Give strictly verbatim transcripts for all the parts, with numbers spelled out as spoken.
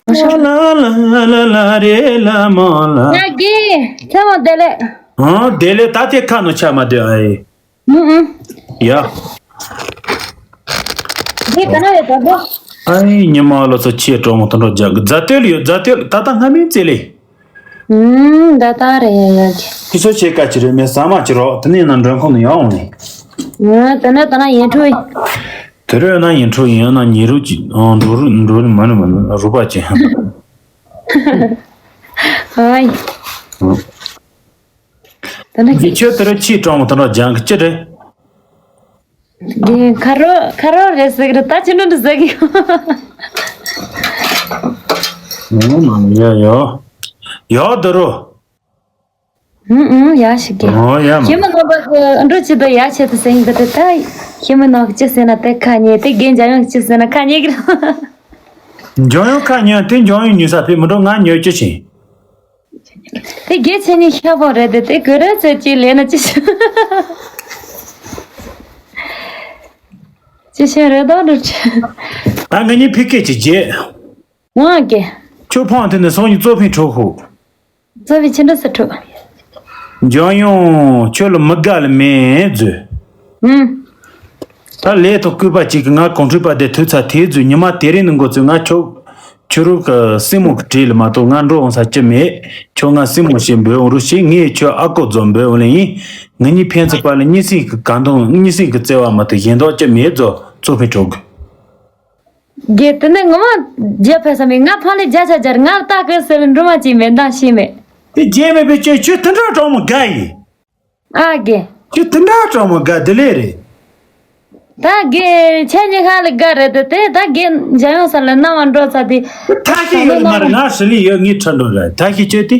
ལ་ལ་ལ་ལ་རེ་ལ་མ་ལ། ཡ་གི། ཚེ་མོ་བདེ་ལེགས། ཨང་བདེ་ལེགས། ད་དེ་ཁ་ནོ་ཆ་མ་བདེ་ཨ་ཡེ། ཨུ་ཨུ། ཡ། འདི་ག་ན་རེད་ད་དོ། ཨ་ཡེ་ཉི་མ་ལོ་ཚོ་ཆེ་གྲོང་མོ་དོན་གྲོགས་རྒྱག་གི་རྫ་སྟོད་ཡོད། རྫ་སྟོད་ད་ལྟ་སྔ་མིན་ཙེ་ལེ། ཨུམ། ད་ལྟ་རེད་ཡ་ཡ་གི། ཁྱི་ཚོ་ཆེ་ཀ་ཅི་རེད་མེད་ཟ་མ་ཅི་རོགས་དེ་ནས་ན་མགྲོན་ཁང་ནས་ཡར་འོང་ནས། ཨུམ། དེ་ནས་ད་ན་ཡིན་འཕྲོ། དེ་རེད་ན་ཡིན་འཕྲོ་ཡིན་ན་ཉི་རུ་ཅི་ཨང་འགྲོ་རུ་འགྲོ་རུ་མ་ནི་མ་ནི་རུ་པ་ཅི། ཧའི། ད་ནི་གི་ཁྱོད་དེ་རུ་ཆི་གྲོང་མོ་དེ་འདྲ་ལྗང་གི་ཅི་རེད། གི་ཁ་རོ་ཁ་རོ་རེད་ཟེར་གི་རེད། ད་ཅི་འདྲ་འདྲ་ཟེར་གི་ཡོད། ཡ་ཡ་ཡ་དེ་རུ། ཨུ་ཨུ་ཡ་ཞིག་གི། ཨོ་ཡ་མ། ཞི་མི་ནང་པ་གི་འགྲོ་ཅི་དོ་ཡ་ཆེ་དུ་ཟེར་གི་འདུག་དེ་ད་ཞི་མི་ནང་གི་ཅི་ཟེར་ན་དེ་ཁ་ཉེ་དེ་རྒན་འཇམ་དབྱངས་ཀྱི་ཅི་ཟེར་ན་ཁ་ཉེ་གི་རེད། འཇམ་དབྱངས་ཁ་ཉེ་དེ་འཇམ་དབྱངས་ཉོ་ས་ཕེབས་མི་འགྲོ། ང་ཉོ་ཅི་བྱེད། དེ་དགེ་ཆེ་ཉིད་ཤ་པོ་རེད་དེ། དེ་གོས་ར་ཚོད་ཅིག་ལེན་ན་ཅི་ཞིག་ཅི་ཞིག་རེད་དོ་འགྲུབ་ཆེ། ད་ང་གཉིས་ཕི་ཀེ་ཅིག་རྗེས། ང་གི། ཁྱོད་ཕོང་དེ་ནས་སོང་ཉིན་གཙོ་ཕིང་གྲོགས་ཧུ། གཙོ་ཕིང་ཕྱི་འགྲོ་ས་གྲོགས། འཇམ་དབྱངས་ཁྱོད་ལ་མི་དགའ་ལ་མེད་མཛོད། ཨུམ། ད་ལས་དང་སྐུད་པ་གཅིག་གི་ང་གོང་ཁྲོས་པ་དེ་ཐུག་ཚ་དེ་ཚོས་ཉི་མ་དེ་རིང་ནི་འགོ་ཚུགས། ང་ཁྱོད་ཁྱོད་རུ་གི་སྲིང་མོ་གི་གྲས་ལ་མ་གཏོགས་ང་འགྲོ་འོང་ས་ཅི་མེད། ཁྱོད་ང་སྲིང་མོ་ཞེས་འབོད་འོང་རུ་ཞིག་ངས་ཁྱོད་ཨ་ཀོ་རྫོན་འབོད་འོང་ལེ་ཡིན། ང་གཉིས་ཕན་ཚུན་བར་ལ་གཉིས་སྲིང་གི་གང་དང་གཉིས་སྲིང་གི་བརྩེ་བ་མ་གཏོགས་གཞན་དག་ཅི་མེད་རྫོ་གཙོ་ཕན་གྲོགས་གི། དགེ་དེ་ནས་ངོ་མ་རྒྱ་ཕེ་ས་མེད། ང་ཕང་ལས་རྒྱ་ཆ་རྒྱར་ང་ལྟ་གི་ཟེར་འགྲོ་མ་ཅི་མེད་འདང་ཤེས་མེད། དེ་རྗེས་མེད་པའི་ཁྱོད་ཁྱོད་དེ་འདྲ་གྲོགས་མོ་དགའ་ཡིན། ཨ་དགེ། ཁྱོད་དེ་འདྲ་གྲོགས་མོ་དགའ་དེ་ལས་རེད། ད་དགེ་ཁྱེད་གཉིས་ཁ་ལ་དགའ་རེད་དེ། དེ་ད་དགེ་འཇམ་དབྱངས་ས་ལ་སྣང་བ་འགྲོ་ཚ་དེ། ད་ཤི་ཡོད་ལ་མ་རེད། ང་ཧྲི་ལི་ཡོད་ངའི་ཁྲི་འགྲོ་རེད། ད་ཤི་ཁྱོད་དེ་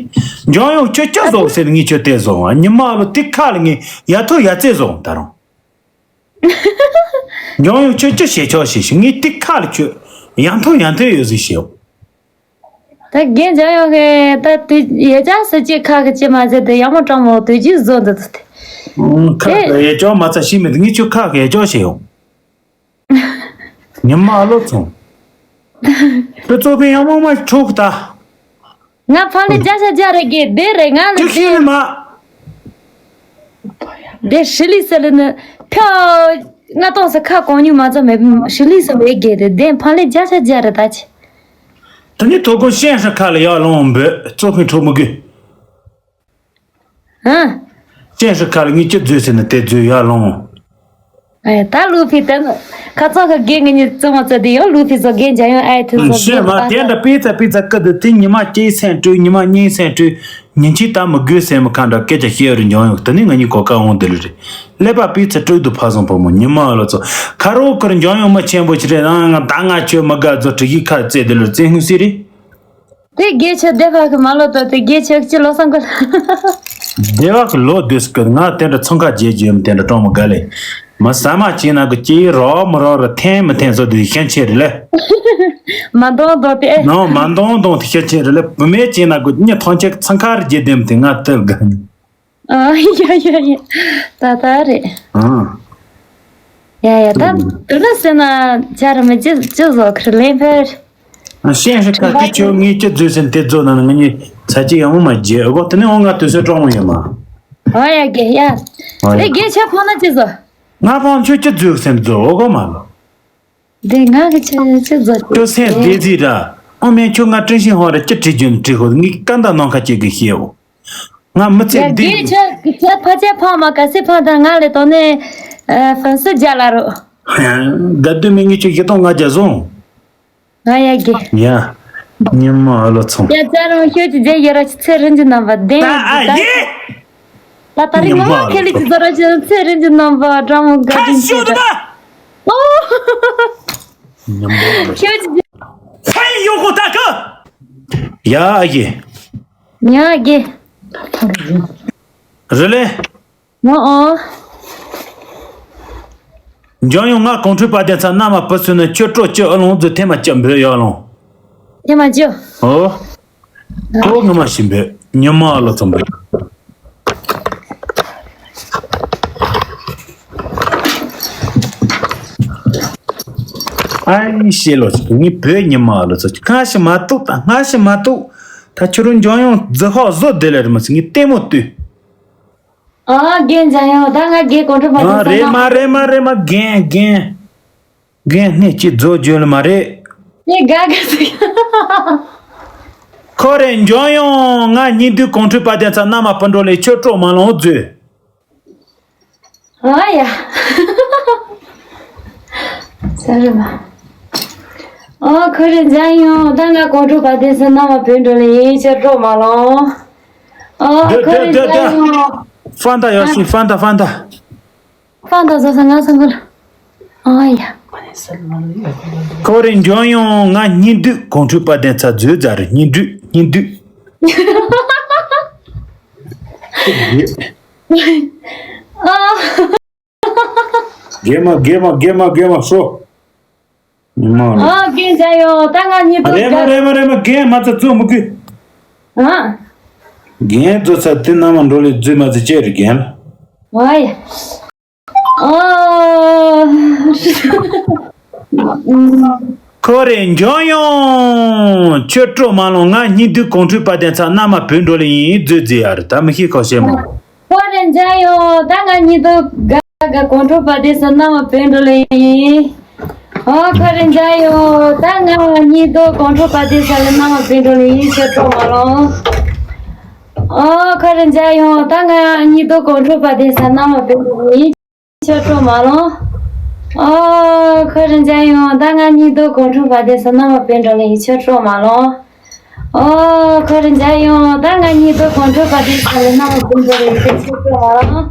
འཇམ་དབྱངས་ཁྱོད་ཅི་བཟོ་ཟེར་ངས་ཁྱོད་དེ་བཟོ་བ་ཉི་མ་ལོ་དེ་ཁ་ལ་ངས་ཡ་ཐོ་ཡ་ཙེ་བཟོ་ད་རུང་། འཇམ་དབྱངས་ཁྱོད་ཅི་བྱེད་ཆོག་ཞེས་ཞུ། ངས་དེ་ཁ་ལ་ཁྱོད་ཡང་ཐོ་ཡང་ཐོ་ཡོད་ཟིག་ཞེས། ད་རྒན་འཇམ་དབྱངས་ཀྱིས་ད་དུས་ཡོད་ཅག་སུ་གཅིག་ཁ་གི་ཅི་མ་ཟེར་དེ་ཡག་མོ་སྤྲང་མོ་དུས་རྒྱུན་བཟོ་འདུག་ད་དེ། ཁ་གི་ཡེ་ཅོག་མ་ཚ་ཤི་མེད་དེ་ངས་ཁྱོད་ཁ་གི་ཡེ་ཅོག་བྱེད་ཡོང་། ཉི་མ་ཨ་ལོ་ཚོང་། ཁྱོད་གཙོ་ཕན་ཡག་མོ་མ་འཁྲུག་ད། ང་ཕ་ལས་རྒྱ་ཤ་རྒྱ་རེ་གི་དེ་རེ་ང་ལ་ཅི་ཤི་དེ། མ། དེ་ཧྲི་ལི་ཟེར་ལ་ནི་ཕྱོགས་ང་གཏོང་ས་ཁ་གང་ཉུང་མ་ཚོ་མེད། ཧྲི་ལི་ཟེར་བའི་དགེ་དེ་དེ་ཕ་ལས་རྒྱ་ཤ་རྒྱ་རེ་ད་ཆེ། དེ་ནི་དོ་དགོང་ཤན་ཧྲི་ཁ་ལ་ཡར་ལོང་འབོད་གཙོ་ཕན་འཁྲུག་མི་དགོས། ཧ། ཅན་ཧྲི་ཁ་ལ་ངས་ཅི་བཟོས་ཟེར་ན་དེ་བཟོས་ཡར་ལོང་། ཨེ་ད་ལུ་ཕི་དེ་ཁ་ཚང་གི་རྒན་ངི་ཉི་ཙོ་མ་ཙོ་དེ་ཡང་ལུ་ཕི་ཚོ་རྒན་འཇམ་དབྱངས་ཨེ་ཐུ་ཚོ་ཤེས་མ་དེ་འདྲ་པི་ཚ་པི་ཚ་ཀི་དུ་དེ་ཉི་མ་སྐྱེས་སེམས་སྤྲུལ་ཉི་མ་གཉིས་སེམས་སྤྲུལ་ཉིན་གཅིག་ད་མི་དགོས་སེམས་མི་ཁ་འདྲ་སྐད་ཆ་བཤད་རུ་འཇམ་དབྱངས་དེ་ནི་ང་གཉིས་གོ་ཀ་འོང་དེ་ལུ་རེད། ཀླད་པ་པི་ཚ་སྤྲུལ་དུ་ཕ་བཟང་བུ་མོ་ཉི་མ་ལོ་ཚོ་ཁ་རོ་ཁུར་འཇམ་དབྱངས་མི་ཆེན་པོ་ཅི་རེད་ཨང་ད་ང་ཁྱོད་མི་དགའ་ཚོ་དྲི་གི་ཁ་རྩེ་དེ་ལུ་རྩེ་སྔུན་སི་རེད། དེ་དགེ་ཆེ་སྡེ་བ་གི་མ་ལོ་ཏོ་དེ་དགེ་ཆེ་གཅིག་ལོ་སང་གོ་ལ། སྡེ་བ་གི་ལོ་དུས་སུ་ང་དེ་འདྲ་ཚོང་ཁ་རྒྱས་རྒྱུ་ཡོད་དེ་འདྲ་གྲོང་མི་དགའ་ལེ། མ་ཟ་མ་བྱིན་ན་གི་ཅི་རོགས་མི་རོགས་ར་འཐེན་མི་འཐེན་སོ་དེ་ཤན་ཆེ་རེ་ལེ། མ་འདོང་དོ་དེ། ནོ་མ་འདོང་དོང་དེ་ཤན་ཆེ་རེ་ལེ། བུ་མེད་བྱིན་ན་གི་ཉི་ཐོང་ཆེ་ཚོང་ཁ་རྒྱས་དེ་མི་དེ་ང་དེ་དགའ་ནི། ཨ་ཡ་ཡ་ཡ། ད་ད་རེད། ཨ། ཡ་ཡ་ད་དུ་ལ་སེ་ན་ཆ་ར་མི་ཅི་ཅི་བཟོ་ཁར་ལེན་ཕེར། ཤེས་ཧྲི་ཁ་དེ་ཁྱོད་ངས་ཅི་བཟོས་ཟིན་དེ་བཟོ་ན་ནི་ང་གཉིས་ཚ་ཅི་ཡང་མ་བརྗེད་ཨ་གོ་དེ་ནི་འོང་ང་དུས་ཚོད་གྲོང་མོ་ཡོད་མ། ཨ་ཡ་གེ་ཡ། ཨ་ཡ། དེ་གེ་ཆ་ཕོ་ན་ཅི་བཟོ། ང་ཕོ་ཁྱོད་ཅི་བཟོས་ཟིན་བཟོ་ཨ་གོ་མ་ལོ། དེ་ང་གི་ཆ་ཅི་བཟོ། ཁྱོད་སེམས་བདེ་ཟིག་ར་ཨོ་མེན་ཁྱོད་ང་ཀྲིན་ཤིང་ཧོ་ར་ཅི་བྲིས་རྒྱུ་ནི་བྲིས་ཧོ་ངས་ཀ་འདའ་ནང་ཁ་ཅིག་གི་ཤེས་འོ། ང་མི་ཚེ་ཡ་འདི་གི་ཆ་གི་ཆ་ཕ་ཆ་ཕ་མ་ག་སི་ཕ་དང་ང་ལས་དོ་ནས་ཨ་ཧྥན་སི་རྒྱ་ལ་རོ། དགའ་སྡུག་མི་ངེས་ཁྱོད་བཞི་སྟོང་ལྔ་བརྒྱ་བཟུང་། ང་ཡ་གི། ཡ། ཉི་མ་ཨ་ལོ་ཚོང་། ཡ་ཙ་རང་ཤོད་ཀྱི་རྒྱ་ཡ་ར་ཆི་ཚེ་རིན་གྱི་རྣམ་པ་བདེན། ད་ཨ་ཡེ། ད་ད་རིང་ངོ་མ་ཁེ་ལི་ཅི་ཟོ་ར་ཆི་ཚེ་རིན་གྱི་རྣམ་པ་དྲང་མོ་དགའ་ཁ་དྲིན་ཤོད་ཆེ་ད། ཨོ། ཉི་མ་ཨ་ལོ་ཤོད་ཀྱི། ཚེ་ཡོ་གོ་ད་ག་ཡ་ཨ་ཡེ། ཡ་ཨ་ཡེ། རེ་ལེ། ངོ་ཨོ། འཇོན་ཡོང་ང་གོང་ཁྲོས་པ་དེ་ཚ་མནའ་མ་བུ་ཚུན་ནི་ཁྱོད་སྤྲོ་སྐྱིད་ཨ་ལོང་ཚོ་ཐེ་མ་སྐྱབས་འབོད་ཡོད་ལོང་། ཐེ་མ་སྐྱབས། ཨོ། ཁོ་ངོ་མ་ཞིམ་པོ་ཉི་མ་ཨ་ལོ་ཚོམ་པོ། ཨའི་ཤེས་ལོ་ཅིག་ངའི་བོད་ཉི་མ་ལོ་ཚོ་སྔ་ཞིག་མ་གཏོགས་ད་སྔ་ཞིག་མ་གཏོགས། ད་ཁྱོད་རང་འཇོན་ཡོང་རྫི་ཧོག་བཟོ་བདེ་ལེ་རེད་མ་ཟིག་ངའི་ལྟད་མོ་ལྟོས། ཨ་རྒན་འཇོན་ཡོང་ད་ང་རྒན་གོང་ཁྲོ་བ་ཨ་དེ་རེད་མ་རེད་མ་རེད་མ་རྒན་རྒན། རྒན་སྣེ་གཅིག་རྫོགས་བརྗོད་ལ་མ་རེད། ངས་དགའ་དགའ་ཟིག་ཁོ་རེ་འཇོན་ཡོང་ང་གཉིས་འདུས་གོང་ཁྲོས་པ་དེ་ཚ་རྣམ་པ་སྤུན་གྲོགས་ལས་ཆོས་སྤྲོ་མ་ལོང་མཛོད། ཨ་ཡ། ས་རུ་མ། ཨོ་ཁོ་རེ་འཇོན་ཡོང་ད་ང་གོང་ཁྲོས་པ་དེ་ཚ་རྣམ་པ་སྤུན་གྲོགས་ལས་ཡིན་ཆོས་སྤྲོ་མ་ལོང་། ཨོ་ཁོ་རེ་འཇོན་ཡོང་། ཧྥན་ཏ་ཡོ་ཤི་ཧྥན་ཏ་ཧྥན་ཏ། ཧྥན་ཏ་བཟོ་ས་ང་ས་འགུལ། ཨ་ཡ། ཁོ་རེ་འཇོན་ཡོང་ང་གཉིས་འདུས་གོང་ཁྲོས་པ་དེ་ཚ་མཛོད་རྫ་རེད་གཉིས་འདུས་གཉིས་འདུས། ཨ། རྒན་མ་རྒན་མ་རྒན་མ་རྒན་མ་ཤོ། ཉི་མ་ལ། ཨ་རྒན་འཇོན་ཡོང་ད་ང་གཉིས་འདུས་རེད་མ་རྒ། རེད་མ་རེད་མ་རྒན་མ་ཚ་བཙོ་མི་དགོས། ཨ། རྒན་བཙོ་ཚ་དེ་རྣམ་པ་འགྲོ་ལས་བཙོས་མ་ཚ་ཅེ་རེད་རྒན་ལ། ཨ་ཡ། ཨ། ཁོ་རེ་འཇོན་ཡོང་ཆོས་སྤྲོ་མ་ལོང་ང་གཉིས་འདུས་གོང་ཁྲོས་པ་དེ་ཚ་རྣམ་པ་བོད་འགྲོ་ལས་ཡིན་མཛོད་རྫི་ཡ་རེད་ད་མི་ཤེས་ཁོ་ཤེས་མོ། ཁོ་རེ་འཇོན་ཡོང་ད་ང་གཉིས་འདུས་དགའ་དགའ་གོང་ཁྲོས་པ་དེ་ཚ་རྣམ་པ་བོད་འགྲོ་ལས་ཡིན། ཨོ་ཁོ་རེ་འཇོན་ཡོང་ད་ང་གཉིས་འདུས་གོང་ཁྲོས་པ་དེ་ཚ་ལ་རྣམ་པ་བོད་འགྲོ་ལས་ཡིན་ཆོས་སྤྲོ་མ་ལོང་། ཨོ་ཁོ་རེ་འཇོན་ཡོང་ད་ང་གཉིས་འདུས་གོང་ཁྲོས་པ་དེ་ཚ་རྣམ་པ་བོད་འགྲོ་ལས་ཡིན། ཆོས་སྤྲོ་མ་ལོང་། ཨོ་ཁོ་རེ་འཇོན་ཡོང་ད་ང་གཉིས་འདུས་གོང་ཁྲོས་པ་དེ་ཚ་རྣམ་པ་བོད་འགྲོ་ལས་ཡིན་ཆོས་སྤྲོ་མ་ལོང་། ཨོ་ཁོ་རེ་འཇོན་ཡོང་ད་ང་གཉིས་འདུས་གོང་ཁྲོས་པ་དེ་ཚ་ལ་རྣམ་པ་བོད་འགྲོ་ལས་ཡིན་ཆོས་སྤྲོ་མ་ལོང་།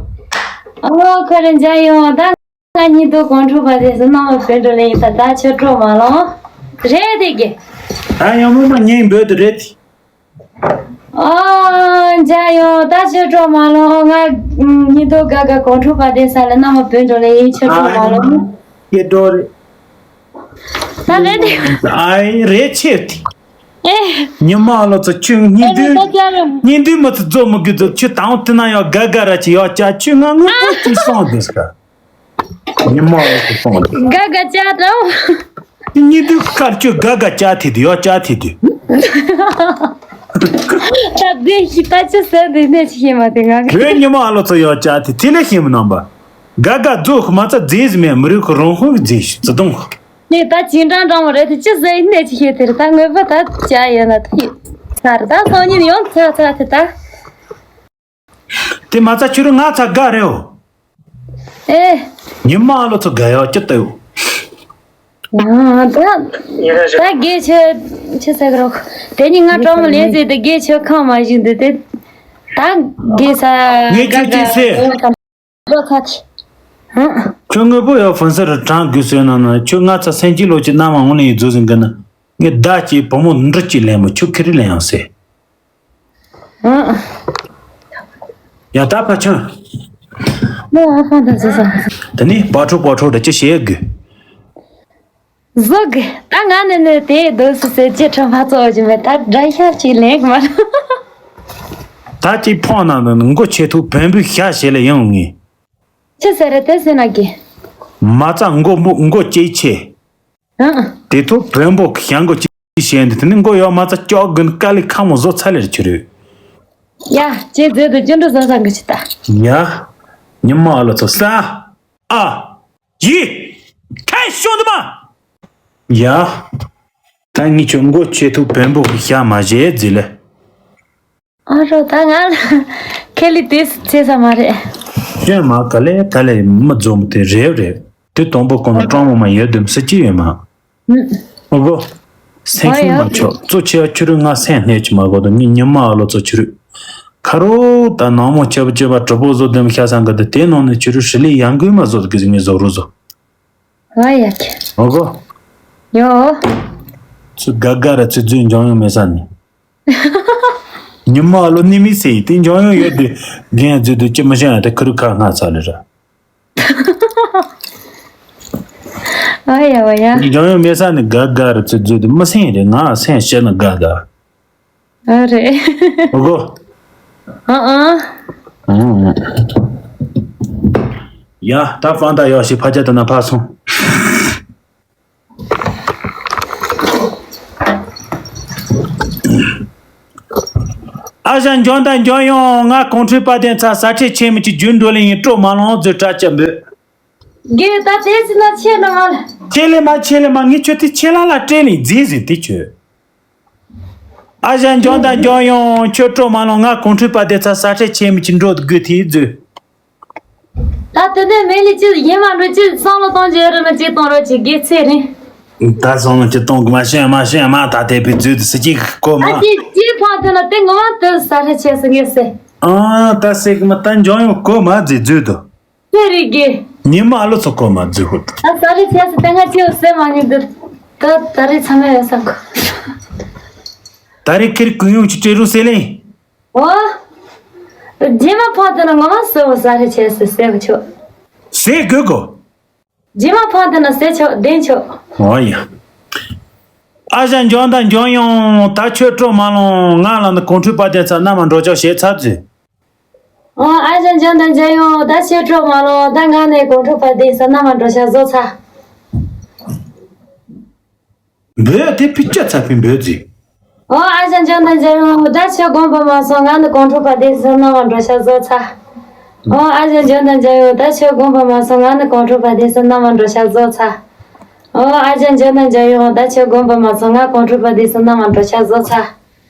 ཨོ་ཁོ་རེ་འཇོན་ཡོང་ད་ང་གཉིས་འདུས་གོང་ཁྲོས་པ་དེ་ཚ་རྣམ་པ་བོད་འགྲོ་ལས་ཡིན་ད་ད་ཆོས་སྤྲོ་མ་ལོང་། རེད་དེ་གི། ད་ཡང་མོ་མ་ཉིན་འབོད་དུ་རེད། ཨ། འཇོན་ཡོང་ད་ཆོས་སྤྲོ་མ་ལོང་ང་གཉིས་འདུས་དགའ་དགའ་གོང་ཁྲོས་པ་དེ་ཚ་ལ་རྣམ་པ་བོད་འགྲོ་ལས་ཡིན་ཆོས་སྤྲོ་མ་ལོང་། ཡེ་འགྲོ་རེད། ད་རེད་དེ། ཨའི་རེད་ཆེ་དེ། ཨེ། ཉི་མ་ལོ་ཚོ་ཁྱོད་གཉིས་འདུས་ཨེ་ད་ཅག་རེད། གཉིས་འདུས་མི་ཚོ་རྫོགས་མི་དགོས་ཚོ་ཁྱོད་དང་དེ་ན་ཡང་དགའ་དགའ་ར་ཅི་ཡག་ཅག་ཁྱོད་ང་དངོས་པོ་ཅིག་སོང་དེ་སྐ། ཉི་མ་ལོ་ཚོ་སོང་དེ། དགའ་དགའ་ཅག་འདྲ་བོ། གཉིས་འདུས་དཀར་ཁྱོད་དགའ་དགའ་ཅག་དེ་དུ་ཡག་ཅག་དེ་དུ། ད་དེ་ཤི་ད་ཅི་ཟེར་དེ་ནས་ཅི་ཤེས་མ་དེ་ང་གི། བོད་ཉི་མ་ལོ་ཚོ་ཡག་ཅག་དེ་དེ་ལས་ཤེས་མི་རྣམ་པ། དགའ་དགའ་རྫོགས་མ་ཚ་རྫས་མེད་མི་རིགས་ཁོ་རང་ཧོང་གི་རྫས་ཤིག་བརྩི་སྟོང་། ནས་ད་ཅི་འདྲ་འདྲ་བོ་རེད་དེ་ཅི་ཟེར་ཡིན་ནས་ཅི་ཤེས་དེ་རེད་ད་དངོས་པོ་ད་ཅག་ཡོད་ན་དེ་ཡོད་ས་རེད་ད་སང་ཉིན་ཡོང་ཚ་ཚ་དེ་ད། དེ་མ་ཚ་ཁྱོད་རང་ང་ཚ་དགའ་རེད་འོ། ཨེ། ཉི་མ་ལོ་ཚོ་དགའ་ཡག་ཅི་ལྟ་ཡོད། ཨ་ད་ད་དགེ་ཆེ་ཆེ་ཟེར་གི་རོགས། དེ་ནི་ང་གྲོགས་མོ་ལས་ཟེར་དེ་དགེ་ཆེ་ཁང་མ་བཞིན་དུ་དེ་ད་དགེ་ས་ངས་ཁྱོད་ཅི་ཟེར། ལོ་ཚ་ཁྱི། ཧང་། ཁྱོད་དངོས་པོ་ཡག་ཧྥུན་སར་དྲང་དགོས་ཟེར་ན་ན་ཁྱོད་ང་ཚ་སེམས་ཀྱི་ལོ་ཅི་ན་མ་འོང་ནས་ཡིན་རྫོགས་ཟིན་གི་ན་ངས་བདག་གཅིག་བུ་མོ་འབྲི་གཅིག་ལེན་མོ་ཁྱོད་ཁེ་རི་ལེན་ཡང་ཟེར། ཡ་ད་ཕ་ཆང་། ལོ་ཨ་ཕ་འདྲ་ཟེར་ས། དེ་ནི་པ་ཁྲོ་པ་ཁྲོ་འདྲ་ཅི་བྱེད་དགོས། བཟོ་གི་ད་ང་ནི་ནི་དེ་སྡོད་སི་སི་ཅི་ཁྲ་མ་ཚོགས་ཀྱི་མེད་ད་དགྲ་ཤ་ཅིག་ལེན་གི་མ་རེད། ད་ཅིག་ཕོག་ན་ནི་མགོ་ཆེ་ཐུག་བོན་པོའི་ཤ་བྱེད་ལ་ཡང་ངེས། ཅི་ཟེར་རེད་དེ་ཟེར་ན་གི། མ་རྩ་མགོ་མགོ་མགོ་ཅིག་ཆེ། ཨང་། དེ་ཐུག་བོན་པོ་གི་ཤ་མགོ་ཅིག་བྱས་འདི་དེ་ནི་མགོ་ཡོག་མ་རྩ་ཅོག་གི་ནི་དཀའ་ལས་ཁག་མོ་བཟོ་ཚ་ལེར་ཆུ་རུ། ཡ་ཅེ་མཛོད་དུ་ཅི་འདྲ་བཟོ་ས་གི་ཅི་ད། ཡ། ཉི་མ་ཨ་ལོ་ཚོ་ས། ཨ། ཡི། ཁ་ཤོང་དུ་མ། ཡ། ད་ངས་ཁྱོད་མགོ་ཆེ་ཐུག་བོན་པོ་གི་ཤ་མ་བཞེས་ཟེར་ལེ། ཨ་རོ་ད་ང་ལ་ཁེ་ལི་དེ་ཚེ་ས་མ་རེད། ཁྱོད་མ་ག་ལེ་ག་ལེ་མི་འཛོམས་དེ་རེད་རེད། དེ་དང་པོ་ཀུན་ལ་སྤྲང་མོ་མ་ཡོད་དུམ་སྲིད་ཀྱི་ཡོད་མ། ཨོ་གོ། སེང་སེང་མ་ཆོག་གཙོ་ཆེ་བ་ཁྱོད་རུ་ང་སེང་སྣེ་ཆུ་མ་གོ་དུ་ངས་ཉི་མ་ཨ་ལོ་ཚོ་ཁྱོད་རུ། ཁ་རོ་ད་ནང་མོ་ཆེ་བ་ཆེ་བ་གྲོ་པོ་བཟོ་དུམ་ཤ་སང་གི་དུ་དེ་ནང་ནས་ཁྱོད་རུ་ཧྲི་ལི་ཡང་གུས་མ་བཟོ་དུ་གི་ངས་བཟོ་རུ་བཟོ། ཨ་ཡ་ཁྱེད། ཨོ་གོ། ཡོ། ཚུ་དགའ་དགའ་ར་ཚུ་རྫུན་འཇོང་ཡོང་མེད་ས་ནས། ཉི་མ་ཨ་ལོ་ནི་མི་སེ་ཡི་དེ་འཇོང་ཡོང་ཡོད་དེ་རྒན་རྫུན་དུ་ཅི་མི་ཤེས་ཡ་དེ་ཁུ་རུ་ཁ་སྔ་ཚ་ལེ་ར། ཨ་ཡ་བ་ཡ། འཇོང་ཡོང་མེད་ས་ནས་དགའ་དགའ་ར་ཚུ་རྫུན་དུ་མི་སེང་རེད་ང་སེང་བཤད་ན་དགའ་དགའ། ཨ་རེད། ཨོ་གོ། ཨ་ཨ། ཨང་། ཡ་ད་ཧྥང་ད་ཡོ་ཞིག་ཕ་ཅག་ད་ན་ཕ་སོང་། ཨ་ཞང་འཇོན་དང་འཇོན་ཡོང་། ང་གོང་ཁྲོས་དཔལ་ལྡན་ཚ་ས་ཁྲལ་ཆེ་མི་གཅིག་རྒྱུན་འགྲོ་ལེ་ཡིན། སྤྲོ་མ་ལོང་ཟོས་དྲ་ཅམ་འབོད། དགེ་ད་དེ་ཟིན་ན་ཆེ་ན་མ་ལ། ཆེ་ལེ་མ་ཆེ་ལེ་མ། ངས་ཁྱོད་དེ་ཆེ་ལ་ལ་སྤྲད་ནས་རྫིས་ཟིན་དེ་ཁྱོད། ཨ་ཞང་འཇོན་དང་འཇོན་ཡོང་། ཁྱོད་སྤྲོ་མ་ལོང་། ང་གོང་ཁྲོས་དཔལ་ལྡན་ཚ་ས་ཁྲལ་ཆེ་མི་གཅིག་འགྲོ་དགོས་དེ་ཟོས། ད་དེ་ནས་མེད་ལས་ཅི་ཡིན་མ་འགྲོ། ཅི་བསམ་བློ་གཏོང་རྒྱུ་ཡོད་རེད་ན་ཅི་གཏོང་རོགས་གྱིས། དགེ་ཚེ་རིང་། ད་བསམ་བློ་ཅི་གཏོང་གི་མ་ཤེས་མ་ཤེས་མ། ད་དེ་བི་ཛུལ་དུ་སི་ཅིག་གོ་མ། ཨ་ཅི་ཅི་ཕང་ཐོན་ན་དེ་ངོ་མ་དུ་ས་རེ་ཆེ་སི་ངེས་སེ། ཨ་ད་སེ་གི་མ་ད་འཇོན་ཡོང་གོ་མ་ཛི་ཛུལ་དུ། ཚེ་རིང་གི། ཉི་མ་ཨ་ལོ་ཚོ་གོ་མ་ཛི་ཧུ་དུ། ད་ས་རེ་ཆེ་སི་དེ་ང་ཅི་སེ་མ་ཉི་དུ། ད་ད་རེ་ཚ་མེ་ཡོད་ས་གོ། ད་རེ་ཁེར་གུ་ཡོང་ཅི་སྤྲད་རུ་སེ་ལེ། ཨོ། རྗེས་མ་ཕོག་ཐུག་ན་ངོ་མ་གསོལ་བ་ས་རེ་བྱས་སུ་གསལ་བ་ཆོག་གསལ་དགོས་གོ། རྗེས་མ་ཕོག་ཐུག་ན་གསལ་ཆོག་བདེན་ཆོག་ཨོ་ཡ། ཨ་ཞང་འཇོན་དང་འཇོན་ཡོང་། ད་ཁྱོད་སྤྲོ་མ་ལོང་། ང་ལ་ནི་གོང་ཁྲོས་དཔལ་ལྡན་ཚ་མནའ་མ་འགྲོ་ཆོག་བྱས་ཚར་ཟིན། ཨོ་ཨ་ཞང་འཇོན་དང་འཇོན་ཡོང་། ད་ཁྱོད་སྤྲོ་མ་ལོང་། ད་ང་ནི་གོང་ཁྲོས་དཔལ་ལྡན་ཚ་མནའ་མ་འགྲོ་ཆོག་བཟོ་ཚར། འབོད་དེ་ཕི་ཅ་ཚ་ཕི་འབོད་ཟིག་ཨོ་ཨ་ཞང་འཇོན་དང་འཇོན་ཡོང་། ད་ཁྱོད་དགོངས་པ་མ་ཚོམ། ང་ནི་གོང་ཁྲོས་དཔལ་ལྡན་ཚ་མནའ་མ་འགྲོ་ཆོག་བཟོ་ཚར། ཨོ་ཨ་ཞང་འཇོན་དང་འཇོན་ཡོང་། ད་ཁྱོད་དགོངས་པ་མ་ཚོམ། ང་ནི་གོང་ཁྲོས་དཔལ་ལྡན་ཚ་མནའ་མ་འགྲོ་ཆོག་བཟོ་ཚར། ཨོ་ཨ་ཞང་འཇོན་དང་འཇོན་ཡོང་། ད་ཁྱོད་དགོངས་པ་མ་ཚོམ། ང་གོང་ཁྲོས་དཔལ་ལྡན་ཚ་མནའ་མ་འགྲོ་ཆོག་བཟོ་ཚར།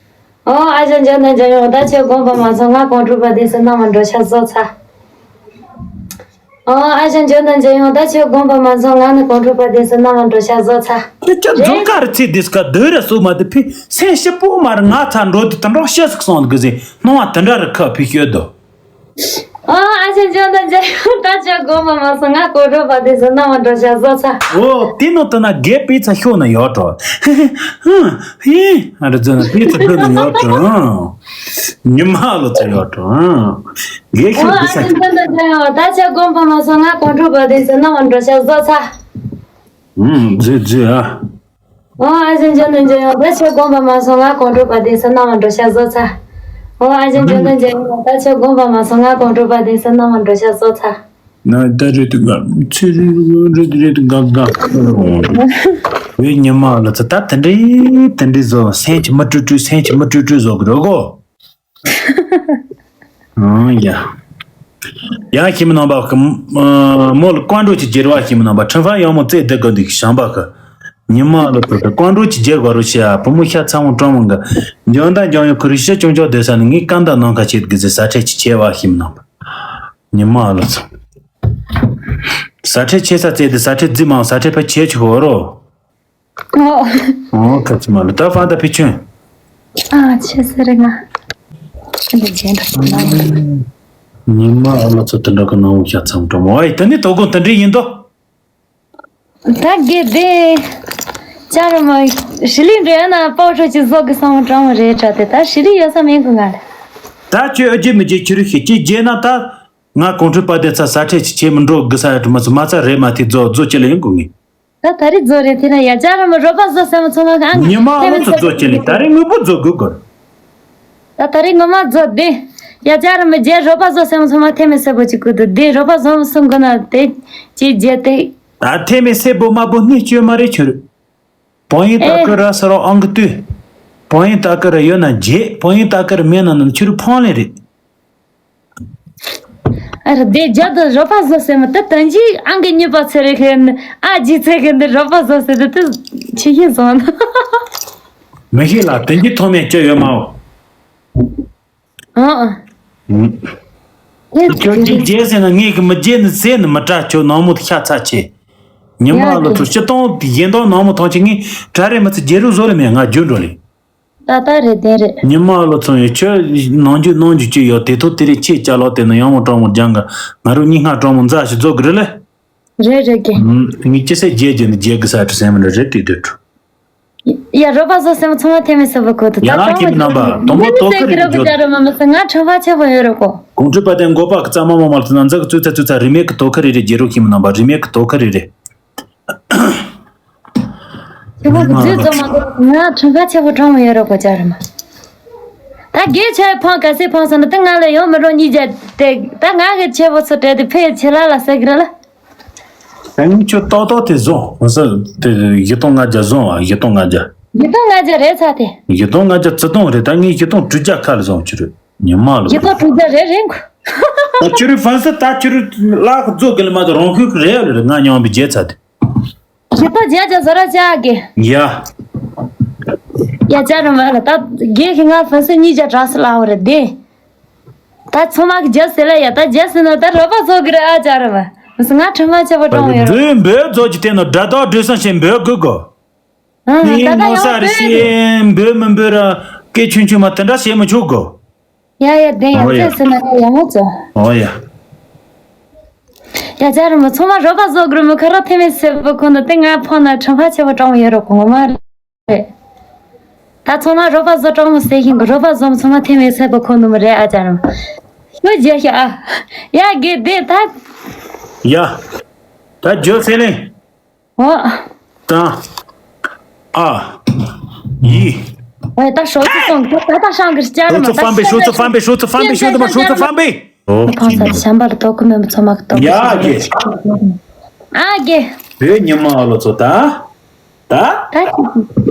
ཨོ་ཨ་ཞང་འཇོན་དང་འཇོན་ཡོང་། ད་ཁྱོད་དགོངས་པ་མ་ཚོམ། ང་གོང་ཁྲོས་དཔལ་ལྡན་ཚ་མནའ་མ་འགྲོ་ཆོག་བཟོ་ཚར། ཨོ་ཨ་ཞང་འཇོན་དང་འཇོན་ཡོང་། ད་ཁྱོད་དགོངས་པ་མ་ཚོམ། ང་ནི་གོང་ཁྲོས་དཔལ་ལྡན་ཚ་མནའ་མ་འགྲོ་ཆོག་བཟོ་ཚར། ཁྱོད་ཅག་རྫོང་དཀར་ཚེ་འདི་སྐབས་སྡོད་ར་སོ་མ་དེ་ཕི་སེམས་ཤི་པོ་མ་རེད། ང་ཚ་འགྲོ་དུས་དུད་འགྲོ་ཤི་སུག་སོང་གི་ཟེ་སྣང་བ་དེ་འདྲ་རུ་ཁ་ཕི་ཤོད་དོ། ཨོ་ཨ་ཞང་འཇོན་དང་འཇོན་ཡོང་། ད་ཁྱོད་དགོངས་པ་མ་ཚོམ། ང་གོང་ཁྲོས་དཔལ་ལྡན་ཚ་མནའ་མ་འགྲོ་ཆོག་བཟོ་ཚར། ཨོ་དེ་ནོ་དེ་ན་རྒས་པའི་ཚ་ཤོ་ན་ཡོད་འགྲོ། ཧི། ཨ་རི་ཛོན་པི་ཚ་དགོས་ནི་ཡོད་དྲང་། ཉི་མ་ལོ་ཚ་ཡོད་དྲང་། གེ་ཤོད་འདི་ས། ཨོ་ཨ་ཅི་ད་ད་ད་ད་ད་ཆ་དགོངས་པ་མ་ཚོམ། ང་གོང་ཁྲོས་དཔལ་ལྡན་ཚ་མནའ་མ་འགྲོ་ཆོག་བཟོ་ཚར། ཨུམ་ཛི་ཛི་ཨ། ཨོ་ཨ་ཅི་འཇོན་ནི་འཇོན་ཡོང་། ད་ཆ་དགོངས་པ་མ་ཚོམ། ང་གོང་ཁྲོས་དཔལ་ལྡན་ཚ་མནའ་མ་འགྲོ་ཆོག་བཟོ་ཚར། ཨོ་ཨ་ཅི་འཇོན་ནི་འཇོན་ཡོང་། ད་ཆ་དགོངས་པ་མ་ཚོམ། ང་གོང་ཁྲོས་དཔལ་ལྡན་ཚ་མནའ་མ་འགྲོ་ཆོག་བཟོ་ཚར། ན་ད་རེད་དུ་ག་ཚེ་རེད་རེད་དུ་ག་ག་བའི་ཉི་མ་ལ་ཚ་ད་དེ་འདྲའི་དེ་འདྲའི་བཟོ་སེམས་ཀྱི་མི་སྤྲོ་སྤྲོ་སེམས་ཀྱི་མི་སྤྲོ་སྤྲོ་བཟོ་གི་རོ་གོ། ཨང་ཡ། ཡ་ཁྱིམ་ནང་པ་གི་མོ་ལ་ཀོང་འགྲོ་གྱི་རྒྱལ་བ་ཁྱིམ་ནང་པ་ཁྲིམས་ཕ་ཡང་མོ་རྩེ་སྡེ་དགོན་འདི་གི་བྱང་པ་གི་ཉི་མ་ལ་ཚ་ད་ཀོང་འགྲོ་གྱི་རྒྱལ་བ་རུ་ཤ་བུ་མོ་ཤ་ཚ་མོ་གྲོང་མོ་གི་འཇོན་ད་འཇོན་ཡོད་ཁུ་རི་ཤ་ཅུང་ཅོག་སྡོད་ས་ནི་ངའི་ཀམ་ད་ནང་ཁ་ཆེད་གི་ཟེ་ས་ཁྲལ་གྱི་ཆེ་བ་ཁྱིམ་ནང་པ། ཉི་མ་ལ་ཚོ། ས་ཁྲལ་ཆེ་ས་བཙལ་ཏེ་ས་ཁྲལ་རྫི་མང་ས་ཁྲལ་ཕ་ཆེ་ཆུ་ཧོ་རོ། ཨོ། ཨོ་ཁ་ཚི་མ་ལ་ད་ཕ་ད་ཕི་ཆུན། ཨ་ཆེ་ས་རེ་ང་། ཆེ་འདི་ཇེན་ད་ཁོ་ན། ཉི་མ་ལ་ཚོ་དེ་འདྲ་གི་ནང་བཞག་ཚང་གྲོང་མོ་ཨེ་ད་ནི་དོ་དགོང་དེ་འདྲ་ཡིན་དོ། ད་དགེ་དེ། ཅང་ར་མ། ཧྲི་ལི་འདྲ་ཡོད་ན་པའོ་ཧྲོ་ཅིག་བཟོ་གི་བསམ་བློ་དྲང་མོ་རེད་དྲ་དེ་ད་ཧྲི་ལི་ཡོད་ས་མིན་གི་ང་ལ། ད་ཁྱོད་ཨ་རྒྱུ་མི་རྒྱུ་ཁྱོད་རུ་ཤི་ཅིག་རྒྱལ་ན་ད། ང་གོང་ཁྲོས་དཔལ་ལྡན་ཚ་ས་ཁྲལ་ཅིག་ཆེ་མི་འགྲོ་གི་ས་ཡ་དྲི་མ་ཚོ་མ་ཚ་རེད་མ་ཐི་རྫོ་རྫོ་ཅི་ལ་ཡོང་གི་ངེས། ད་ད་རེས་རྫོ་རེད་དེ་ན་ཡ་ཅང་ར་མ་རོ་པ་བཟོ་སེམས་ཚོ་མ་གང་ཉི་མ་ཨ་མོ་ཚོ་རྫོ་ཅི་ལ་ད་རེས་དངོས་པོ་རྫོ་དགོས་གོ། ད་ད་རེས་ངོ་མ་རྫོ་དེ། ཡ་ཅང་ར་མ་རྒྱལ་རོ་པ་བཟོ་སེམས་ཚོ་མ་ཐེ་མི་སེ་པོ་ཅིག་གུ་དུ་དེ་རོ་པ་བཟོ་མ་སོང་གོ་ན་དེ་ཅི་རྒྱལ་དེ། ད་ཐེ་མི་སེ་པོ་མ་པོ་སྣེ་སྐྱོད་མ་རེད་ཁྱོད། བང་ཡིན་ད་ཀི་ར་ས་རོ་ཨང་གི་ཏུ། བང་ཡིན་ད་ཀི་ར་ཡོད་ན་རྗེ་བང་ཡིན་ད་ཀི་ར་མེད་ན་ནམ་ཁྱོད་ཕང་ལེ་རེད། ཨ་ར་དེ་རྒྱ་དུ་རོ་པ་བཟོ་སེ་མ་ད་དོན་གྱི་ཨང་གི་གཉིས་པ་ཚེ་རེ་ཁེ་ཨ་ཇི་ཚེ་ཁེ་འདི་རོ་པ་བཟོ་སེ་དུ་དུ་ཆི་ཤི་བཟོ་ན། མི་ཤེས་ལ་དོན་གྱི་ཐོག་མེད་སྐྱོ་ཡོད་མའོ། ཨ་ཨ། ཁྱོད་ཀྱིས་རྒྱལ་ཟེར་ན་ངས་ཀྱི་མི་རྒྱལ་ནི་ཟེར་ནི་མི་དྲ་ཁྱོད་ནང་མོ་ཤ་ཚ་ཆེ། ཉི་མ་ལོ་ཚོ་སྤྱི་སྟོང་གཞན་དོན་ནང་མོ་ཐོང་ཆེ་ངས་གྲ་རེ་མི་ཚེ་རྒྱལ་རུ་བཟོ་ལེ་མེད་ང་རྒྱུ་འགྲོ་ལེ། ད་ལྟ་རེད་དེ་རེད། ཉི་མ་ལོ་ཚོ་ཡི་ཁྱོད་ནང་རྒྱུ་ནང་རྒྱུ་ཅི་ཡོད་དེ་ཐོག་དེ་རེ་ཆེ་ཅ་ལོ་དེ་ནི་ཡང་མོ་གྲོང་མོ་ལྗང་གི་ང་རུ་གཉིས་སྔ་གྲོང་མོ་མཛའ་ཞིག་རྫོགས་གི་རེད་ལེ། རེད་རེད་གི། ངས་ཅི་སེ་རྒྱལ་རྒྱུ་ནི་རྒྱལ་གི་ས་ཁྲི་སེམས་ནི་རེད་དེ་དུས་དྲུག་ཡ་རོ་པ་བཟོ་སེམས་ཚང་མ་ཐེ་མི་སེ་བ་ཁོ་ཐུ་ཡ་ང་ཁྱིམ་རྣམ་པ་དང་པོ་དོ་ཁུ་རེ་རྒྱུ་ང་ཁྲོ་བ་ཆེ་བ་ཡོད་རོ་གོ། གོང་ཁྲི་པ་དེ་མགོ་པ་གི་རྩ་མ་མ་མ་ལ་ཐུ་ན་འཛག་ཙུ་ཚ་ཙུ་ཚ་རི་མེད་གི་དོ་ཁུ་རེ་རེ་རྒྱལ་རོ་ཁྱིམ་རྣམ་པ་རི་མེད་གི་དོ་ཁུ་རེ་རེ། ཁྱེད་མོ་གི་རྫུས་ཙམ་མ་གཏོགས་ང་ཁྲིམས་ཁ་ཆེ་བོ་གྲོང་མོ་ཡོད་རོགས་གོ་ཅག་རེད་མ། ད་རྒས་ཆེ་ཕང་ག་སེ་ཕང་སོང་ན་ད་ང་ལ་ཡོང་མི་རོགས་གཉིས་བརྒྱ་དེ་ད་ང་གི་ཆེ་བོ་ཚོ་བྲལ་ཏེ་ཕེ་ཆེ་ལ་ལ་ཟེར་གི་རེད་ལ། ད་ངས་ཁྱོད་ཏོག་ཏོག་དེ་བཟུང་། ང་ས་དེ་བཞི་སྟོང་ལྔ་བརྒྱ་བཟུང་བ། བཞི་སྟོང་ལྔ་བརྒྱ། བཞི་སྟོང་ལྔ་བརྒྱ་རེད་ཚར་ཏེ། བཞི་སྟོང་ལྔ་བརྒྱ་བརྩི་སྟོང་རེད། ད་ངས་བཞི་སྟོང་དྲུག་བརྒྱ་ཁ་ལ་བཟུང་ཕྱི་རུ་ཉི་མ་ལ། བཞི་སྟོང་དྲུག་བརྒྱ་རེད་རེད་མགོ། ད་ཕྱི་རུ་ཧྥན་སི་ད་ཕྱི་རུ་ལག་རྫོགས་གི་ལ་མ་གཏོགས་རང་ཤུགས་རེད་རེད། ང་མཉམ་པའི་རྒྱལ་ཚར་ཏེ། བཞི་སྟོང་བརྒྱད་བརྒྱ་བཟོ་ར་བྱ་གི། ཡ། ཡ་ཅག་ར་མ་ལ་ད་རྒན་གི་ང་ཧྥན་སི་གཉིས་བརྒྱ་དྲག་སི་ལ་འོ་རེད་དེ། ད་ཚང་མ་གི་རྒྱབ་ཟེར་ལ་ཡ། ད་རྒྱབ་ཟེར་ན་ད་རོགས་པ་བཟོ་གི་རེད་ཨ་ཅག་ར་མ། ང་ཁྲིམས་མ་ཆད་པ་གྲོངས་ཡོད་ར། འཛུལ་འབོད་རྫོགས་ཀྱི་སྟེང་ན་དགྲ་དག་སྒྲོལ་སང་ཞེས་འབོད་དགོས་གོ། ཨ་ནི་ད་ད་ངོ་ཡང་ས་རེ་བོད་ཤེས་འབོད་མི་འབོད་ར་སྐད་ཆུང་ཆུང་མ་དེ་འདྲ་བྱེད་མི་ཆོག་གོ། ཡ་ཡ་བདེན་ཡ། འོ་ཡ། བཙན་ཟེར་ན་ཡ་ཡ་མོ་ཙོ། འོ་ཡ། ཡ་ཅག་ར་མ་ཚང་མ་རོགས་པ་བཟོ་དགོས་མི་ཁ་ར་ཐེ་མེད་སེ་བོ་ཁོ་ན་དེ་ང་ཕོ་ན་ཁྲིམས་པ་ཆེ་བོ་གྲོངས་ཡོད་རོགས་གོ་ངོ་མ་རེད། ད་ཚང་མ་རོགས་པ་བཟོ་གྲོངས་མི་སེ་ཤིང་གི་རོགས་པ་བཟོ་མི་ཚང་མ་ཐེ་མེད་སེ་བོ་ཁོ་ནུ་མི་རེད་ཨ་ཅག་ར་མ། ཤོ་རྒྱལ་ཤ་ཨ། ཡ་དགེ་བདེ་ད། ཡ། ད་ཇོ་སེ་ལེ། ཨོ། ད། ཨ། ཡི། ཨེ་ད་ཤོ་ཚུ་སོང་ད་ད་ཤང་གི་ཅར་ཤོ་ཚུ་ཕམ་པའི་ཤོ་ཚུ་ཕམ་པའི་ཤོ་ཚུ་ཕམ་པའི་ཤོ་ཚུ་ཕམ་པའི་ཤོ་ཚུ་ཕམ་པའི། ཨོ། ཕང་ས་ཤམ་པར་ཏོ་ཁུ་མེ་མཚོ་མ་ཏོ་ཡ་གི། ཨ་གི། བོད་ཉི་མ་ཨ་ལོ་ཚོ་ད། ད།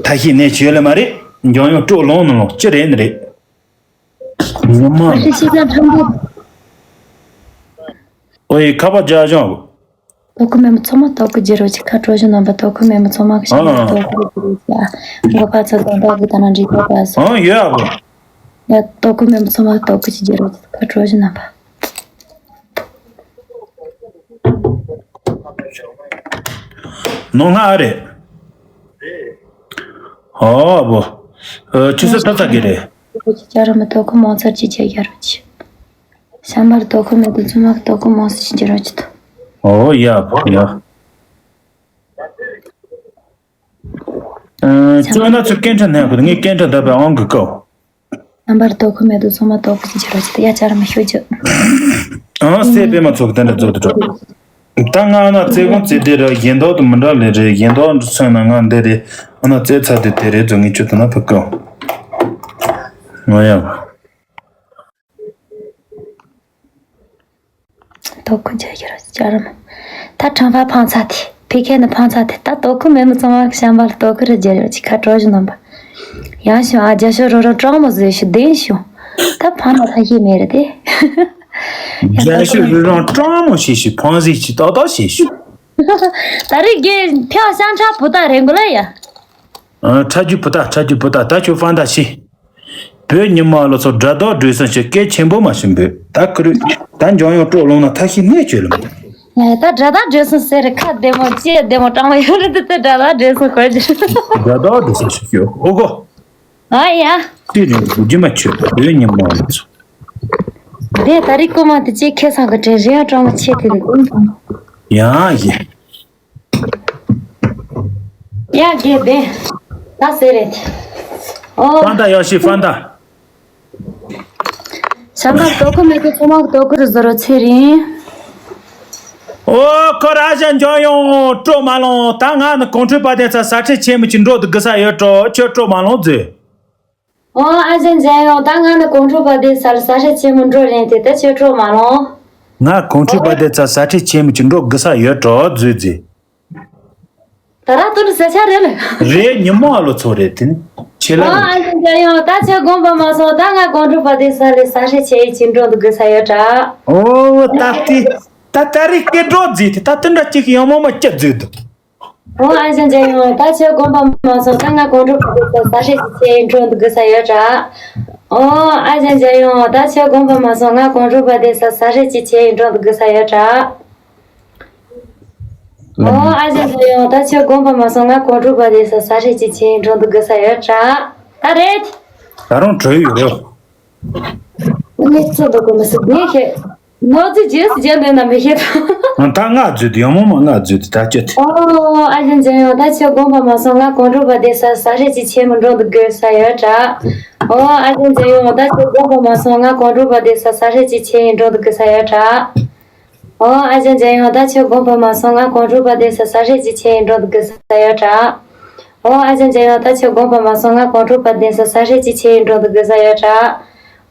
ད་ཤི་ཤི། ད་ཤི་ནས་བྱོས་ལ་མ་རེད། འཇོན་ཡོང་སྤྲོ་ལོང་ནང་ལོང་ཅི་རེད་ནི་རེད། ཉི་མ། ཨ་ཤི་ཤི་ས་ཕྲན་བུ། ཨོ་ཡི་ཁ་པ་རྒྱ་གཞུང་། ཏོ་ཁུ་མེ་མཚོ་མ་ཏོ་ཁུ་ཇི་རོ་ཅི་ཁ་གྲོ་ཞུ་རྣམ་པ་ཏོ་ཁུ་མེ་མཚོ་མ་ཁ་ཤ་ཨ། ཏོ་ཁུ་ཇི་རོ་ཅི་ཨ། མགོ་པ་ཚོ་དོན་དག་གི་ད་ན་འདྲི་གོ་པ་སོ། ཨ་ཡོད་ཨ་བོ། ཡ་ཏོ་ཁུ་མེ་མཚོ་མ་ཏོ་ཁུ་ཅི་ཇི་རོ་ཅི་ཁ་གྲོ་ཞུ་རྣམ་པ། ནོ་ང་ཨ་རེད། ཨོ་ཨ་བོ། ཨ་ཆུ་ཚོད་ད་ཚ་གི་རེད། ཅི་ཅ་ར་མི་ཏོ་ཁུ་མོ་ཚར་ཅི་ཅ་ཡ་རོ་ཅི། ཤམ་བར་ཏོ་ཁུ་མེ་ཏོ་ཚུ་མ་ཏོ་ཁུ་མོ་སི་ཅི་ཅ་རོ་ཅི་ཏོ། ཨོ་ཡ་བོ་ཡ། ཨ་ཅོ་ན་ཚུར་སྐད་འཕྲིན་ནས་གོ་ངས་སྐད་འཕྲིན་བརྡབ་པའི་ཨང་གི་ཀའོ། རྣམ་པར་ཏོ་ཁུ་མེད་དུ་ཚང་མ་ཏོ་ཁུ་ཅི་ཅི་རོ་ཅི་ཏོ་ཡ་ཅ་ར་མ་ཤོད་ཅི། ཨང་སེ་པེ་མ་ཚོགས་དེ་འདྲ་ཚོགས་དུ་འགྲོ། ད་ང་ཨ་ན་རྩེ་གོང་རྩེ་དེ་ར་གཞན་དག་ཏུ་མི་འདྲ་ལེ་རེད། གཞན་དག་འདི་མཚོན་ན་ང་འདི་རེད། ཨ་ན་རྩེ་ཚ་དེ་དེ་རེད་ཚོ་ངས་ཁྱོད་དུ་ན་ཕུ་ཀོ། ང་ཡང་། ཏོ་ཁུ་རྒྱ་ཡོད་ར་ཅ་ར་མ། ད་ཁྲང་ཕ་ཕང་ཚ་དེ་ཕི་ཁེ་ནི་ཕང་ཚ་དེ་ད་ཏོ་ཁུ་མེད་མི་ཚང་མ་ཤམ་བར་ཏོ་ཁུ་ར་རྒྱ་ཡོད་ཅི་ཁ་གྲོ་ཞུ་རྣམ་པ། ཡང་ཞུ་ཨ་རྒྱ་ཤོ་རོ་རོ་གྲོང་མོ་བཟོས་ཞུ་བདེན་ཞུ། ད་ཕང་ན་ཐ་ཤེས་མེད་རེད་དེ། རྒྱ་ཤོ་རོ་རོ་གྲོང་མོ་ཞེས་ཞུ་ཕང་ཟིག་ཅི་ཏོ་ཏོ་ཞེས་ཞུ། ད་རེས་རྒན་ཕྱག་ཤང་ཁྲ་བུ་ད་རེད་འགོ་ལ་ཡ། ཨ་ཁྲ་རྒྱུ་བུ་ད་ཁྲ་རྒྱུ་བུ་ད་ད་ཁྱོད་ཕང་ད་ཤི། བོད་ཉི་མ་ལོ་ཚོ་དགྲ་དོག་སྒྲོལ་སོང་ཞེས་སྐད་ཆེན་པོ་མ་ཞིམ་པོས་ད་ཁུ་རུ་ད་འཇོན་ཡོང་སྤྲོ་ལོང་ན་ཐ་ཤི་གནས་བཅོས་ལ་མི། ད་དགྲ་དོག་སྒྲོལ་སོང་ཟེར་ཁ་བདེ་མོ་ལྕེ་བདེ་མོ་སྤྲང་མོ་ཡོད་རེད་དེ་དགྲ་དོག་སྒྲོལ་སོང་གོ་རྒྱུ། དགྲ་དོག་སྒྲོལ་སོང་ཞིག་ཡོད་ཨོ་གོ། ཨ་ཡ། ཏི་རིང་གུ་ཇི་མ་ཆོད་བོད་ཉི་མ་ལོ་ཚོ། དེ་ད་རིག་གོ་མ་དེ་ཅེ་ཁེ་སང་གི་དྲན་རེ་ཡང་སྤྲང་མོ་ཆེ་དེ་རེད། ཡང་ཡེ། ཡ་གེ་བེ། ད་ཟེར་རེད། ཨོ། ཧྥན་ཏ་ཡ་ཤི་ཧྥན་ཏ། ཤམ་བར་ཏོ་ཁུ་མེད་ཀི་ཚོ་མ་གི་ཏོ་ཁུ་རུ་ཟོ་རོ་ཚེ་རིང་། ཨོ་ཁོ་ར་ཞན་འཇོན་ཡོང་སྤྲོ་མ་ལོང་ད་ང་ནི་གོང་ཁྲོས་པ་དེ་ཚ་ས་ཁྲི་ཆེན་མོ་ཅིག་འགྲོ་དུ་གི་ས་ཡོད་སྤྲོ་ཁྱོད་སྤྲོ་མ་ལོང་ཟེར། ཨོ་ཨ་ཅག་འཇམ་དབྱངས། ད་ང་ནི་གོང་ཁྲོ་པ་དེ་སར་ས་ཧྲི་ཆེན་མོ་འགྲོ་རན་དེ་ད་ཁྱོད་སྤྲོ་མ་ལོང་། ང་གོང་ཁྲོ་པ་དེ་ཚ་ས་ཧྲི་ཆེན་མོ་ཅིག་འགྲོ་དགོས་ས་ཡོད་འགྲོ་རྫུས་རྫི། ད་ར་ཏུ་ནི་ས་ཆ་རེད་ལ། རེད་ཉི་མོ་ཨ་ལོ་ཚོ་རེད་དེ་ནི་ཆེ་ལ། ཨོ་ཨ་ཅག་འཇམ་དབྱངས། ད་ཁྱོད་དགོངས་པ་མ་སོང་། ད་ང་གོང་ཁྲོ་པ་དེ་ས་ལས་ས་ཧྲི་ཆེ་ཡི་ཅིག་འགྲོ་འདུག་དགོས་ས་ཡོད་དྲ། ཨོ་ད་དེ་ད་ད་རེད་སྐད་འགྲོ་རྫི་དེ་ད་དེ་འདྲ་ཅིག་ཡང་མོ་མ་སྐྱ་རྫུས་འདུག་ཨོ་ཨ་ཅག་འཇམ་དབྱངས། ད་ཁྱོད་དགོངས་པ་མ་སོང་། ད་ང་གོང་ཁྲོ་པ་དེ་ས་ས་ཧྲི་ཅིག་ཆེ་ཡི་འགྲོ་འདུག་དགོས་ས་ཡོད་དྲ། ཨོ་ཨ་ཅག་འཇམ་དབྱངས། ད་ཁྱོད་དགོངས་པ་མ་སོང་། ང་གོང་ཁྲོ་པ་དེ་ས་ས་ཧྲི་ཅིག་ཆེ་ཡི་འགྲོ་འདུག་དགོས་ས་ཡོད་དྲ། ཨོ་ཨ་ཅག་འཇམ་དབྱངས། ད་ཁྱོད་དགོངས་པ་མ་སོང་། ང་གོང་ཁྲོ་པ་དེ་ས་ས་ཧྲི་ཅིག་ཆེ་ཡི་འགྲོ་འདུག་དགོས་ས་ཡོད་དྲ། ད་རེད། ད་རུང་བྲོས་ཡོད་རེད། ངས་ཚོད་འདུག་གོ་མི་སྲིད་ངས་ཤེས། ནོར་རྫི་རྗེས་སུ་བརྒྱབ་འདོད་ན་མི་ཤེས་དང་། ད་ང་རྫུས་དུ་ཡང་མོ་མ་ང་རྫུས་དུ་ད་ཅི་ཐེ། ཨོ་ཨ་ཅག་འཇམ་དབྱངས། ད་ཁྱོད་དགོངས་པ་མ་སོང་། ང་གོང་ཁྲོ་པ་དེ་ས་ས་ཧྲི་ཅིག་ཆེ་མོ་འགྲོ་འདུག་དགོས་ས་ཡོད་དྲ། ཨོ་ཨ་ཅག་འཇམ་དབྱངས། ད་ཁྱོད་དགོངས་པ་མ་སོང་། ང་གོང་ཁྲོ་པ་དེ་ས་ས་ཧྲི་ཅིག་ཆེ་ཡི་འགྲོ་འདུག་དགོས་ས་ཡོད་དྲ། ཨོ་ཨ་ཅག་འཇམ་དབྱངས། ད་ཁྱོད་དགོངས་པ་མ་སོང་། ང་གོང་ཁྲོ་པ་དེ་ས་ས་ཧྲི་ཅིག་ཆེ་ཡི་འགྲོ་འདུག་དགོས་ས་ཡོད་དྲ། ཨོ་ཨ་ཅག་འཇམ་དབྱངས། ད་ཁྱོད་དགོངས་པ་མ་སོང་། ང་གོང་ཁྲོ་པ་དེ་ས་ས་ཧྲི་ཅིག་ཆེ་ཡི་འགྲོ་འདུག་དགོས་ས་ཡོད་དྲ།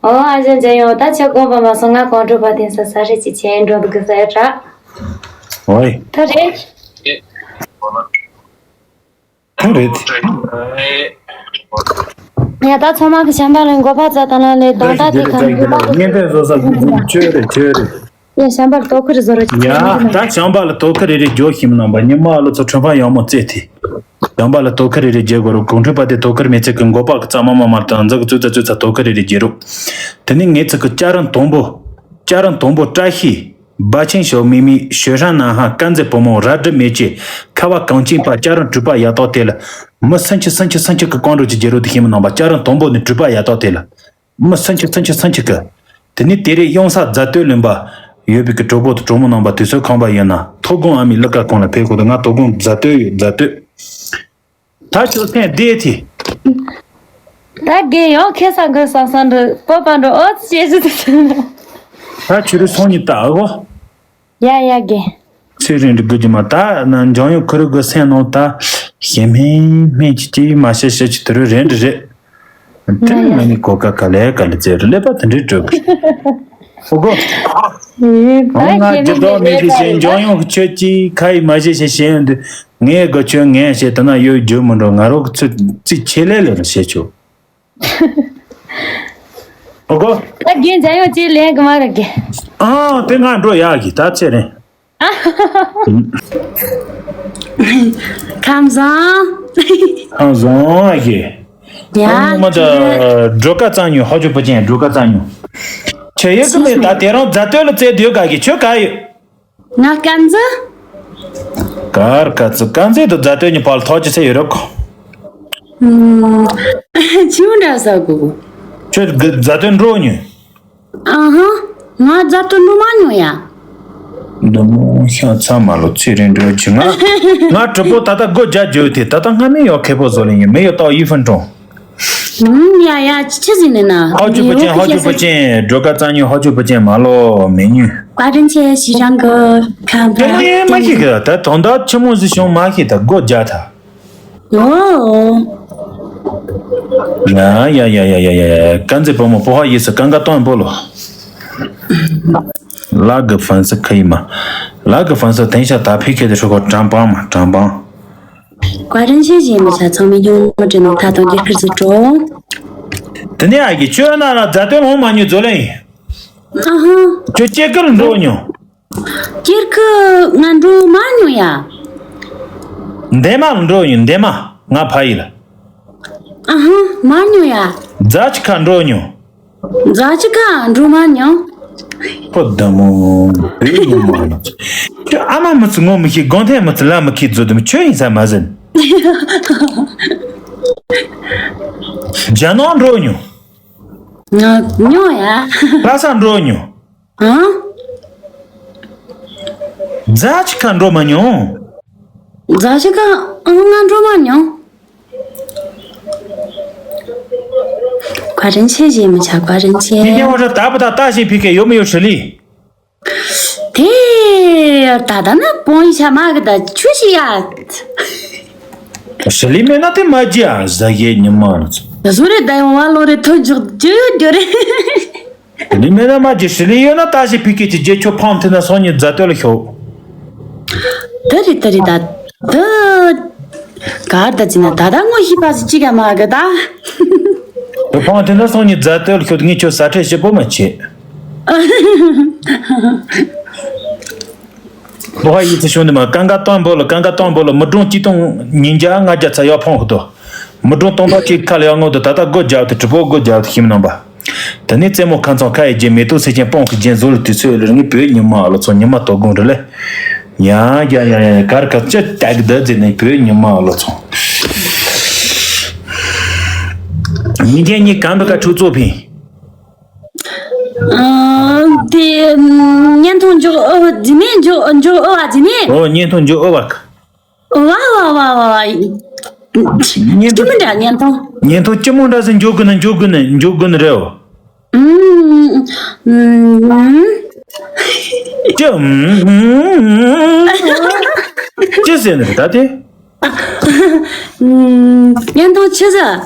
ཨོ་ཨ་ཅག་འཇམ་དབྱངས། ད་ཁྱོད་དགོངས་པ་མ་སོང་། ང་གོང་ཁྲོ་པ་དེ་ས་ས་ཧྲི་ཅིག་ཆེ་ཡི་འགྲོ་འདུག་དགོས་ས་ཡོད་དྲ། ཨོའི། ད་རེད། ད་རེད། ཡ་ད་ཚང་མ་གི་བྱམས་པ་ལ་མགོ་པ་ཙ་ད་ལ་ལས་གདོང་ད་དེ་གམ་གི་པ་གཉན་ཕན་བཟོ་ས་ཆོས་རེད་ཆོས་རེད། ཡ་བྱམས་པར་དོ་ཁུར་བཟོ་རོགས་ཡ་ད་བྱམས་པ་ལ་དོ་ཁུར་རེ་རེ་རྒྱོ་ཞིམ་ནང་པ་ཉི་མ་ལ་ཚོ་ཁྲོན་པ་ཡག་མོ་རྩེ་ཐི། བྱམས་པ་ལ་དོ་ཁུར་རེ་རེ་རྒྱོ་དགོས་རོགས་གོང་ཁྲོས་པ་དེ་དོ་ཁུར་མེད་ཚེ་གི་མགོ་པ་གི་ཙ་མ་མ་མར་དང་འཛག་གི་ཙུ་ཙ་ཙུ་ཙ་དོ་ཁུར་རེ་རེ་རྒྱོ་རོགས། དེ་ནི་ངེད་ཚོ་གི་ཅ་རང་དང་པོ། ཅ་རང་དང་པོ་བཀྲ་ཤིས། སྦ་ཆེན་ཞོ་མི་མི་ཞོ་ཧྲ་ན་ཧ་དཀར་མཛེས་བུ་མོ་ར་སྒྲི་མེ་ལྕེ་ཁ་བ་གངས་ཅན་པ་ལྕགས་རི་གྲུ་པ་ཡ་ཏོག་དེ་ལ་མི་སུམ་ཅུ་སུམ་ཅུ་སུམ་ཅུ་གི་ཀོང་རོ་གྱི་རྒྱལ་རོ་དེ་ཤེས་མི་ནང་པ་ལྕགས་རི་དང་པོ་ནི་གྲུ་པ་ཡ་ཏོག་དེ་ལ་མི་སུམ་ཅུ་སུམ་ཅུ་སུམ་ཅུ་གི། དེ་ནི་དེ་རེད་གཡང་ས་རྫ་སྟོད་ལུང་པ་ཡོད་པའི་གི་གྲོགས་པོ་དང་གྲོགས་མོ་ནང་པ་དུས་ཚོད་ཁང་པ་ཡོད་ན་ཐོ་དགོང་ཨ་མའི་ལུ་ཀ་ཁང་ལ་ཕེབས་ཁོ་ཐག་ང་ཐོ་དགོང་རྫ་སྟོད་ཡོད་རྫ་སྟོད། ད་ཁྱོད་སེམས་བདེ་ཐི། ད་རྒན་ཡང་ཁེ་ས་འགོད་སང་སང་འདྲི་སྤོབས་པ་འགྲོ་ཨོ་ཙི་ཤེས་ཟི་ཟི། ད་ཁྱོད་རི་སོང་ཉི་ད་ཨ་གོ། ཡ་ཡ་རྒན། ཚེ་རིང་འདྲི་དགོས་ཀྱི་མ་ད་ན་འཇང་ཡོད་ཁུ་རི་གི་སེམས་ནང་ད་ཞེ་སྨན་སྨན་གྱི་ཅི་མ་ཤེས་ཤེས་ཀྱི་དུ་རུ་རེད་འདྲི་རེད། དེ་ནི་ང་ནི་གོ་ཀ་ཀ་ལས་ཀ་ལས་ཙེ་རུ་ཀླད་པ་དེ་འདྲའི་གྲོད་ཀྱི། ཨོ་གོ། ཨོ་ང་ཇི་ལྟར་མི་ཤེས་ཤེས་འཇང་ཡོང་གི་ཁྱོད་ཀྱིས་ཁ་ཡིས་མ་བྱེད་ཤེས་ཤེས་ཡོང་དུས་ངས་གོ་ཁྱོད་ངས་བྱེད་དེ་ན་ཡོད་རྒྱུ་མི་འགྲོ་ང་རོ་གི་ཚུལ་རྩིས་ཆེ་ལེ་ལེ་རུ་བྱེད་ཆོག་ཨོ་གོ། ད་རྒན་འཇང་ཡོང་ཅིག་ལེན་གི་མ་རེད་རྒན། ཨང་དེ་ང་འགྲོ་ཡག་གི་ད་ཚེ་རིང་། ཁམས་བཟང་། ཁམས་བཟང་ཨ་ཞེ། ཡ། ཨང་མ་ད་སྒྲོལ་དཀར་གཙང་ཉུང་ཧོ་ཆུ་བུ་ཅན་སྒྲོལ་དཀར་གཙང་ཉུང་། ཆེ་ཡོད་གི་མེད་ད་དེ་རང་རྫ་སྟོད་ལ་བཙལ་སྡོད་ག་གི་ཁྱོད་ག་ཡོད། ང་དཀར་མཛེས། གར་ག་ཚི་དཀར་མཛེས་དུ་རྫ་སྟོད་ཉི་བར་ལ་ཐོག་ཅི་ཚེ་ཡོད་རོགས། ཆིའུ་འདྲ་ཟ་གོ། ཁྱོད་གི་རྫ་སྟོད་འགྲོ་ཉུང་། ཨ་ཧ། ང་རྫ་སྟོད་འགྲོ་མ་མྱོང་ཡ། འདི་མོ་ཤ་ཚ་མ་ལོ་ཚེ་རིང་འགྲོ་ཆུ་ང་། ང་གྲི་པོ་ད་ལྟ་སྒོ་རྒྱག་རྒྱུ་དེ་ད་ལྟ་སྔ་མེ་ཡོ་ཁེ་པོ་བཟོ་ལེ་ཡིན་མེ་ཡོ་ཏའོ་ཡི་ཕན་ཀྲོང་། ཨུམ་ཡ་ཡ་ཆི་ཟིན་ནི་ན། ཧོ་ཆུ་བུ་ཅན་ཧོ་ཆུ་བུ་ཅན་སྒྲོལ་དཀར་གཙང་ཉུང་ཧོ་ཆུ་བུ་ཅན་མ་ལོ་མེ་ཉུ། བཀའ་དྲིན་ཆེ་ཞི་ཅང་གི་ཁམས་པ། དེ་ནི་མ་ཤི་གི་ད་དོན་དག་ཆི་མོ་ཟིག་བྱུང་མ་ཤི་ད་སྒོ་རྒྱག་ད། ཨོ། ཡ་ཡ་ཡ་ཡ་ཡ་ཡ། དཀར་མཛེས་བུ་མོ་པོ་ཧ་ཡིས་སུ་ཀང་ཀ་སྟོན་པོ་ལོ། ལ་གི་ཧྥན་སི་ཁ་ཡི་མ། ལ་གི་ཧྥན་སི་དེང་ཤ་ད་ཕི་ཁེ་དེ་ཧྲུ་གོ་གྲམ་པང་མ་གྲམ་པང་། བཀའ་དྲིན་ཆེ་ཞེས་མི་བྱ་ཚང་མས་ཡོང་མ་དྲན་ནོ་ད་དང་རྒྱ་ཁར་ཟིག་འགྲོ། དེ་ནས་ཨ་གི་ཁྱོད་ན་ལ་རྫ་སྟོད་ལོང་མ་ཉུ་ཛོ་ལེ་ཡིན། ཨ་ཧ། ཁྱོད་སྐྱེ་ཀིར་འགྲོ་ཉོ། སྐྱེར་ཁུ་ང་འགྲོ་མ་མྱོང་ཡ། འདན་མ་འགྲོ་ཡིན་འདན་མ་ང་ཕ་ཡི་ལ། ཨ་ཧ་མ་མྱོང་ཡ། རྫ་ཆུ་ཁ་འགྲོ་མྱོང་། རྫ་ཆུ་ཁ་འགྲོ་མ་མྱོང་། ཕོ་བདག་མོ་བོད་ཡིན་མ་ལ། ཁྱོད་ཨ་མ་མི་ཚེ་ངོ་མི་ཤེས་དགོན་ཐེན་མི་ཚེ་ལ་མི་ཁེས་རྫོ་དུ་མི་ཆོས་ཡིན་ས་མ་ཟིན། རྒྱ་ནག་འགྲོ་མྱོང་། ང་མྱོང་ཡ། ལྷ་ས་འགྲོ་མྱོང་། ཨང་། རྫ་ཆུ་ཁ་འགྲོ་མ་མྱོང་། རྫ་ཆུ་ཁ་ཨང་ང་འགྲོ་མ་མྱོང་། བཀའ་དྲིན་ཆེ་ཞེས་མི་བྱ་བཀའ་དྲིན་ཆེ། ངས་ཉེ་བར་ད་བུ་ད་ལྟ་ཞིག་ཕི་ཁེ་ཡོད་མི་ཡོད་ཧྲི་ལི། དེ་ད་ལྟ་ན་པོང་ཡི་ཆ་མ་གི་ད་ཆུ་ཞིག་ཡ། ཧྲི་ལི་མེད་ན་དེ་མ་བརྗེད་ཨ་ཟ་ཡེ་ཉི་མ་ལ་ཚོ། ད་བཟོ་རེ་ད་ཡོང་བ་ལོ་རེ་ཐོ་འཇོག་རྒྱུ་ཡོད་རྒྱུ་རེད། དེ་ནི་མེད་ན་མ་ཅི་ཧྲི་ལི་ཡོད་ན་ད་ཞིག་ཕི་ཁེ་ཅི་རྗེ་ཁྱོད་ཕམ་ཐི་ན་སོང་ཉི་རྫ་སྟོད་ལ་ཤོག་དེ་རེད་དེ་རེད་ད། དེ་གར་ད་ཅི་ན་ད་ད་ངོ་ཤི་པ་ཟི་ཅི་ག་མ་གི་ད། དེ་ཕམ་ཐི་ན་སོང་ཉི་རྫ་སྟོད་ལ་ཤོག་ངས་ཁྱོད་ས་ཁྲལ་ཞིབ་པོ་མ་བྱེད། ལོ་ཧ་ཡིད་ཚེ་ཤོང་འདི་མ་ཀང་ཀ་སྟོན་པོ་ལ་ཀང་ཀ་སྟོན་པོ་ལ་མི་གྲོང་ཅི་སྟོང་ཉིན་བརྒྱ་ལྔ་བརྒྱ་ཚ་ཡག་ཕོང་ཧུ་དོ། མི་གྲོང་སྟོང་ཕྲག་གཅིག་ཁ་ལ་ཡག་ངོ་དུ་ད་ལྟ་སྒོ་རྒྱབ་དུ་གྲི་པོ་སྒོ་རྒྱབ་དུ་ཤིམ་ནང་པ། ད་ནི་རྩེ་མོ་ཁ་ཚང་ཁ་ཡི་རྗེ་མེ་ཏོག་སེ་ཅན་སྤོང་གི་རྒྱན་བཟོ་ལ་དུས་ཚོད་ལ་ངའི་བོད་ཉི་མ་ལ་ཚོ་ཉི་མ་དོ་དགོང་རེ་ལེ། ཡ་ཡ་ཡ་ཡ་ཡ་གར་ག་ཅི་ཏག་ད་ཟེར་ནས་བོད་ཉི་མ་ལ་ཚོ། ཉིན་རྒྱན་གཉིས་གང་འདྲ་ག་ཁྲུ་ཚོ་ཕིན། ཨ། དེ་བརྙན་ཐུང་འཇོག་ཨོ་བ་རྫི་མེད་འཇོག་འཇོག་ཨོ་བ་རྫི་མེད། ཨོ་བརྙན་ཐུང་འཇོག་ཨོ་བ། ཨོ་བ་བ་བ་བ་བ། བརྙན་ཐུང་མི་འདྲ་བརྙན་ཐུང་། བརྙན་ཐུང་ཅི་མོ་འདྲ་ཟིག་འཇོག་གི་ན་འཇོག་གི་ན་འཇོག་གི་ན་རེད་ཨོ། ཨུམ། ཨུམ། ཅི་ཨུམ། ཅི་ཟེར་ནི་རེད་ད་དེ། ཨུམ། བརྙན་ཐུང་ཆི་ཟེར།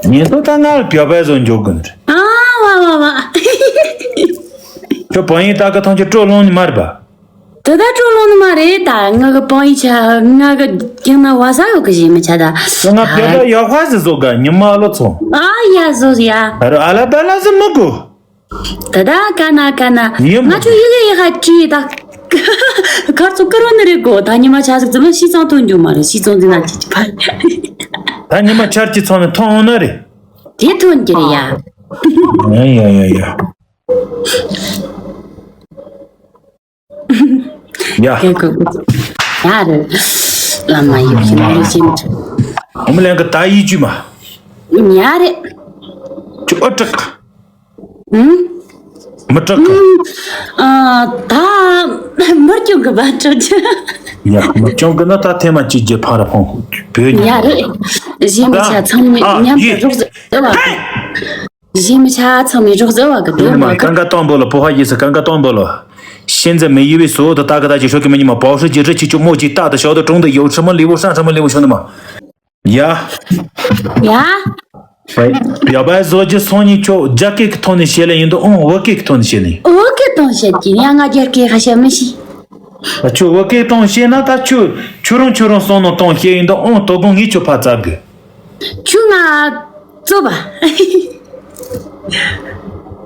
ཉིན་ཐོ་ད་ང་ལ་བྱ་བའི་བཟོ་འཇོག་གི་འདུག་ཨ་བ་བ་བ། ཁྱོད་བོད་ཡིག་ལྟ་གི་ཐང་ཆུ་སྤྲོ་ལོང་ནི་མ་རེད་པ། དེ་ད་སྤྲོ་ལོང་ནི་མ་རེད། ད་ང་གི་སྤང་ཡི་ཆ་ང་གི་ཀྱང་ན་བ་ས་ཡོད་གི་ཞེས་མི་ཆ་ད། ང་ཕེ་ད་ཡག་པ་ཟིག་བཟོ་ག་ཉི་མ་ལོ་ཚོ། ཨ་ཡ་བཟོ་ཡ། ཨ་རོ་ཨ་ལ་པ་ལ་ཟིག་མི་དགོས། ད་ད་ཀ་ན་ཀ་ན། ཡིན་མོ། ང་ཆོ་ཡི་གེ་ཡི་ཧ་ཅི་ད། ཁར་ཚོ་ཀར་བ་ནི་རེད་གོ། ད་ཉི་མ་ཆ་ཟིག་ཙམ་ཤི་ཙང་ཐོན་རྒྱུ་མ་རེད། ཤི་ཙང་འཛིན་ན་ཅི་ཅི་ཕ། ད་ཉི་མ་ཆར་གྱི་ཚང་ནས་ཐོན་འོང་ན་རེད། དེ་ཐོན་གྱི་རེད་ཡ། ཡ་ཡ་ཡ་ཡ། ཡ། ཡ་རེད། བླ་མ་ཡིད་བཞིན་ནོར་བཞིན། ཨོ་མི་ལན་གི་ད་ཡིད་བཅུས་མ། ཡ་རེད། ཅི་ཨོ་དྲག་ཨུམ། མི་དྲག་གི། ཨ། ད་མི་སྐྱོང་གི་བ་དྲག་ཅི། ཡ་མི་སྐྱོང་གི་ན་ད་ཐེངས་མ་གཅིག་རྗེས་ཕར་ཕོང་བོད་ཉིད། ཡ་རེད། གཞན་མི་ཆ་ཚང་མས་ཨ་མཉམ་དུ་ཡེ་རོགས་ཟེར་བ། གཞན་མི་ཆ་ཚང་མས་རོགས་ཟེར་བ་གི་དོན་མ་གི། 刚刚断播了，不好意思，刚刚断播了。现在没有一位所有的大哥大姐说给你们，保时捷这期就墨迹大的小的中的有什么礼物上什么礼物兄弟们。 ཡ། ཡ། བྱ་བ་བཟོ་རྒྱུ་སོང་ཉིན་ཁྱོད་རྒྱ་སྐད་ཀྱི་ཐོག་ནས་བཤད་ལེ་ཡིན་དུ་ཨང་བོད་སྐད་ཀྱི་ཐོག་ནས་བཤད་ལེ་ཡིན། བོད་སྐད་ཐོག་བཤད་ཀྱི་ཡ། ང་རྒྱ་སྐད་ཁ་བཤད་མི་ཤེས། ད་ཁྱོད་བོད་སྐད་ཐོག་བཤད་ན་ད་ཁྱོད་ཁྱོད་རང་ཁྱོད་རང་བསམ་ནོ་ཐོག་བཤད་ཡིན་དུ་ཨང་དོ་དགོང་ངས་ཁྱོད་ཕར་བཙལ་དགོས། ཁྱོད་ང་བཙལ་བ།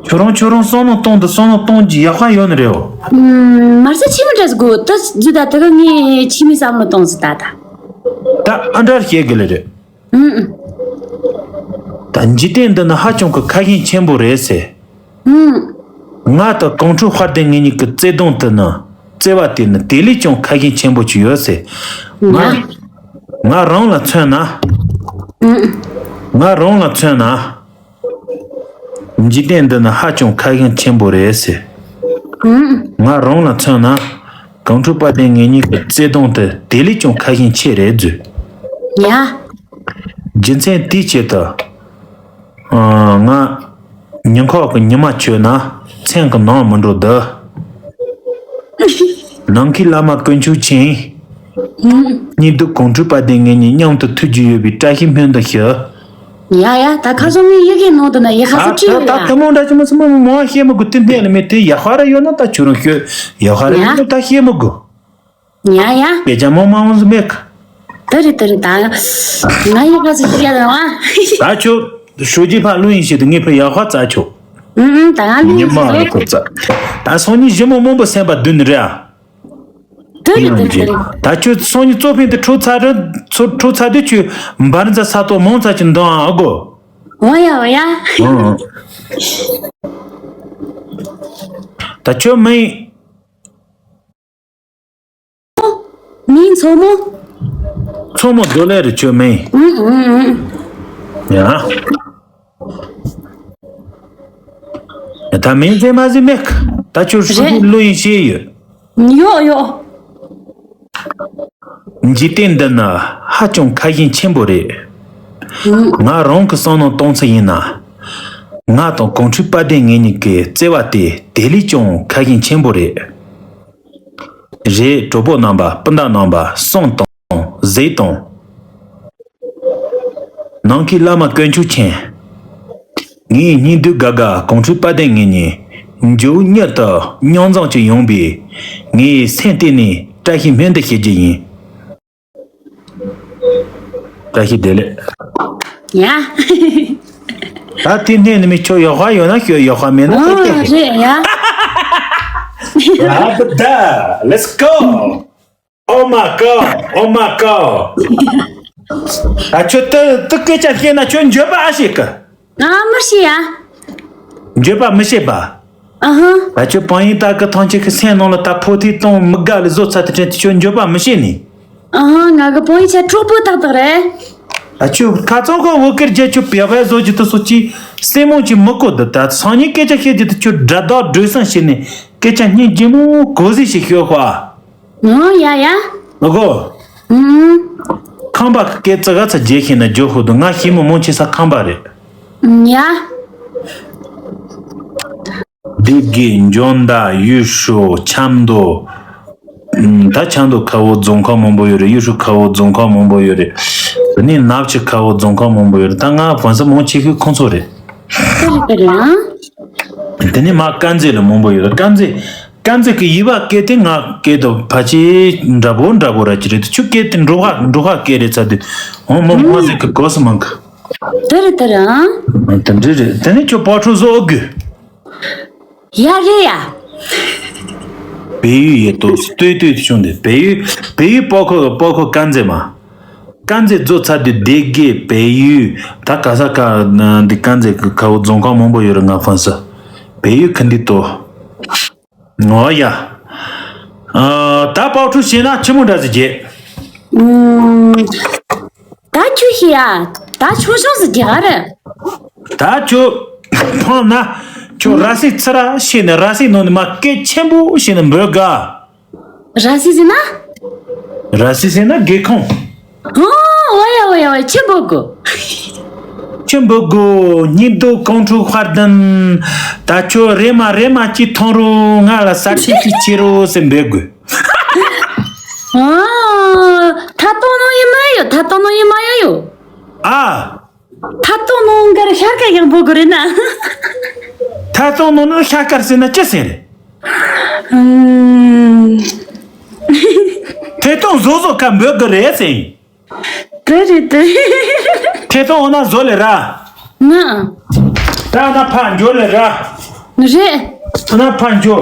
ཁྱོད་རང་ཁྱོད་རང་བསམ་ནོ་ཐོག་འདི་བསམ་ནོ་ཐོག་གི་ཡག་པ་ཡོད་ནི་རེད་འོ། མར་ས་ཆི་མི་འདྲ་ཟིག་གོ་ད་ཟུ་ད་ད་ག་ངས་ཆི་མི་བསམ་བློ་གཏོང་ཟིག་ད་ད། ད་ཨ་འདྲ་བཤད་གི་ལེ་རེད། ཨུམ། ད་འཇིག་རྟེན་འདི་ནི་ཧ་ཅང་གི་ཁ་ཞེང་ཆེན་པོ་རེད་ཟེར། ཨུམ། ང་དང་གངས་ཕྲུག་དཔལ་ལྡན་ངེད་གཉིས་ཀྱི་བརྩེ་དུང་དེ་ནི་བརྩེ་བ་དེ་ནི་དེ་ལས་ཀྱང་ཁ་ཞེང་ཆེན་པོ་ཅིག་ཡོད་ཟེར། ང་ང་ང་རང་ལ་མཚོན་ན། ཨུམ། ང་རང་ལ་མཚོན་ན། འཇིག་རྟེན་འདི་ནི་ཧ་ཅང་ཁ་ཞེང་ཆེན་པོ་རེད་ཟེར། ཨུམ། ང་རང་ལ་མཚོན་ན། གངས་ཕྲུག་དཔལ་ལྡན་ངེད་གཉིས་ཀྱི་བརྩེ་དུང་དེ་དེ་ལས་ཀྱང་ཁ་ཞེང་ཆེ་རེད་ཟེར། ཡ། རྒྱུ་མཚན་དེའི་ཆེད་དུ། ཨ། ང་ཉིན་ཁོག་གི་ཉི་མ་ཆོད་ན་མཚན་གི་ནང་མི་འགྲོ་འདི། ནམ་མཁའི་བླ་མ་དཀོན་མཆོག་མཁྱེན། ཨུམ། སྙིགས་དུས་གངས་ཕྲུག་དཔལ་ལྡན་ངེད་གཉིས་མཉམ་དུ་ཐུག་རྒྱུ་ཡོད་པའི་བཀྲ་ཤིས་སྨོན་འདུན་ཞུ། ཡ་ཡ། ད་ཁ་སང་ངའི་ཡི་གེ་ནང་དུ་ན་ཡི་ཧ་ད་སུ་ཁྲིད་ད་ཡོད་ད་ཡ། ཐུན་མོང་འདྲ་ཅི་མ་སུ་མ་མང་བ་བཤད་མི་དགོས། དེ་འདི་ལ་མེད་དེ་ཡག་པ་ར་ཡོད་ན་ད་ཁྱོད་རང་ཤོད། ཡག་པ་ར་ཡོད་ན་ད་བཤད་མི་དགོས། ཡ་ཡ། སྐད་ཆ་མང་མང་ཟིག་མེད་གི། དེ་རེད་དེ་རེད་ད། ང་ཡི་ཧ་སུ་ཁྲིད་ཡ་ད་བ། ད་ཁྱོད་ཤོད་ཀྱི་ཕ་ལོ་ཡིན་ཞེས་དུ་ངས་ཕ་ཡག་པ་བཙལ་ཆོག་ཨུ་ཨུ། ད་ང་ལོ་ཉི་ཡིན་མ་ཟིག་ལ་ཁོ་བཙལ། ད་སང་ཉིན་ཞི་མོ་རྨོན་པོ་སེམས་པ་བདུན་རེད་ཨ། དེ་རེད་དེ་རེད་དེ་རེད། ད་ཁྱོད་སང་ཉིན་གཙོ་ཕིན་དུ་འཕྲོ་ཚ་རུ་ཚོ་འཕྲོ་ཚ་དུས་ཁྱོད་འབར་འཛའ་ས་ཐོག་མང་ཚ་ཅིག་འདོན་ཨ་གོ། འོ་ཡ་འོ་ཡ། ཨང་། ད་ཁྱོད་མིན། མིན་མཚོ་མོ། མཚོ་མོ་རྡོ་ལེ་རུ་ཁྱོད་མིན། ཨང་ཨང་ཨང་། ཡ། ད་མིང་ཚད་མ་ཟིན་མེད། ད་ཁྱོད་ཧྲུ་རེད། ཏི་ལོ་ཡིན་ཤེས་ཡོད། ཡོད་ཡོད། འཇིག་རྟེན་འདི་ནི་ཧ་ཅང་ཁ་ཞེང་ཆེན་པོ་རེད། ང་རང་གི་བསམ་བློ་གཏོང་ཚུལ་ཡིན་ན། ང་དང་གངས་ཕྲུག་དཔལ་ལྡན་ངེད་གཉིས་ཀྱི་བརྩེ་བ་དེ་དེ་ལས་ཀྱང་ཁ་ཞེང་ཆེན་པོ་རེད། རེད། གྲོགས་པོ་རྣམ་པ། སྤུན་ཟླ་རྣམ་པ། བསམ་དང་། གཟིགས་དང་། ནམ་མཁའི་བླ་མ་དཀོན་མཆོག་མཁྱེན། ངའི་སྙིང་སྡུག་དགའ་དགའ་གངས་ཕྲུག་དཔལ་ལྡན་ངེད་གཉིས་མཇལ་མྱུར་དུ་མཉམ་འཛོམས་ཀྱི་ཡོང་བའི་ངའི་སེམས་གཏིང་ནས་བཀྲ་ཤིས་སྨོན་འདུན་ཞུ་རྒྱུ་ཡིན། བཀྲ་ཤིས་བདེ་ལེགས། ཡ། ད་དེ་ནས་ནི་མི་ཁྱོད་ཡག་པ་ཡོད་ན་ཤོད། ཡག་པ་མེད་ན་ཨོ་ད་རེད་ཡ། ཨ་ད། Let's go. Oh my god. Oh my god. ད་ཁྱོད་ད་ད་སྐད་ཆ་བཤད་ན་ཁྱོད་འགྱོད་པ་ཨ་ཤེས་གི། ང་མི་ཤེས་ཡ། འགྱོད་པ་མི་ཤེས་པ། ཨ་ཧ། ད་ཁྱོད་སྤང་ཡིན་ད་གི་ཐང་ཆེ་གི་སེམས་ནང་ལ་ད་ཕོ་ཐིག་གཏོང་མི་དགའ་ལ་བཟོ་ཚར་དེ་དྲན་དེ་ཁྱོད་འགྱོད་པ་མི་ཤེས་ནི། ཨ་ཧ། ང་གི་སྤང་ཡིན་ཆ་གྲོགས་པོ་ཏག་ཏག་རེད། ད་ཁྱོད་ཁ་ཚང་ཁ་བོད་སྐད་རྒྱ་ཁྱོད་བེ་བེ་བཟོ་རྒྱུ་དུ་སོ་ཅི་སེམས་མོ་ཅི་མི་གོ་འདི་ད་སང་ཉིན་སྐད་ཆ་བཤད་རྒྱུ་དུ་ཁྱོད་དགྲ་དག་སྒྲོལ་སང་ཤེས་ནི་སྐད་ཆ་སྙིང་རྗེ་མོ་གོ་ཟིག་ཞིག་ཤོད་ཧ། ཨང་ཡ་ཡ། ཨ་གོ། ཨང་། ཁམས་པ་གི་སྐད་ཙི་ག་ཚ་རྒྱས་ཤེས་ན་རྒྱོ་ཧུ་དུ་ང་ཤེས་མོ་མོ་ཆེ་ས་ཁམས་པ་རེད། ཡ། སྡེ་དགེ་འཇོ་མདའ་ཡུལ་ཤུལ་ཆབ་མདོ། ད་ཆབ་མདོ་ཁ་བོ་རྫོང་ཁག་མང་པོ་ཡོད་རེད། ཡུལ་ཤུལ་ཁ་བོ་རྫོང་ཁག་མང་པོ་ཡོད་རེད། དེ་ནས་ནག་ཆུ་ཁ་བོ་རྫོང་ཁག་མང་པོ་ཡོད་རེད། ད་ང་བོན་ས་མང་ཆེ་ཤོས་ཁོང་ཚོ་རེད། དེ་ནས་མ་དཀར་མཛེས་ལ་མང་པོ་ཡོད་རེད། དཀར་མཛེས། དཀར་མཛེས་ཀྱི་ཡིབ་པ་སྐད་དེ་ང་སྐད་དུ་ཕལ་ཆེར་འདྲ་པོ་འདྲ་པོ་ར་ཅི་རེད། ཁྱོད་སྐད་དེ་འབྲོག་པ་འབྲོག་པ་སྐད་རེད་ཚ་དུས། འོ་མོ་མོ་ཟིག་གི་གོ་སི་མང་གི། དེ་རེད་དེ་རེད་ཨང་། དེ་འདྲ་རེད། དེ་ནས་ཁྱོད་པོ་ཁྲུ་བཟོ་ཨོ་དགོས། ཡ་རེད་ཡ། བལ་ཡུལ་ཡེ་ཏོ་ལྟོས་ལྟོས་བྱུང་དེ་བལ་ཡུལ་བལ་ཡུལ་པོ་ཁོ་པོ་ཁོ་དཀར་མཛེས་མ། དཀར་མཛེས་རྫོ་ཚ་དུས་སྡེ་དགེ་བལ་ཡུལ་ད་ག་ས་ག་འདི་དཀར་མཛེས་ཀྱི་ཁ་བོ་རྫོང་ཁག་མང་པོ་ཡོད་རེད། ང་ཧྥན་སི་བལ་ཡུལ་ཁ་འདི་ཏོ། ངོ་ཡ། ཨ། ད་པའོ་ཁྲུ་ཤེས་ན་ཆི་མོ་འདྲ་ཟིག་རྒྱས། ཨུམ། ད་ཁྱོད་ཤེས་ཡ། ད་ཆུང་ཆུང་ཟིག་རྒྱག་རེད། ད་ཁྱོད་ཕངས་ན་ཁྱོད་ར་སི་ཚི་ར་ཤེས་ནས་ར་སི་ནང་ནས་མ་སྐད་ཆེན་པོ་ཤེས་ནས་འབོད་དགའ། ར་སི་ཟེར་ན། ར་སི་ཟེར་ན་སྒེའུ་ཁུང་། ཨོ། ཨོ་ཡ་ཨོ་ཡ་ཨོ་ཡ། ཆི་འབོད་དགོས། ཆི་འབོད་དགོས། སྙིང་སྡུག་ཁོང་ཁྲོ་དཔའ་གདན། ད་ཁྱོད་རེ་མ་རེ་མ་ཅིག་མཐོང་རུང་ང་ལ་ས་ཁྲིད་ཅིག་བྱེད་རོགས་ཟེར་འབོད་དགོས། ཨོ། ཐ་ཏོ་ནོ་ཡི་མ་ཡོ། ཐ་ཏོ་ནོ་ཡི་མ་ཡོ་ཡོ། ཨ། ཐ་ཏོ་ནོ་འགར་ཤར་ཀ་ཡང་འབོད་དགོས་རེད་ན། ཐ་ཏོ་ནོ་ནོ་ཤར་ཀར་ཟེར་ན་ཅི་ཟེར་རེད། ཨུམ། ཐེ་ཏོང་བཟོ་བཟོ་ཁ་འབོད་གི་རེད་ཟེར། དེ་རེད་དེ། ཐེ་ཏོང་འོ་ན་བཟོ་ལེ་ར། ང་། ད་ན་ཕ་འགྱོ་ལེ་ར། རེད། ན་ཕ་འགྱོ།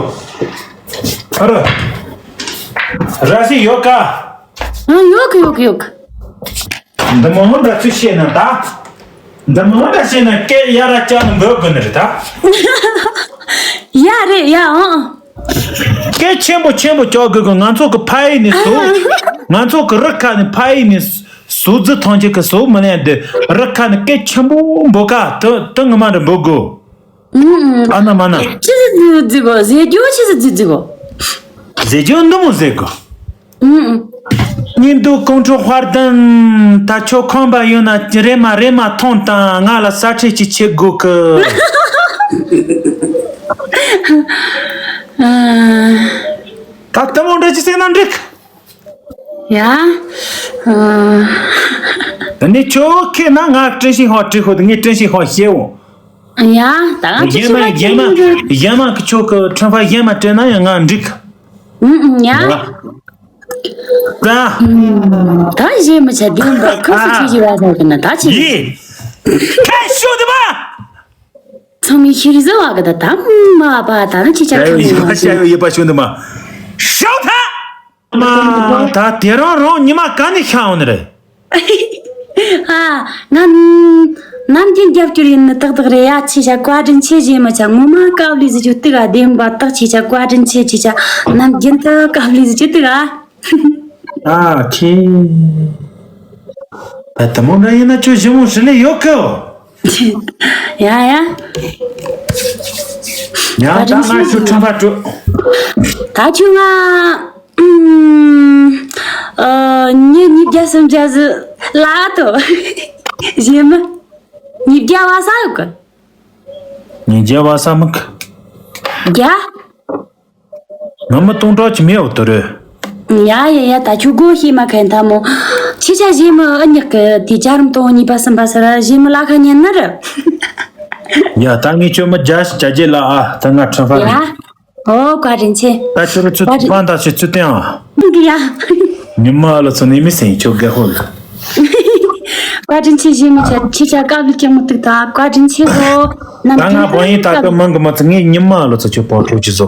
ཨ་ར། ར་སི་ཡོད་ཀ། ཨ། ཡོད་གི་ཡོད་གི་ཡོད་གི། འདི་མོ་འདྲ་ཚུལ་བཤད་ན་ད། འདི་མོ་འདྲ་བཤད་ན་སྐད་ཡ་ར་བཅག་ནས་འབོད་དགོས་ནི་རེད་ད། ཡ་རེད་ཡ་ཨང་། སྐད་ཆེན་པོ་ཆེན་པོ་བཅག་དགོས་གི། ང་ཚོ་གི་ཕ་ཡུལ་ནས་བཟོ། ང་ཚོ་གི་རི་ཁ་ནས་ཕ་ཡུལ་ནས་བཟོ་རྫི་ཐང་ཆེ་གི་བཟོ་མི་ལེན་དེ། རི་ཁ་ནས་སྐད་ཆེན་པོ་འབོད་ཀ་དེ་དེ་ངོ་མ་རེད་འབོད་དགོས། ཨ་ན་མ་ན། ཆི་ཟིག་རྫི་གོ། ཟེར་རྒྱུ་ཆི་ཟིག་རྫི་གོ། ཟེར་རྒྱུ་འདི་མོ་ཟེར་གོ། ཨུམ། སྙིང་སྡུག་ཁོང་ཁྲོ་དཔའ་གདན། ད་ཁྱོད་ཁོམ་པ་ཡོད་ན་རེ་མ་རེ་མ་ཐོངས་དང་། ང་ལ་ས་ཁྲིད་ཅིག་བྱེད་དགོས་གི། ཨ། ད་ལྟ་མོ་འདྲ་ཅིག་ཟེར་ན་འགྲིག། ཡ། ཨ། ད་ནི་ཁྱོད་ཁེ་ན་ང་ཀྲིན་ཤིང་ཧོ་ཀྲི་ཧོ་ངས་ཀྲིན་ཤིང་ཧོ་ཤེ་འོང་། ཡ། ད་ང་ཅི་གཞན་མ་ཤེས་པ་གཞན་མ་ཅི་ཡིན་གཞན་མ་གི་ཆོ་གི་ཁྲོན་ཧྥ་གཞན་མ་སྤྲད་ན་ཡང་ང་འགྲིག། ཨུམ་ཨུམ། ཡ། ད། ད་གཞན་མི་ཆ་བདེན་པ་ཁོ་སུ་ཆེ་ཆེ་བ་ཟེར་གི་ན་ད་ཆེ། ཡེ། ཁ་ཤོ་དེ་མ། ཚང་མས་ཤེས་རིག་བཟོ་བ་གི་ད་ད་མ་པ་ད་ནི་ཆེ་ཆ་ཁ་ཤོ་ཡེ་པ་ཤོ་དེ་མ། ཤོ་ཐ། མ། ད་དེ་རང་རང་ཉི་མ་ག་ནས་ཤར་འོང་ནི་རེད། ཨ། ང་ནམ་རྒྱུན་རྒྱབ་སྐྱོར་ཡིན་ནི་ཏག་ཏག་རེད་ཡ། ཆེ་ཆ་བཀའ་དྲིན་ཆེ། གཞན་མི་ཆ་ངོ་མ་དཀའ་ལས་ཟིག་ཅུ་ཏིག་ཨ། བདེན་པ་ཏག་ཆེ་ཆ་བཀའ་དྲིན་ཆེ། ཆེ་ཆ་ནམ་རྒྱུན་དུ་དཀའ་ལས་ཟིག་ཅུ་ཏིག་ཨ། ཨ་ཁེ། ད་དེ་མོ་འདྲ་ཡིན་ན་ཁྱོད་ཞི་མོ་ཧྲི་ལེ་ཡོད་གི། ཡ་ཡ། ཡ་ད་ང་ཁྱོད་ཁྲམ་པ་སྤྲོད། ད་ཁྱོད་ང་། ཨུམ། ཨ། ཉི་ཉིས་བརྒྱ་སུམ་བརྒྱ་ཟིག་ལ་ཨ་ཏོ། གཞན་མི། ཉིས་བརྒྱ་བ་ས་ཡོད་གི། ཉིས་བརྒྱ་བ་ས་མི་གི། བརྒྱ། ང་མི་སྟོང་ཕྲག་གཅིག་མེད་འོ་དོ་རེད། ཡ་ཡ་ཡ། ད་ཁྱོད་སྒོ་ཤེས་མ་ཁན་ཐ་མོ། ཆེ་ཆ་གཞན་མི་ཨ་ཉག་གི་དེ་བརྒྱ་རམ་སྟོང་གཉིས་པ་གསུམ་པ་ཟེར་ར་གཞན་མི་ལ་ཁ་ཉན་ནི་རེད། ཡ་ད་ངས་ཁྱོད་མི་བརྒྱ་ཞིག་བྱ་རྒྱུ་ལ་ཨ། ད་ང་ཁྲམ་པ་ཡ། རེད། ཨོ་བཀའ་དྲིན་ཆེ། ད་ཁྱོད་རུ་ཚུར་བཀའ་དྲིན་དང་ཞིག་ཚུར་བསྟན་ཨ། འདི་ཡ། ཉི་མ་ལོ་ཚོ་ནས་མི་སེང་ཁྱོད་རྒད་ཧོ་ལ། བཀའ་དྲིན་ཆེ། གཞན་མི་ཆ་ཆེ་ཆ་དཀའ་ལས་ཀྱང་མི་ཐུག་ད་བཀའ་དྲིན་ཆེ་ཧོ། ད་ང་བང་ཡིན་ད་ཀ་མང་གི་མ་ཚོ་ངས་ཉི་མ་ལོ་ཚོ་ཁྱོད་པོ་ཁྲོ་ཅི་བཟོ།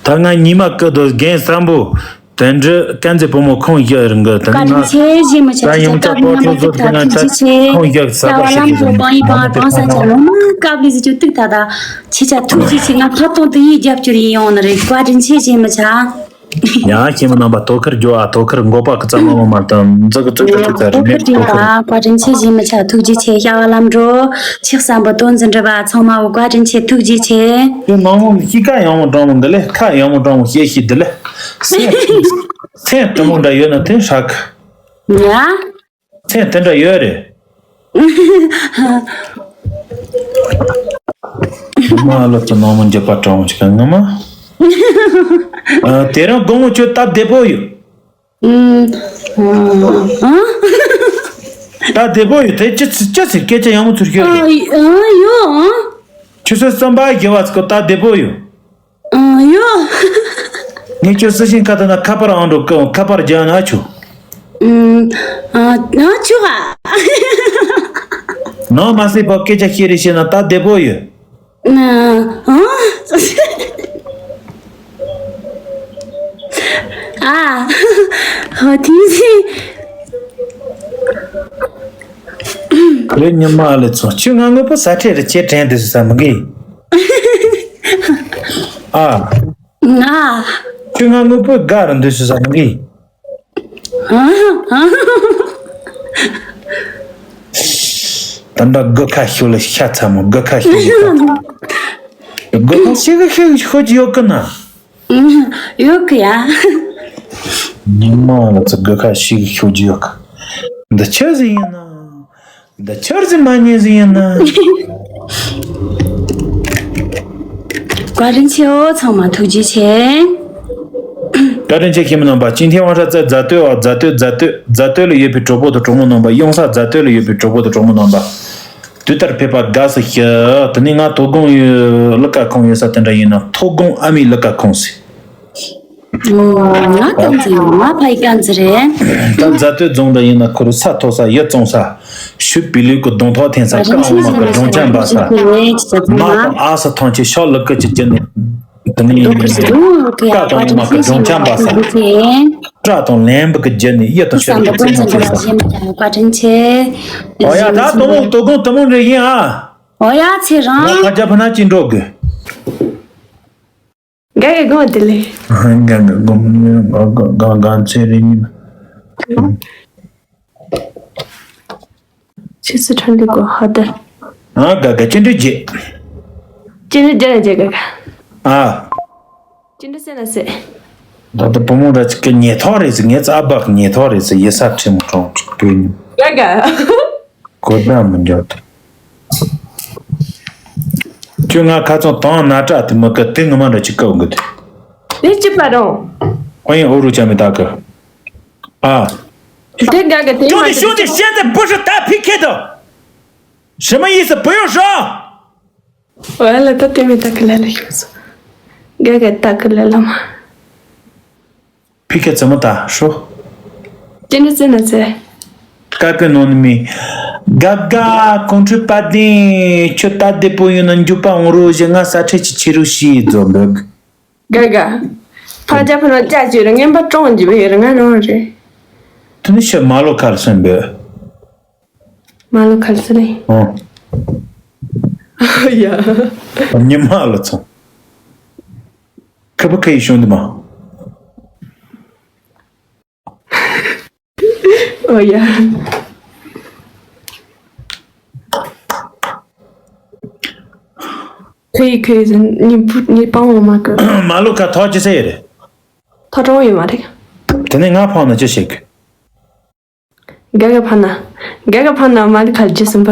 ད་ང་ཉི་མ་ཀི་དོ་རྒན་བསམ་པོ། དོན་འགྲུབ་དཀར་མཛེས་བུ་མོ་ཁོང་བཞག་རིང་གི་དོན་བཀའ་དྲིན་ནི་ང་། ཆེ། གཞན་མི་ཆ་ད་ཆེ་ཆ་ཡོངས་ཀྱི་དཀའ་པོ་ལས་ཁྲོ་མི་ཐུག་ཚོ་ད་ཐུགས་རྗེ་ཆེ། ཁོང་བཞག་ས་ཡ་བ་པ་ལམ་ཞིག་བཟོ་བང་ཡིན་བང་བང་ས་ཆ་ངོ་མ་དཀའ་ལས་ཟིག་ཅུ་ཏིག་ད་ད། ཆེ་ཆ་ཐུགས་རྗེ་ཆེ། ང་ཐོབ་ཐང་དུ་ཡིད་རྒྱབ་སྐྱོར་ཡིན་ཡོང་ནི་རེད། བཀའ་དྲིན་ཆེ། གཞན་མི་ཆ། ཡང་ཁྱེད་མི་རྣམ་པ་དོ་ཁུར་རྒྱོ་ཨ། དོ་ཁུར་མགོ་པ་གི་རྩ་མ་མ་མ་དང་འཛུགས་གི་བཙུགས་གི་བཙུགས་གི་རྩ་རི་མེད་དོ་ཁུར། བཀའ་དྲིན་ཆེ། གཞན་མི་ཆ་ཐུགས་རྗེ་ཆེ། ཤ་བ་ལམ་འགྲོ་ཆེ་བསམ་པ་དོན་འཛིན་གྲུབ་པ་ཚང་མ་བོ་བཀའ་དྲིན་ཆེ། ཐུགས་རྗེ་ཆེ། ཁྱོད་ནང་མོ་གི་གཤིས་ཀ་ཡང་མོ་འདྲ་མོ་འདི་ལས་ཁ་ཡང་མོ་འདྲ་མོ་བཤད་ཤིག་འདི་ལས་སེམས་སེམས་དུ་མོ་འདྲ་ཡོད་ན་དེ་ཧྲག་གི། ཡ། ཚེ་དེ་འདྲ་ཡོད་རེད། ང་ལོ་ཚོ་ནང་མི་འཇོག་པ་དྲང་ཅིག་ང་མ། ཨ། དེ་རིང་དགོང་མོ་ཁྱོད་སྟབས་བདེ་པོ་ཡོད། ཨུམ། ཨ། སྟབས་བདེ་པོ་ཡོད་དེ་ཅི་ཅི་ཟེར་སྐད་ཆ་ཡང་མོ་ཚུར་ཤོད་རེད། ཨ། ཡོད། ཨ། ཁྱོད་ཚོ་བསམ་པ་དགེ་བ་ཚོ་སྟབས་བདེ་པོ་ཡོད། ཨ། ཡོད། ངས་ཁྱོད་སུ་ཤིང་ཁ་ཐུག་ན་ཁ་པར་ཨང་འགྲོ་ཀ་ཁ་པར་རྒྱག་ན་ཆོག་ཨུམ། ཨ་ན་ཆོག་ཨ། ནང་མ་སྲིད་པ་སྐད་ཆ་བཤད་རེ་བཤད་ན་ད་བདེ་པོ་ཡོད། ཨ། ཨ། ཧོ་ཐིང་སི། ཁོས་ཉི་མ་ལས་ཚོ་ཁྱོད་ང་དངོས་པོ་ས་ཁྲལ་རེ་ཁྱེད་དྲན་དུ་ཟ་མི་དགོས། ཨ། ང་། ཁྱོད་ང་དངོས་པོ་དགའ་རུ་འདུག་ཟེར་ས་མི་གི། ཨ། ཨ། ད་འདྲ་དགུ་ཁ་ཤོ་ལ་ཤ་ཚ་མོ་དགུ་ཁ་ཤོ་ལ་ཤ་ཚ། དགུ་ཁ་ཤི་གི་ཤི་གི་ཤོ་ཅི་ཡོད་གི་ན། ཡོད་གི་ཡ། ཉི་མ་ལ་ཚ་དགུ་ཁ་ཤི་གི་ཤོ་ཅི་ཡོད་གི། འདི་ཆི་ཟིག་ཡིན་ན། འདི་ཆར་ཟིན་མ་ཉན་ཟིན་ཡིན་ན། བཀའ་དྲིན་ཆེའོ། ཚང་མ་ཐུགས་རྗེ་ཆེ། བཀའ་དྲིན་ཆེ་ཁྱིམ་རྣམ་པ། ཅིན་ཐེ་ཝང་ཧྲ་ཙེ་རྫ་སྟོད་བ་རྫ་སྟོད་རྫ་སྟོད་རྫ་སྟོད་ལ་ཡོད་པའི་གྲོགས་པོ་དང་གྲོགས་མོ་རྣམ་པ། གཡང་ས་རྫ་སྟོད་ལ་ཡོད་པའི་གྲོགས་པོ་དང་གྲོགས་མོ་རྣམ་པ། དུས་ལྟར་ཕེབས་པ་དགའ་སུ་ཤི། དེ་ནས་ང་དོ་དགོང་ཡོད་ཀླུ་ཀ་ཁོང་ཡོད་ས་དེ་འདྲ་ཡིན་ན་ཐོ་དགོང་ཨ་མའི་ཀླུ་ཀ་ཁོང་ཟེར། ཨོ། ང་ཏང་ཙི་ཡོང་ང་ཕ་ཡི་ཀང་ཙི་རེད། ད་རྫ་སྟོད་རྫོང་འདྲ་ཡིན་ན་ཁོ་རི་ས་མཐོ་ས་ཡིད་བཙོང་ས། ཤུ་པི་ལུས་ཀྱི་གདོང་ཐོག་འཐེན་ས་ཀ་འོང་མ་ཀི་སྒྲུང་ཆ་འབའ་ས། མ་དང་ཨ་ས་ཐང་ཆེ་ཤོག་ལུ་ཀི་ཅི་ཅི་ནི། དེ་ནི་ཀ་དང་ཉི་མ་ཀི་སྒྲུང་ཆ་འབའ་ས། སྐྲ་དང་ལན་བུ་གི་རྒྱུ་ནི་ཡིད་དང་ཤུ་ལུ་ཀི་ཅི་ནི་ཅི་ས། བཀའ་དྲིན་ཆེ། ཨོ་ཡ་ད་དོ་མོ་དོ་དགོང་དོ་མོ་རེ་ཡིན་ཨ། ཨོ་ཡ་ཚེ་རང་། ང་ཁ་རྒྱ་ཕ་ན་ཅི་འགྲོ་དགོས། ག་གེ་གོ་དེ་ལེ། ག་གེ་གོ་མི་ག་ག་ག་ཚེ་རིང་ཉིན། ཆི་སི་ཁྲོན་ལི་གོ་ཧ་ད། ཨ་ག་ག་ཅི་འདྲ་རྗེ། ཅི་འདྲ་རྗེ་རྗེ་ག་ག་ཨ། ཅི་འདྲ་སེ་ན་སེ། ད་ལྟ་བུ་མོ་ར་ཅིག་གི་ཉེ་ཐོག་རེད་ཟེར། ངའི་རྩ་བག་ཉེ་ཐོག་རེད་ཟེར། ཡེ་ས་ཁྲིམས་གྲོང་ཅིག་བོད་ཉིན། ག་ག་གོ་བརྡ་མི་འཇོག་ཏུ། ཁྱོད་ང་ཁ་ཚོན་དང་ན་དྲ་དེ་མི་ཀ་དེ་ངོ་མ་འདྲ་ཅིག་ཀ་འོང་གི་དེ། དེ་ཅི་པ་རུང་། ཨོ་ཡིན་ཨོ་རུ་ཅ་མི་ད་གི། ཨ། དེ་ག་གི་དེ་ཁྱོད་མ་དེ་ཤོད་དེ་བཤད་དེ་བུ་ཧྲི་ད་ཕི་ཁེ་དོ། ཧྲི་མ་ཡིས་སི་བུ་ཡོ་ཧྲོ། ཨོ་ལ་ད་དེ་མི་ད་གི་ལ་ལ་ཤོད་སོ། ག་གི་ད་གི་ལ་ལ་མ། ཕི་ཁེ་ཙེ་མོ་ད་ཧྲོ། ཅི་འདྲ་ཙེ་ན་ཙེ། ཀ་ཀི་ནོ་ནི་མི། ག་ག་གོང་ཁྲུས་པ་དིན་ཁྱོད་ད་བདེ་པོ་ཡོད་ན་འཇུ་པ་འོང་རོ་ཞེ་ང་ས་ཁྲེ་ཅི་ཆི་རུ་ཤི་རྫོ་འབོད། ག་ག་ཕ་ཅ་ཕ་ན་ཅ་ཅི་རེ་ངན་པ་ཀྲོང་ཅི་བེ་རེ་ང་རོ་རེ། དུ་ནི་ཤ་མ་ལོ་ཁར་སོན་འབོད། མ་ལོ་ཁར་སོན་རེ། ཨོ། ཡ། ཉི་མ་ལོ་ཚོ། ཁ་བུ་ཁ་ཡི་ཤོན་དུ་མ། ཨོ་ཡ། ཁོས་ཁོས་ཉིན་བུ་ཉིན་པང་འོ་མ་གི། མ་ལུ་ཁ་ཐོག་ཅི་ཟེར་རེད། ཐོག་གྲོང་ཡོད་མ་རེད། དེ་ནས་ང་ཕང་ན་ཅི་བྱེད་གི། ག་ག་ཕ་ན། ག་ག་ཕ་ན་མ་ལུ་ཁ་ཅི་སུན་པ།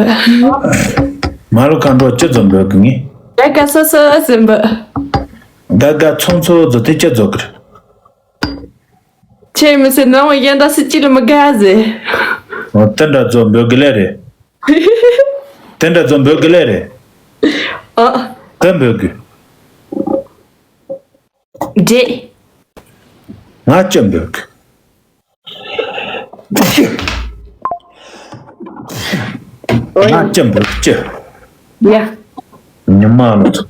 མ་ལུ་ཁ་འགྲོ་ཅི་ཛོམ་འབོད་གི་ངས། ག་ག་སོ་སོ་སུན་པ། ག་ག་ཚོང་ཚོ་ཛོ་དེ་ཅི་ཛོ་གི་རེད། ཁྱེད་མི་སེར་ནང་བ་ཡན་ད་སི་ཅི་ལ་མི་དགའ་ཟེ། ཨོ་དེ་འདྲ་ཚོ་འབོད་གི་ལེ་རེད། དེ་འདྲ་ཚོ་འབོད་གི་ལེ་རེད། ཨ། དེ་འབོད་གི། འདྲེ། ང་ཅི་འབོད་གི། ང་ཅི་འབོད་གི་ཅི། ཡ། ཉི་མ་ལོ་ཚོ།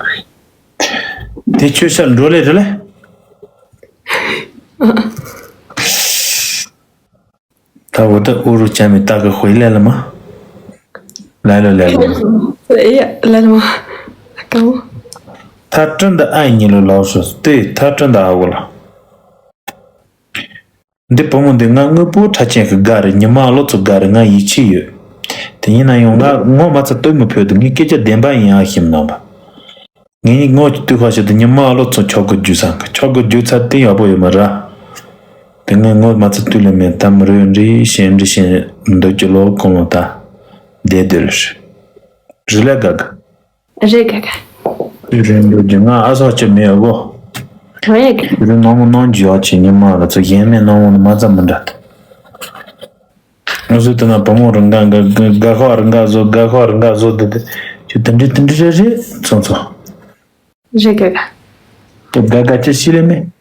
དེ་ཁྱོད་ཤར་འགྲོ་ལེ་རེད་ལེ། ད་འོ་ད་ཨུ་རུ་ཅན་མི་ད་གི་ཧོས་ལེ་ལ་མ། ལ་ལ་ལ་ལ། ཡ་ལ་ལ་མ། ཨ་ཀའོ། ཐ་ཀྲིན་ད་ཨ་ཉི་ལོ་ལོ་སོ་སྟེ་ཐ་ཀྲིན་ད་ཨ་བོ་ལ། འདི་བུ་མོ་འདི་ང་དངོས་པོ་ཁྲ་ཆེན་གི་དགའ་རེད། ཉི་མ་ལོ་ཚོ་དགའ་རེད། ང་ཡིད་ཆེས་ཡོད། དེ་ཡིན་ན་ཡང་ང་ངོ་མ་ཚ་ལྟོས་མི་ཕོད་དུ་ངའི་སྐད་ཆ་བདེན་པ་ཡིན་ཨ་ཞིམ་ནང་པ། ངེད་གཉིས་ངོ་ཅིག་ལྟོས་ཁ་ཞིག་ཏུ་ཉི་མ་ཨ་ལོ་ཚོ་ཆོག་གི་རྒྱུ་ཚ་གི་ཆོག་གི་རྒྱུ་ཚ་དེ་ཡག་པོ་ཡོད་མ་ར། དེ་ངས་ངོ་མ་ཚ་ལྟོས་ལེ་མེད་དམ་རོས་འདྲི་ཞེན་འདྲི་ཞེན་འདོད་ཀྱི་ལོ་གང་ལོ་ད། བདེ་བདེ་ལ་ཧྲི། རི་ལས་དགའ་གི། རེད་དགའ་གི། དེ་རེད་འདོད་ཀྱི་ང་ཨ་སོགས་ཀྱི་མེད་གོ། ཧོ་ཡ་གི། རི་ནང་མོ་ནང་གི་ཡག་ཆེ་ཉི་མ་ཨ་ལོ་ཚོ་ཞེན་མེད་ནང་མོ་ནི་མ་ཚ་མི་འདྲ་ད། ང་ཚོས་ལྟ་ན་བུ་མོ་རང་ག་ག་ག་ཁོག་རང་ག་བཟོ་ག་ཁོག་རང་ག་བཟོ་དེ་དེ་ཁྱོད་དེ་འདྲི་དེ་འདྲི་རེད་རེད་ཚོ་ཚོ། རེད་ག་ག་དེ་ག་ག་ཅི་ཤི་ལེ་མེད།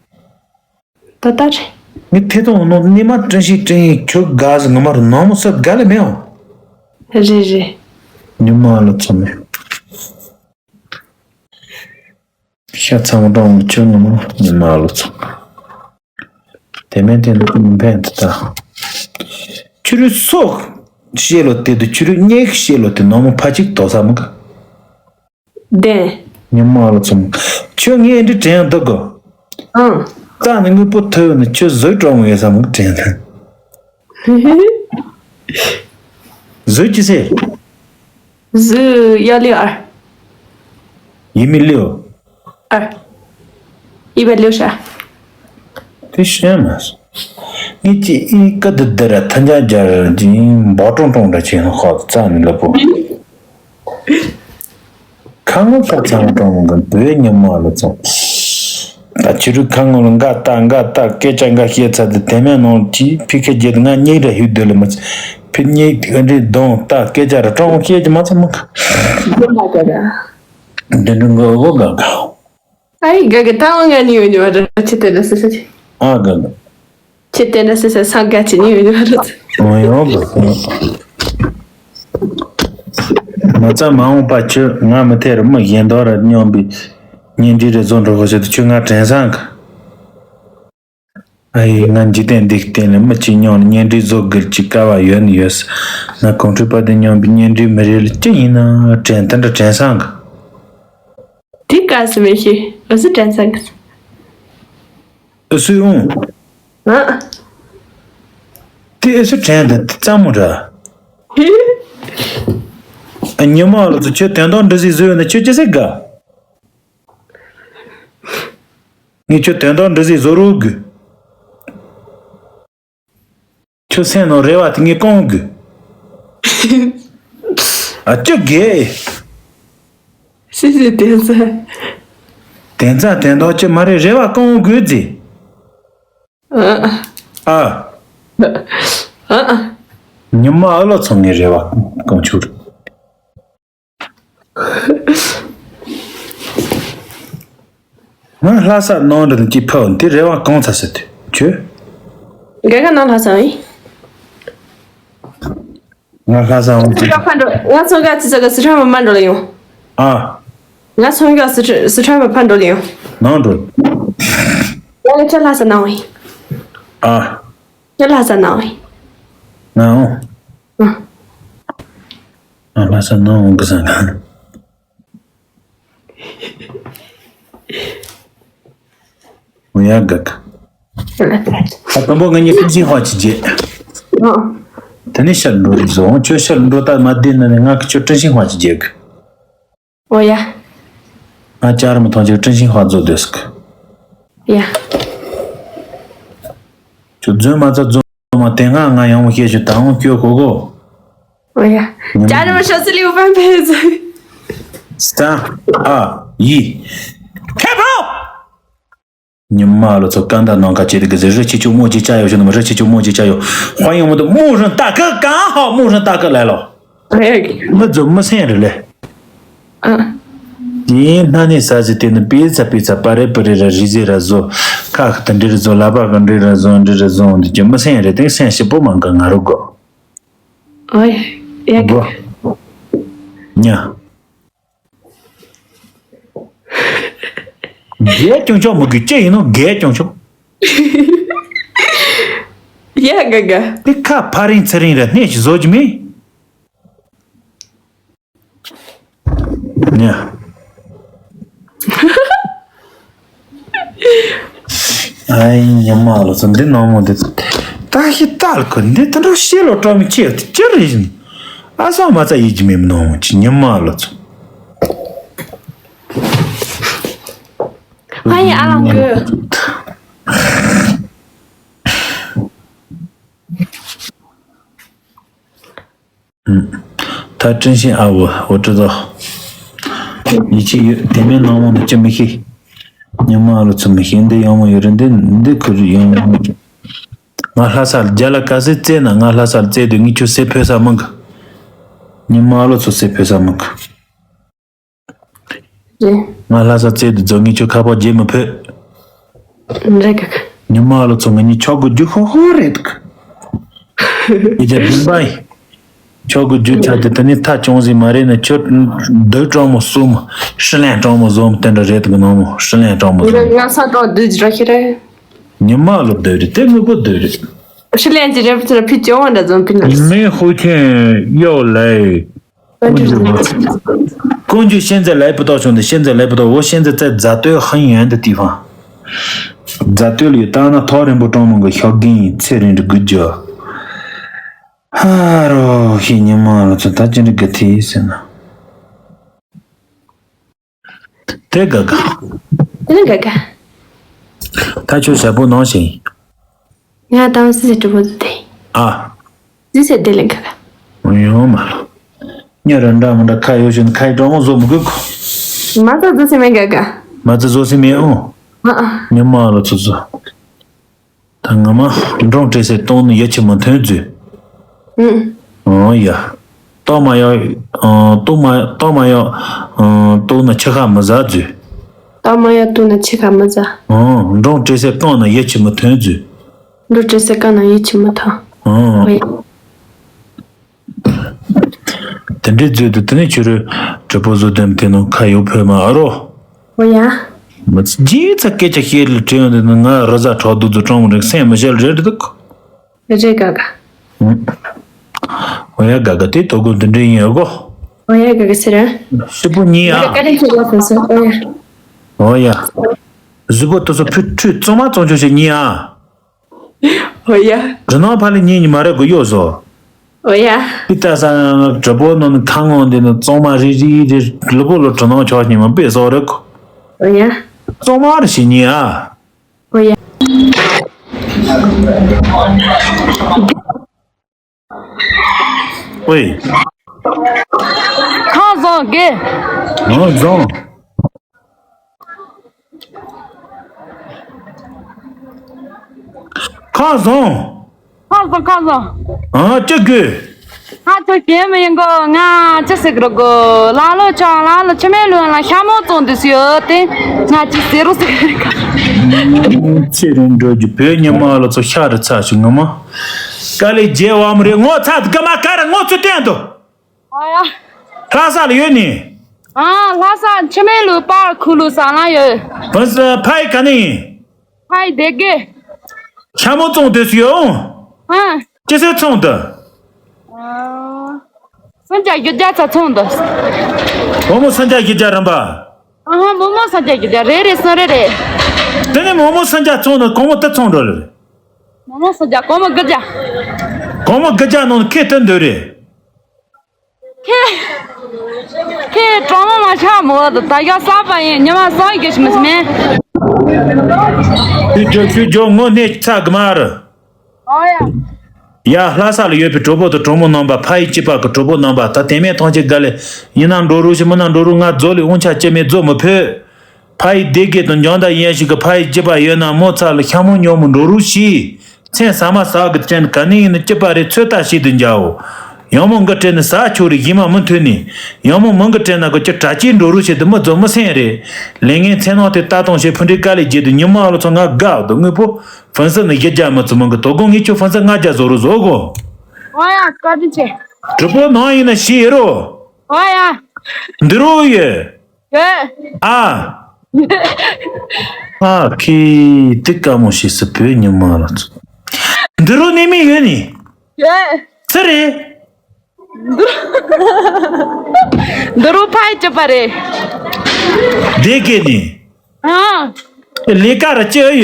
ད་ལྟ་རེད། ངས་ཐད་གཏོང་ནང་ཉི་མ་དྲན་ཤིག་དྲན་ཡིན། ཁྱོད་དགའ་ཟིག་ངོ་མ་རུ་ནང་མོ་སུ་དགའ་ལེ་མེའོ། རེད་རེད། ཉི་མ་ལ་ཚོ་མེ། ཤ་ཚ་མོ་གྲོང་ཁྱོད་ངོ་མ་ཉི་མ་ལ་ཚོ། དེ་མིན་དེ་འདུག་མི་ཕན་དུ་ད། ཁྱོད་རུ་སོག་ཤེས་ལོ་དེ་དུ་ཁྱོད་རུ་སྙེག་ཤེས་ལོ་དེ་ནང་མོ་ཕ་གཅིག་དོ་ས་མི་ག་བདེན། ཉི་མ་ལ་ཚོ་མོ། ཁྱོད་ངའི་འདྲི་དྲན་འདུག་གོ། ཨང་། རྩ་ནས་དངོས་པོ་ཐོས་ནས་ཁྱོད་བཟོས་གྲོགས་མོ་ཡོད་ས་མི་དྲན་ད། བཟོས་ཅི་ཟེར། བཟོས་ཡ་ལི་ཨར། ཡི་མི་ལིའོ། ཨར། ཡི་བ་ལིའོ་ཤ། དེ་ཤེས་མ་སོང་། ངས་ཅི་ཨི་ཀ་དི་དི་ར་ཐ་ཉ་རྒྱ་ར་ཅིང་འབོ་ཀྲོང་ཀྲོང་འདྲ་བྱས་ན་ཧོ་རྩ་ནས་ལབ་བོ། ཁ་ངོ་ཁ་ཚང་ཀྲོང་གི་བོད་ཉི་མ་ལ་ཚོ། ད་ཁྱེད་རུ་ཁ་ངོ་ལ་འགའ་ལྟ་འགའ་ལྟ་སྐད་ཆ་འགའ་བཤད་ཚར་དུས་དེ་མེད་ནང་གི་ཕི་ཁ་རྒྱལ་ང་གཉིས་ར་ཧུད་སྡོད་ལ་མ་ཚོ། ཕི་གཉིས་ཨ་འདྲེ་གདོང་ལྟ་སྐད་ཆ་ར་ཀྲོང་བཤད་ཀྱི་མ་ཚོ་མ་ཁ། འདི་འདྲ་འགའ་འོ་འགའ་འགའ། ཨའི་ག་གི་ད་འོ་ང་ནི་ཡོད་ཉོ་བ་ར་ཆེ་དེ་འདྲ་སི་སི་ཆེ། ཨ་ག་ག་ཆེ་དེ་འདྲ་སི་སི་ས་ག་ཆེ་ནི་ཡོད་ཉོ་བ་ར་ཚ། འོ་ཡོང་ག་ག་མ་ཚ་མ་འོངས་པ་ཁྱོད་ང་མི་ཐེ་ར་མི་གཞན་དོ་ར་སྙོམས་པའི་གཉེན་སྒྲིག་རེ་བཟོ་འགྲོ་གོ་ཆེད་དུ་ཁྱོད་ང་དྲན་སང་ག་ཨའི་ང་འཇིག་རྟེན་འདི་སྟེང་ལ་མི་གཅིག་སྙོམས་ལ་གཉེན་སྒྲིག་བཟོ་དགོས་ཀྱི་སྐལ་བ་ཡོད་ནི་ཡོད་ས། ང་གོང་ཁྲོས་པ་དེ་སྙོམས་པའི་གཉེན་སྒྲིག་མི་རེད་ལ་ཅི་ཡིན་ན་དྲན་དེ་འདྲ་དྲན་སང་ག་དེ་ག་སི་མི་ཤེས། ཨུ་སུ་དྲན་ས་གི་སི། ཨུ་སུ་ཡོང་། ཨ། དེ་ཨུ་སུ་དྲན་དེ་དེ་ཙམ་མོ་ར། ཨ་ཉི་མ་ལ་ཚོ་ཁྱོད་དོན་དག་འདྲི་ཟིག་བཟོས་ཡོད་ན་ཁྱོད་ཅི་ཟེར་དགའ། ངས་ཁྱོད་དོན་དག་འདྲི་ཟིག་བཟོ་རོགས་དགོས། ཁྱོད་སེམས་ནང་རེ་བ་དེ་ངས་སྐོང་དགོས། ཨ་ཅོ་དགེ། སི་སི་དེ་ཚ། དེ་ཚ་དེ་འདོག་ཅི་མ་རེད་རེ་བ་སྐོང་དགོས་ཟེ། ཨ། ཨ། ཨ། ཉི་མ་ཨ་ལོ་ཚོ་ངས་རེ་བ་སྐོང་ཆུག་ང་ལྷ་ས་ནང་འདྲ་ནས་ཅིག་ཕེབས་འདི་རེ་བ་གང་ཚ་ཟེར་དུས་ཁྱོད། རྒན་ག་ནང་ལྷ་ས་ཡིན། ང་ལྷ་ས་འོང་ཅིག་སི་ཁྲོན་ཕར་འགྲོ། ང་ཚོ་ག་ཚི་ཚ་ག་སི་ཁྲོན་མ་མ་འགྲོ་ལ་ཡོང་། ཨ། ང་ཚོ་ག་སི་ཁྲོན་སི་ཁྲོན་མ་ཕར་འགྲོ་ལ་ཡོང་། ནང་འགྲོ། ང་ལ་ཁྱོད་ལྷ་ས་ནང་ཡིན། ཨ། ཁྱོད་ལྷ་ས་ནང་ཡིན། ང་འོང་། ཨ། ང་ལྷ་ས་ནང་འོང་གི་ས་ང་། འོ་ཡ་ག་ག་ཨ་དང་པོ་ང་གཉིས་ཀྲིན་ཤིན་ཧྭ་ཅིག་རྗེས། ཨོ། དེ་ནས་ཤར་འགྲོ་རིགས་བཟོ་འོང་ཁྱོད་ཤར་འགྲོ་ད་མ་བསྡད་ན་ནི་ང་གི་ཁྱོད་ཀྲིན་ཤིན་ཧྭ་ཅིག་རྗེས་གི། འོ་ཡ། ང་ཅར་མི་ཐོང་ཅིག་ཀྲིན་ཤིན་ཧྭ་བཟོ་འདོད་སི་གི། ཡ། ཁྱོད་རྫུན་མ་ཚ་རྫུན་མ་དེ་སྔ་ང་ཡང་མོ་བཤད་ཆུ་ད་འོང་སྐྱོ་གོ་གོ། འོ་ཡ། ཅར་མི་ཤོ་སི་ལིའུ་ཕན་ཕན་ཟེར། སྟ། ཨ། ཡི། ཁེ་ཕོ། ཉི་མ་ལོ་ཚོ་ཀ་འདའ་ནང་ཀ་ཅེ་དི་གི་ཟེར་རི་ཆི་ཆུ་མོ་ཅི་ཅ་ཡོ་ཤི་ནི་མ་རི་ཆི་ཆུ་མོ་ཅི་ཅ་ཡོ། ཧོ་ཡོང་མོ་དུ་མོ་རི་ཏ་ཀི་ཀ་ཧོ་མོ་རི་ཏ་ཀི་ལེ་ལོ། ཨེ། མི་ཛུ་མི་སེང་རི་ལེ། ཨ། དེའི་སྣ་ནས་ས་ཟི་དེ་ནི་པི་ཚ་པི་ཚ་པ་རེ་པི་རེ་ར་རི་ཟི་ར་ཟོ། ཁ་ཁ་དི་འདྲི་རི་ཟོ་ལ་པ་གི་འདྲི་ར་ཟོ་འདྲི་ར་ཟོ་འདི་ཀྱི་མི་སེང་རི་དེ་སེང་ཞིབ་པོ་མང་གི་ང་རུ་གོ། ཨོ་ཡ་ཡ་གི། གོ། ཉ། རྒས་ཀྱང་ཆོག་མི་དགོས་ཅི་ཡིན་ནོ་རྒས་ཀྱང་ཆོག་ཡ་ག་ག་དེ་ཁ་ཕ་རིང་ཚེ་རིང་ར་སྣེ་ཞིག་བཟོ་གི་མིན། ཉ། ཨའི་ཉི་མ་ལོ་ཚོ་འདི་ནང་མོ་འདི། ད་ཤི་ཏཱ་ལ་ཁོ་འདི་ད་འགྲོ་ཤེས་ལོ་བཀྲ་མི་ཆེ་ཡོད་ཅི་རེད་བཞིན། ཨ་སང་མ་ཚ་ཡིད་ཀྱི་མེད་མི་ནང་མོ་ཅི་ཉི་མ་ལོ་ཚོ། ཨ་ཡི་ཨ་ལང་གི། ད་ཀྲིན་ཤིན་ཨ་བུ་འོ་ཀྲི་དོ། ཡིད་ཆེས་ཡོད་དེ་མིན་ནང་མོ་ནི་ཅི་མི་ཤེས། ཉི་མ་ཨ་ལོ་ཚོ་མི་ཤེས་འདི་ཡོང་མོ་ཡོད་རེད་འདི་འདི་ཁུར་ཡོང་མོ། ང་ལྷ་ས་རྒྱ་ལ་ག་སེ་བཙལ་ན་ང་ལྷ་ས་བཙལ་དུས་ངས་ཁྱོད་སེ་ཕོད་ས་མི་གི། ཉི་མ་ཨ་ལོ་ཚོ་སེ་ཕོད་ས་མི་གི། རེད། ང་ལྷ་ས་བཙལ་དུས་རྫོང་ངས་ཁྱོད་ཁ་པར་རྗེས་མི་ཕོད། རེད་ག་ག་ཉི་མ་ལོ་ཚོ་ང་གཉིས་ཆོག་གི་རྒྱུ་ཧོ་ཧོ་རེད་གི། ཡི་ཅག་བདུན་པ་ཡིན། ཆོག་གི་རྒྱུ་ཆ་དེ་ད་ནི་ཐག་ཅུང་ཟིག་མ་རེད་ན་ཁྱོད་བདུད་གྲོགས་མོ་གསུམ། ཧྲི་ལན་གྲོགས་མོ་བཟོ་མ་དེ་འདྲ་རེད་གི་ནོ་མོ། ཧྲི་ལན་གྲོགས་མོ་བཟོ་མ། ང་ས་གྲོགས་བདུད་ར་ཁྱེད་རེད། ཉི་མ་ལོ་བདུད་རེད་དེ་དངོས་པོ་བདུད་རེད། ཧྲི་ལན་གྱི་རེད་པ་ཚོ་ཕི་ཅོ་བ་འདྲ་བཟོ་ཕི་ན། མེ་ཧུ་ཁྱེན་ཡོ་ལེ། 根据现在来不到兄弟，现在来不到，我现在在扎堆很远的地方。扎堆里当那讨人不中那个小根，才人的个脚。哈喽，嘿，你妈了，这他真的个体是呢。这个个， དེ་ནི་ག་ག་ད་ཁྱོད་ཞབས་པོ་ནང་བཞིན། ང་དང་སི་སི་གྲུ་བོ་དེ། ཨ། སི་སི་དེ་ལ་ག་ག་ཡོང་མ་ལ། ཉེ་ར་འདྲ་མི་འདྲ་ཁ་ཡོད་བཞིན་ཁ་ཡི་གྲོགས་མོ་བཟོ་མི་དགོས་གོ། མ་ཚ་བཟོ་སི་མེད་ག་ག་མ་ཚ་བཟོ་སི་མེད་ཨོ། ཨ་ཨ། ཉི་མ་ལ་ཚོ་བཟོ། ད་ང་མ་འབྲོང་བྲེ་སེ་གཏོང་ནི་ཡ་ཆི་མ་ཐོན་རྫུས། ཨུ། ཨོ་ཡ། ཏོག་མ་ཡ། ཏོག་མ་ཏོག་མ་ཡ། ཏོག་ན་ཆི་ཁ་མི་ཟ་རྫུས། ཏོག་མ་ཡ་ཏོག་ན་ཆི་ཁ་མི་ཟ། ཨོ་འབྲོང་བྲེ་སེ་གཏོང་ན་ཡ་ཆི་མ་ཐོན་རྫུས། འབྲོང་བྲེ་སེ་གཏོང་ན་ཡ་ཆི་མ་ཐོན། ཨོ། ཨོ་ཡ། དེ་འདྲའི་རྫུས་དུ་དེ་ནས་ཁྱོད་རོས་གྲི་པོ་བཟོ་དོན་དེ་ནང་ཁ་ཡོད་ཕོད་མ་ཨ་རོ། ཨོ་ཡ། མི་ཚེ་རྗེས་ཚ་སྐད་ཆ་བཤད་ལ་དྲན་ཡོང་དུས་ན་ང་རི་ཟ་གྲོགས་རྡོ་རྫོ་གྲོང་རེག་སེམས་མི་བཤད་ལ་རེད་འདུག་རེད་རེད་ག་ག་ཨོ་ཡ་ག་ག་དེ་དོ་དགོང་དེ་འདྲ་ཡིན་ཨ་གོ་ཨོ་ཡ་ག་ག་ཟེར་ཨ། ཧྲི་པོ་གཉིས་ཨ། ཀ་རེ་ཁྱེད་ལ་ཕན་སོང་ཨོ་ཡ། ཨོ་ཡ། གཟུགས་པོ་དུ་སོ་ཕུ་ཁྲུས་གཙང་མ་གཙང་ཆུ་ཞིག་གཉིས་ཨ། ཨོ་ཡ། རི་ནང་ཕ་ལི་གཉིས་གཉིས་མ་རེད་གོ་གཡོ་བཟོ། ཨོ་ཡ། ཨི་ད་ས་གྲི་པོ་ནང་ནས་ཁ་ངོ་འདི་ནི་གཙང་མ་རི་རི་རི་ལུ་པོ་ལོ་གྲི་ནང་ཆོག་གཉིས་མ་པེ་སོ་རེད་གོ་ཨོ་ཡ། གཙང་མ་རི་ཞིག་གཉིས་ཨ། ཨོ་ཡ། ཝེ། ཁ་བཟང་གི་ཨོ་བཟང་། ཁ་བཟང་། ཁ་བཟང་ཁ་བཟང་། ཨ་ཅི་དགོས། ང་ཚོ་གཞན་མི་ཡིན་གོ་ང་ཅི་ཟེར་གི་རོ་གོ་ལ་ལོ་ཆང་ལ་ལོ་ཆི་མེད་ལོ་ལ་ཤ་མོ་བཙོང་དུས་སུ་ཡོད་དེ་ང་ཅི་ཟེར་རོ་ཟེར་གི་རེད་ག་ཚེ་རིང་འགྲོ་རྒྱུ་བོད་ཉི་མ་ལ་ཚོ་ཤ་རུ་ཚ་ཞིག་ངོ་མ། དཀའ་ལས་རྒྱལ་བ་མ་རེད་ངོ་ཚ་དགའ་མ་དཀའ་ར་ངོ་ཚོ་བསྟན་དུ། ཨ་ཡ། ལྷ་ས་ལ་ཡོད་ནི། ཨ་ལྷ་ས་ཆི་མེད་ལོ་པར་ཁུ་ལོ་ས་ལ་ཡོད། བོད་ས་ཕ་ཡི་ག་ནས་ཡིན། ཕ་ཡི་སྡེ་དགེ། ཤ་མོ་བཙོང་དུས་སུ་ཡོང་། ཨ། ཅི་ཟེར་ཚོང་དུ། ཨ། སུམ་བརྒྱ་བཞི་བརྒྱ་ཚ་ཚོང་དུ། བུ་མོ་སུམ་བརྒྱ་བཞི་བརྒྱ་རིན་པ། ཨ་ཧ་བུ་མོ་སུམ་བརྒྱ་བཞི་བརྒྱ་རེད་རེད་སུམ་རེད་རེད། དེ་ནས་བུ་མོ་སུམ་བརྒྱ་ཚོང་དུ་གོང་མོ་དུ་ཚོང་འགྲོ་ལེ་རེད། བུ་མོ་སུམ་བརྒྱ་གོང་མོ་དགུ་བརྒྱ། གོང་མོ་དགུ་བརྒྱ་ནང་ཁེ་དུ་འདོད་རེད། ཁེ། ཁེ་གྲོང་མོ་མ་ཆགས་མོ་ད་ད་ཡག་ས་པ་ཡིན་ཉི་མ་སང་ཡི་གེ་ཞིག་མི་སྨན། ཤུ་ཇོ་ཤུ་ཇོ་ངོ་གནས་ཚ་གི་མ་རུ། ཨོ་ཡ། ཡ་ལྷ་ས་ལ་ཡོད་པའི་གྲོགས་པོ་དང་གྲོགས་མོ་རྣམ་པ་ཕ་ཡི་སྐྱིད་པ་གི་གྲོགས་པོ་རྣམ་པ་ད་དེ་མེད་ཐང་ཆེ་དགའ་ལེ། ཡིན་ན་འགྲོ་རུ་ཞིག་མིན་ན་འགྲོ་རུ་ང་རྫོ་ལི་དབང་ཆ་སྐྱེ་མེད་རྫོ་མི་ཕོད། ཕ་ཡི་སྡེ་དགེ་དང་འཇང་ད་ཡན་ཞིག་གི་ཕ་ཡི་སྐྱིད་པ་ཡོད་ན་མོ་ཚ་ལ་ཤ་མོ་ཉོ་མོ་འགྲོ་རུ་ཞིག་མཚན་ཟ་མ་ཟ་གི་དྲན་ག་ནས་ཡིན་ན་སྐྱིད་པ་རེད་ཚོད་ལྟ་བྱེད་དུ་འཇའ་འོ། ཡང་མོ་འགི་དྲན་ནི་ཟ་ཆོག་རེད་ཞི་མ་མི་མཐུན་ནི། ཡང་མོ་མི་འགི་དྲན་ན་གི་ཅི་དྲ་ཅིའི་འགྲོ་རུ་བྱེད་དུ་མི་རྫོ་མི་སེང་རེད། ལས་ངན་མཚན་ནང་དེ་ལྟ་སྟངས་བྱེད་ཕུ་འདྲེ་དཀའ་ལས་བརྒྱད་དུ་ཉི་མ་ཨ་ལོ་ཚོ་ང་དགའ་འདུག་དངོས་པོ། ཧྥུན་སི་ནི་བཞི་བརྒྱ་མི་ཚུ་མང་གི་དོ་དགོང་ངས་ཁྱོད་ཧྥུན་སི་ལྔ་བརྒྱ་བཟོ་རུ་བཟོ་གོ་ཨོ་ཡ་བཀའ་དྲིན་ཆེ། གྲི་པོ་ནང་ཡིན་ན་ཤི་ཡི་རོ། ཨོ་ཡ། འདི་རུ་ཡོད། ཡོད། ཨ། ཨ་ཁི་དེ་དཀའ་མོ་ཤི་སི་བོད་ཉི་མ་ལ་ཚོ། འདི་རུ་ནི་མི་ཡོད་ནི། ཡོད། སུ་རེད། འདི་རུ་ཕ་ཡི་སྐྱིད་པ་རེད། བདེ་དགེ་ནི། ཨ། ལས་ཀ་ར་ཅི་ཡོད།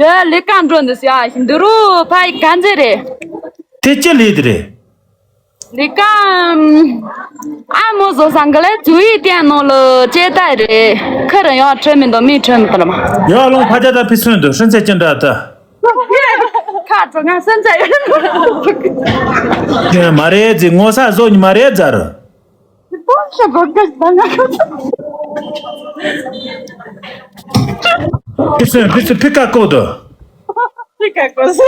ཡ་ལས་ཀ་འགྲོ་འདུག་ཡ་འདི་རུ་ཕ་ཡི་ག་འཛེ་རེད། དེ་ཅི་ལས་དེ་རེད། ལས་ཀ་ཨ་མོ་བཟོ་སང་ག་ལེ་ཇུ་ཡི་བསྟན་ནོ་ལོ་ཅེ་ད་རེད་ཁ་ར་ཡང་ཁྲོད་མི་འདུག་མི་ཁྲོད་མི་འདུག་ལ་མ། ཡ་ལོང་ཕ་ཅ་ད་ཕི་སོན་འདུག་ཧྲིན་ཚེ་ཅི་འདྲ་ད། ཁ་ཚོ་ང་སེམས་ཚ་ཡོད། མ་རེད་ཟེ་ངོ་ས་བཟོ་ནི་མ་རེད་ཟེར། ཕི་སོན་ཕི་སོན་ཕི་ཀ་ཀོ་དོ། ཕི་ཀ་ཀོ་སེ།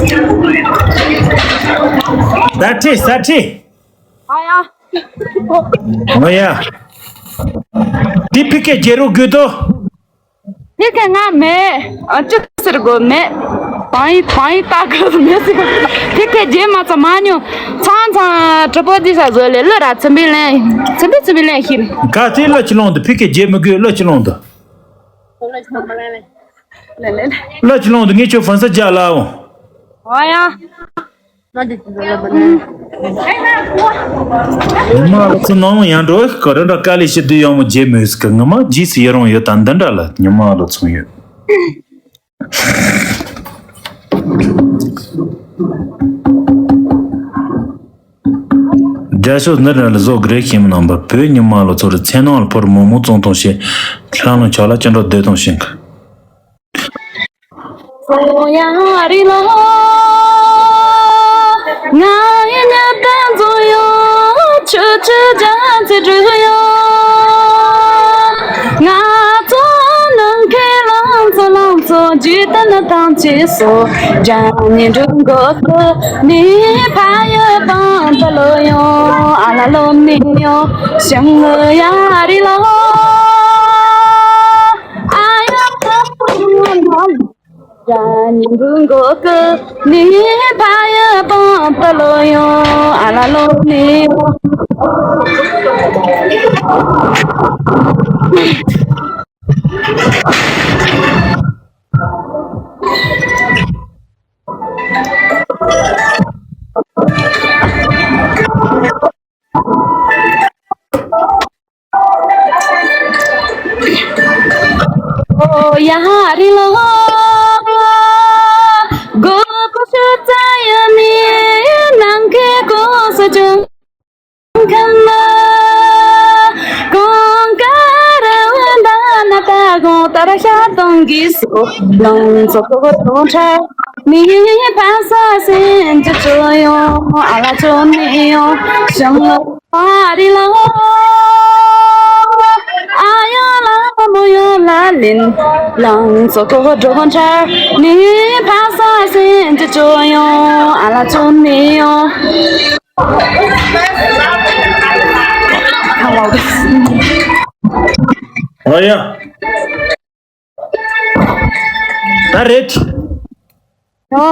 ད་ཁྲིད་ས་ཁྲིད། ཨ་ཡ། ཨ་ཡ། འདི་ཕི་ཀའི་རྒྱལ་རོགས་དགོས་དོ། ཕི་ཀའི་ང་མེད། ཨ་ཅི་ཟེར་དགོས་མེད། བང་ཡིག་བང་ཡིག་ལྟ་དགོས་མེད་ཟེར། ཕི་ཀའི་རྒྱལ་མ་ཚང་མ་ཉོ། ཚང་ཚང་གྲི་པོ་འདི་ས་བཟོ་ལེ་ལོ་ར་ཚིམ་པའི་ལན། ཚིམ་པའི་ཚིམ་པའི་ལན་ཤིན། ག་ཚོད་གླུ་ཅི་ལོང་དུ་ཕི་ཀའི་རྒྱལ་མི་དགོས་གླུ་ཅི་ལོང་དུ། གླུ་ཅི་ལོང་དུ་ངས་ཁྱོད་ཧྥན་སི་རྒྱག་ལ་འོང་། ཨ་ཡ། ཉི་མ་ལོ་ཚོ་ནང་ཡང་འགྲོ་གི་རེ་འདྲ་དཀའ་ལས་ཞིག་དུས་ཡང་མོ་རྗེས་མོས་གི་ངི་མ་རྗེས་སུ་ཡི་རང་ཡོད་དང་འདི་འདྲ་ལ་ཉི་མ་ལོ་ཚོ་ཡོད། རྒྱ་ཤོད་འདི་འདྲ་ལ་བཟོ་གི་རེད་ཤེས་མི་ནང་པ་བོད་ཉི་མ་ལོ་ཚོ་རི་ཚེ་ནང་ལ་ཕོར་མོ་མོ་བཙོང་གཏོང་བྱེད་ལྷ་ལུང་ཆོག་ལ་ཅི་འགྲོ་སྡོད་གཏོང་བྱེད་གི། སོང་ཡ་རི་ལོ། ང་ཡི་ཉི་ཟླ་འཛུམ་ཡོད། ཆུ་ཆུ་རྒྱ་མཚོ་འགྲོ་ཡོད། ང་ཚོ་ནམ་མཁའི་ལང་ཚོ་ལང་ཚོ་འཇིག་རྟེན་ཐམས་ཅད་སོ། རྒྱ་ཉིན་འགྲོ་འགོ་ཚུགས་ནི་ཕ་ཡུལ་པང་དུ་ལོ་ཡོང་ཨ་ལ་ལོ་ནི་ཡོང་ཞང་ཡ་རི་ལོ། ཨ་ཡ། རྒྱ་ཉིན་འགོ་ཀུ་ནི་ཕ་ཡུལ་པང་དུ་ལོ་ཡོང་ཨ་ལ་ལོ་ནི། ཨོ་ཡ་རི་ལོ། གོ་པོ་ཤུ་ཙ་ཡ་ནི་ནང་གི་གོ་ས་ཅུང་ཁན་ན། གོང་ཀ་ར་ཝན་ད་ན་ད་གོང་ཏ་ར་ཤ་དོང་གི་སོ། ལང་ཚོ་གོ་གོ་དོང་ཁྲ། མི་ཕ་ས་སེན་ཅི་ཅོ་ཡོང་ཨ་ལ་ཅོ་ནི་ཡོང་ཞང་། ཨ་རི་ལ་ཧོ། ཨ་ཡོ་ལ་མོ་ཡོ་ལ་ལིན། ལང་ཚོ་ཀོ་ཀོ་འགྲོ་ཁོ་འཕྲལ། ནི་ཕ་ས་སེན་ཅི་ཅོ་ཡོང་ཨ་ལ་ཅོ་ནི་ཡོང་། ཨོ་ཡ། ད་རེད། ཨོ།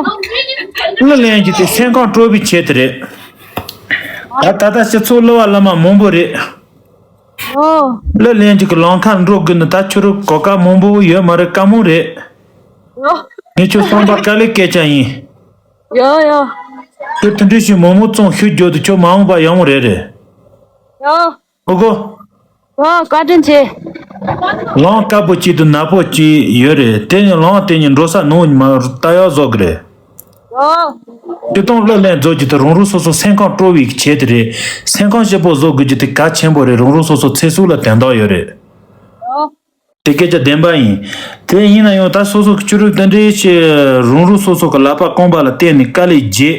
གླུ་ལེན་རྒྱུ་དེ་སེམས་ཁམས་སྤྲོ་བའི་ཆེད་དུ་རེད། ད་ད་ལྟ་སྤྱི་ཚོགས་གླུ་བ་བླ་མ་མང་པོ་རེད། ཨོ། གླུ་ལེན་རྒྱུ་གི་ལམ་ཁ་འགྲོ་དགོས་ནི་ད་ཁྱོད་རང་གོ་སྐབས་མང་པོ་ཡོད་མ་རེད། དཀའ་མོ་རེད། ཨོ། ངས་ཁྱོད་བསམ་པ་དཀའ་ལས་སྐྱེལ་ཆ་ཡིན། ཡོ་ཡོ། ཁྱོད་དེ་འདྲ་ཞིག་མང་མོ་བཙོང་ཤུགས་རྒྱོབ་དུ་ཁྱོད་མ་འོངས་པ་ཡག་མོ་རེད་རེད། ཡོ། ཨོ་གོ། ཨོ་བཀའ་དྲིན་ཆེ། ལམ་དཀར་པོ་གཅིག་ཏུ་ནག་པོ་གཅིག་ཡོད་རེད། དེ་ནི་ལམ་དེ་ཉིད་འགྲོ་ས་ནང་མ་ལྟ་ཡག་བཟོ་གི་རེད། ཨོ། སྤྱིར་བཏང་གླུ་ལེན་རྫོགས་ཀྱི་དུ་རང་རང་སོ་སོ་སེམས་ཁམས་སྤྲོ་བའི་ཆེད་དུ་རེད། སེམས་ཁམས་སྐྱིད་པོ་བཟོ་དགོས་ཀྱི་དེ་གལ་ཆེན་པོ་རེད། རང་རང་སོ་སོ་ཚེ་སྲོག་ལ་དོན་དག་ཡོད་རེད། ཨོ། དེ་སྐད་ཆ་བདེན་པ་ཡིན། དེ་ཡིན་ན་ཡང་ད་སོ་སོ་གི་ཆོས་རིག་དེ་འདྲའི་ཆེ་རང་རང་སོ་སོ་གི་ལག་པ་རྐང་པ་ལ་བརྟེན་ནས་དཀའ་ལས་བརྒྱབ།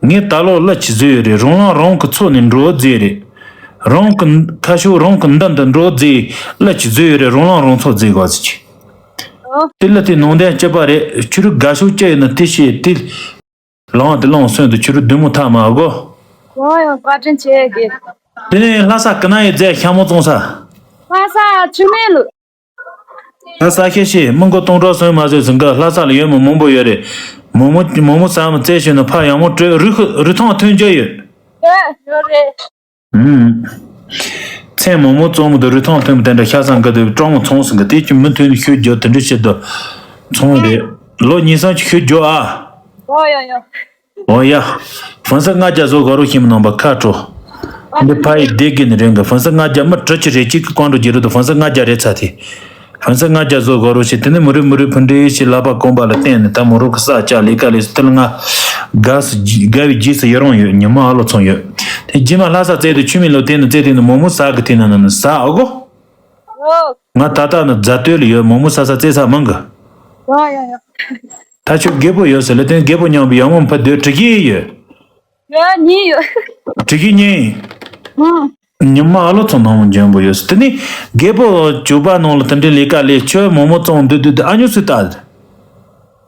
ངས་ད་ལོ་གླུ་ཅིག་བཟོས་ཡོད་རེད། རང་ལམ་རང་གི་ཚོགས་ནས་འགྲོ་བཟླས་རེད། རང་གི་ཁ་ཕྱོགས་རང་གི་མདུན་དུ་འགྲོ་བཟླས། གླུ་ཅིག་བཟོས་ཡོད་རེད། རང་ལམ་རང་ཚོགས་བཟླས་དགོས་ཟེར་གྱི། ཨོ། དེ་གླུ་དེ་ནང་དོན་སྐྱིད་པ་རེད། ཆོས་རིག་དགའ་ཕྱོགས་སྐྱིད་ཡོད་ན་དེ་བྱས་དེ། ལམ་དེ་ལམ་སོན་དུ་ཆོས་རིག་བདུད་མོ་ཐག་མ་དགོ། ཡང་ཡང་བཀའ་དྲིན་ཆེ་གི། དེ་ནས་ལྷ་ས་གི་ན་ཡི་རྫས་ཤ་མོ་བཙོང་ས། ལྷ་ས་ཆུ་མེད་ལུ། ལྷ་ས་ཁྱེད་ཤེས་མི་མགོ་སྟོང་ཕྲག་སོན་མ་བཟོས་ཟིན་གི། ལྷ་ས་ལ་ཡོད་མི་མང་པོ་ཡོད་རེད། མོ་མོ་མོ་མོ་ཟ་མི་རྩེ་ཞོན་ན་ཕ་ཡག་མོ་སྤྲོད་རུས་རུས་ཐང་ཐོན་རྒྱུ་ཡོད། ཡོད་ཡོད་རེད། ཨུམ། མཚན་མོ་མོ་བཙོང་མི་འདུག་རུས་ཐང་ཐོན་མི་དེ་འདྲ་ཤ་ཚང་གི་འདུག་སྤྲང་མོ་ཚོང་ཟིན་གི་དེ་ཀྱི་མི་མཐུན་ཤུགས་རྒྱོ་དེ་འདྲ་བྱེད་དུ་ཚོང་རེད། ལོ་ཉིས་སང་ཅིག་ཤུགས་རྒྱོ་ཨ། ཡོ་ཡོ་ཡོ། ཨོ་ཡ། ཧྥན་སི་ལྔ་བརྒྱ་བཟོ་དགོས་རོགས་ཤིམ་ནང་པ་ཁ་དྲོ། འདི་ཕ་ཡི་སྡེ་དགེ་ནི་རེད་གི། ཧྥན་སི་ལྔ་བརྒྱ་མི་དྲུག་ཅུ་རེ་གཅིག་གི་ཀོང་འགྲོ་རྒྱུ་རུ་དུ་ཧྥན་སི་ལྔ་བརྒྱ་རེ་ཚ་དེ། ཧྥན་སི་ལྔ་བརྒྱ་བཟོ་དགོས་རོགས་ཤིག་དེ་ནི་མི་རུ་མི་རུ་ཕུ་འདྲེ་ཞིག་ལག་པ་གོམ་པ་ལ་བརྟེན་ནས་ད་མི་རུ་གི་ས་ཆ་ལས་ཀ་ལས་སུ་དེ་ལ་ང་དགའ་སུ་དགའ་བའི་རྗེས་སུ་ཡི་རང་ཡོད། ཉི་མ་ཨ་ལོ་ཚོང་ཡོད། དེ་རྗེས་མ་ལྷ་ས་བཙལ་དུ་ཆུ་མིན་ལོ་དེ་ནི་བཙལ་དེ་ནི་མོ་མོ་ཟ་གི་དེ་ནི་ནི་ཟ་ཨོ་གོ། ང་ད་ལྟ་ནི་རྫ་སྟོད་ལ་ཡོད། མོ་མོ་ཟ་ས་བཙལ་ས་མང་གི། ཡོ་ཡོ་ཡོ། ད་ཁྱོད་རྒད་པོ་ཡོད་ཟེར་ལ་དེ་རྒད་པོ་མཉམ་པོ་ཡང་མོ་ཕ་སྡོད་དྲི་གི་ཡོད། ཡོད་གཉིས་ཡོད། དྲི་གི་གཉིས། ཨང་། ཉི་མ་ཨ་ལོ་ཚོ་ནང་མོ་འཇོན་པོ་ཡོད་ཟེར་དེ་ནི་རྒད་པོ་ཇོ་པ་ནང་ལ་དེ་འདྲའི་ལས་ཀ་ལས་ཁྱོད་མོ་མོ་བཙོང་འདུག་འདུག་འདུག་ཨ་ཉོ་སུ་ལྟ།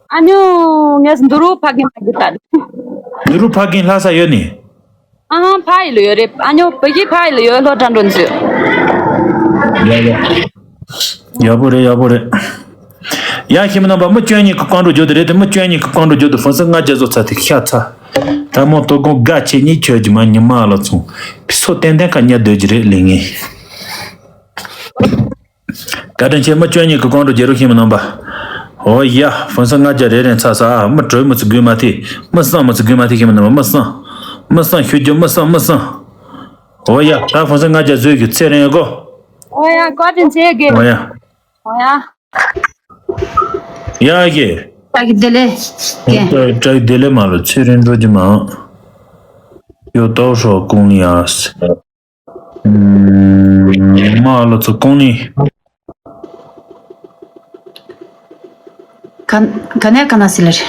ཨ་ཉོ། ངས་འདུ་རུ་ཕ་གིན་ཕ་གི་ལྟ། འདུ་རུ་ཕ་གིན་ལྷ་ས་ཡོད་ནི། ཨ་ཧ། ཕ་ཡི་ལ་ཡོད་རེད། ཨ་ཉོ། བོད་ཀྱི་ཕ་ཡི་ལ་ཡོད། ལྷོ་བྲག་འགྲོ་འཛུལ། ཡག་པོ་རེད། ཡག་པོ་རེད། ཡ། ཤི་མི་རྣམ་པ། མི་བཅུ་གཉིས་ཀྱི་རྐང་འགྲོ་རྒྱུ་དེ་རེད་དེ། མི་བཅུ་གཉིས་ཀྱི་རྐང་འགྲོ་རྒྱུ་དེ། ཧྥུན་སི་ལྔ་བརྒྱ་བཟོ་ཚར་དེ་ཤ་ཚ། ད་མོ་དོ་དགོང་དགའ་ཆེ་གཉིད་ཆོད་ཀྱི་མ། ཉི་མ་ལ་ཚོང་སོ་ཏན་ཏན་ཁ་ཉལ་སྡོད་ཀྱི་རེད་ལས་ངན། བཀའ་དྲིན་ཆེ། མི་བཅུ་གཉིས་ཀྱི་རྐང་འགྲོ་རྒྱལ་རབས་ཤེས་མི་རྣམ་པ། ཨོ་ཡ། ཧྥུན་སི་ལྔ་བརྒྱ་རེ་རེ་ཚ་ས་ཨ། མི་དྲོད་མི་ཚུ་དགོས་མ་ཐེ། མི་སང་མི་ཚུ་དགོས་མ་ཐེ་ཤེས་མི་རྣམ་པ། མི་སང་། མི་སང་ཤོད་རྒྱུ། མི་སང་། མི་སང་། ཨོ་ཡ། ད་ཧྥུན་སི་ལྔ་བརྒྱ་བཟོས་རྒྱུ་ཚེ་རིང་གོ། ཨོ་ཡ། བཀའ་དྲིན་ཆེ་གེ། ཨོ་ཡ། ཨོ་ཡ། ཡ་གེ། བཀྲ་ཤིས་བདེ་ལེགས་གེ། བཀྲ་ཤིས་བདེ་ལེགས་མ་ལོ། ཚེ་རིང་འགྲོ་རྒྱུ་མ། ཡོ་ཏོ་ཧྲོ་ཀུང་ལི་ཡ། ཨུམ། མ་ལོ་ཚོ་ཀོང་ནི། ག་ག་ནས་ག་ན་སི་ལེར།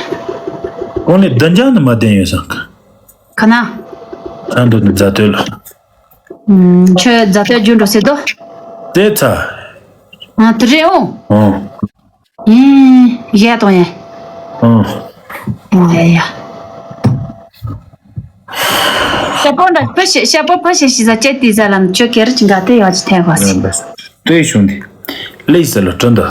ཀོང་ནི་བདུན་ཅང་ནི་མ་བསྟན་ཡོད་སང་། ག་ན། ཨ་འདུག་ནི་རྫ་སྟོད་ལ། ཨུམ། ཁྱོད་རྫ་སྟོད་རྒྱུ་འགྲོ་སྲིད་དོ། དེ་ཚ། ཨ་དེ་རེད་འོ། ཨོ། ཡིན། ཡ་དང་ཡ། ཨང་། ཨོ་ཡ་ཡ། ཤ་པོ་འདྲ་ཕུ་ཤེ་ཤ་པོ་ཕུ་ཤེ་ཤི་ཟ་ཅེ་ཏི་ཟ་ལམ་ཅོ་ཀེར་ཅི་འགའ་ཏེ་ཡོ་ཅི་ཐེ་བ་སི། ལྟོས་བྱུང་དེ། ལེགས་ཟེར་ལ་དྲན་ད།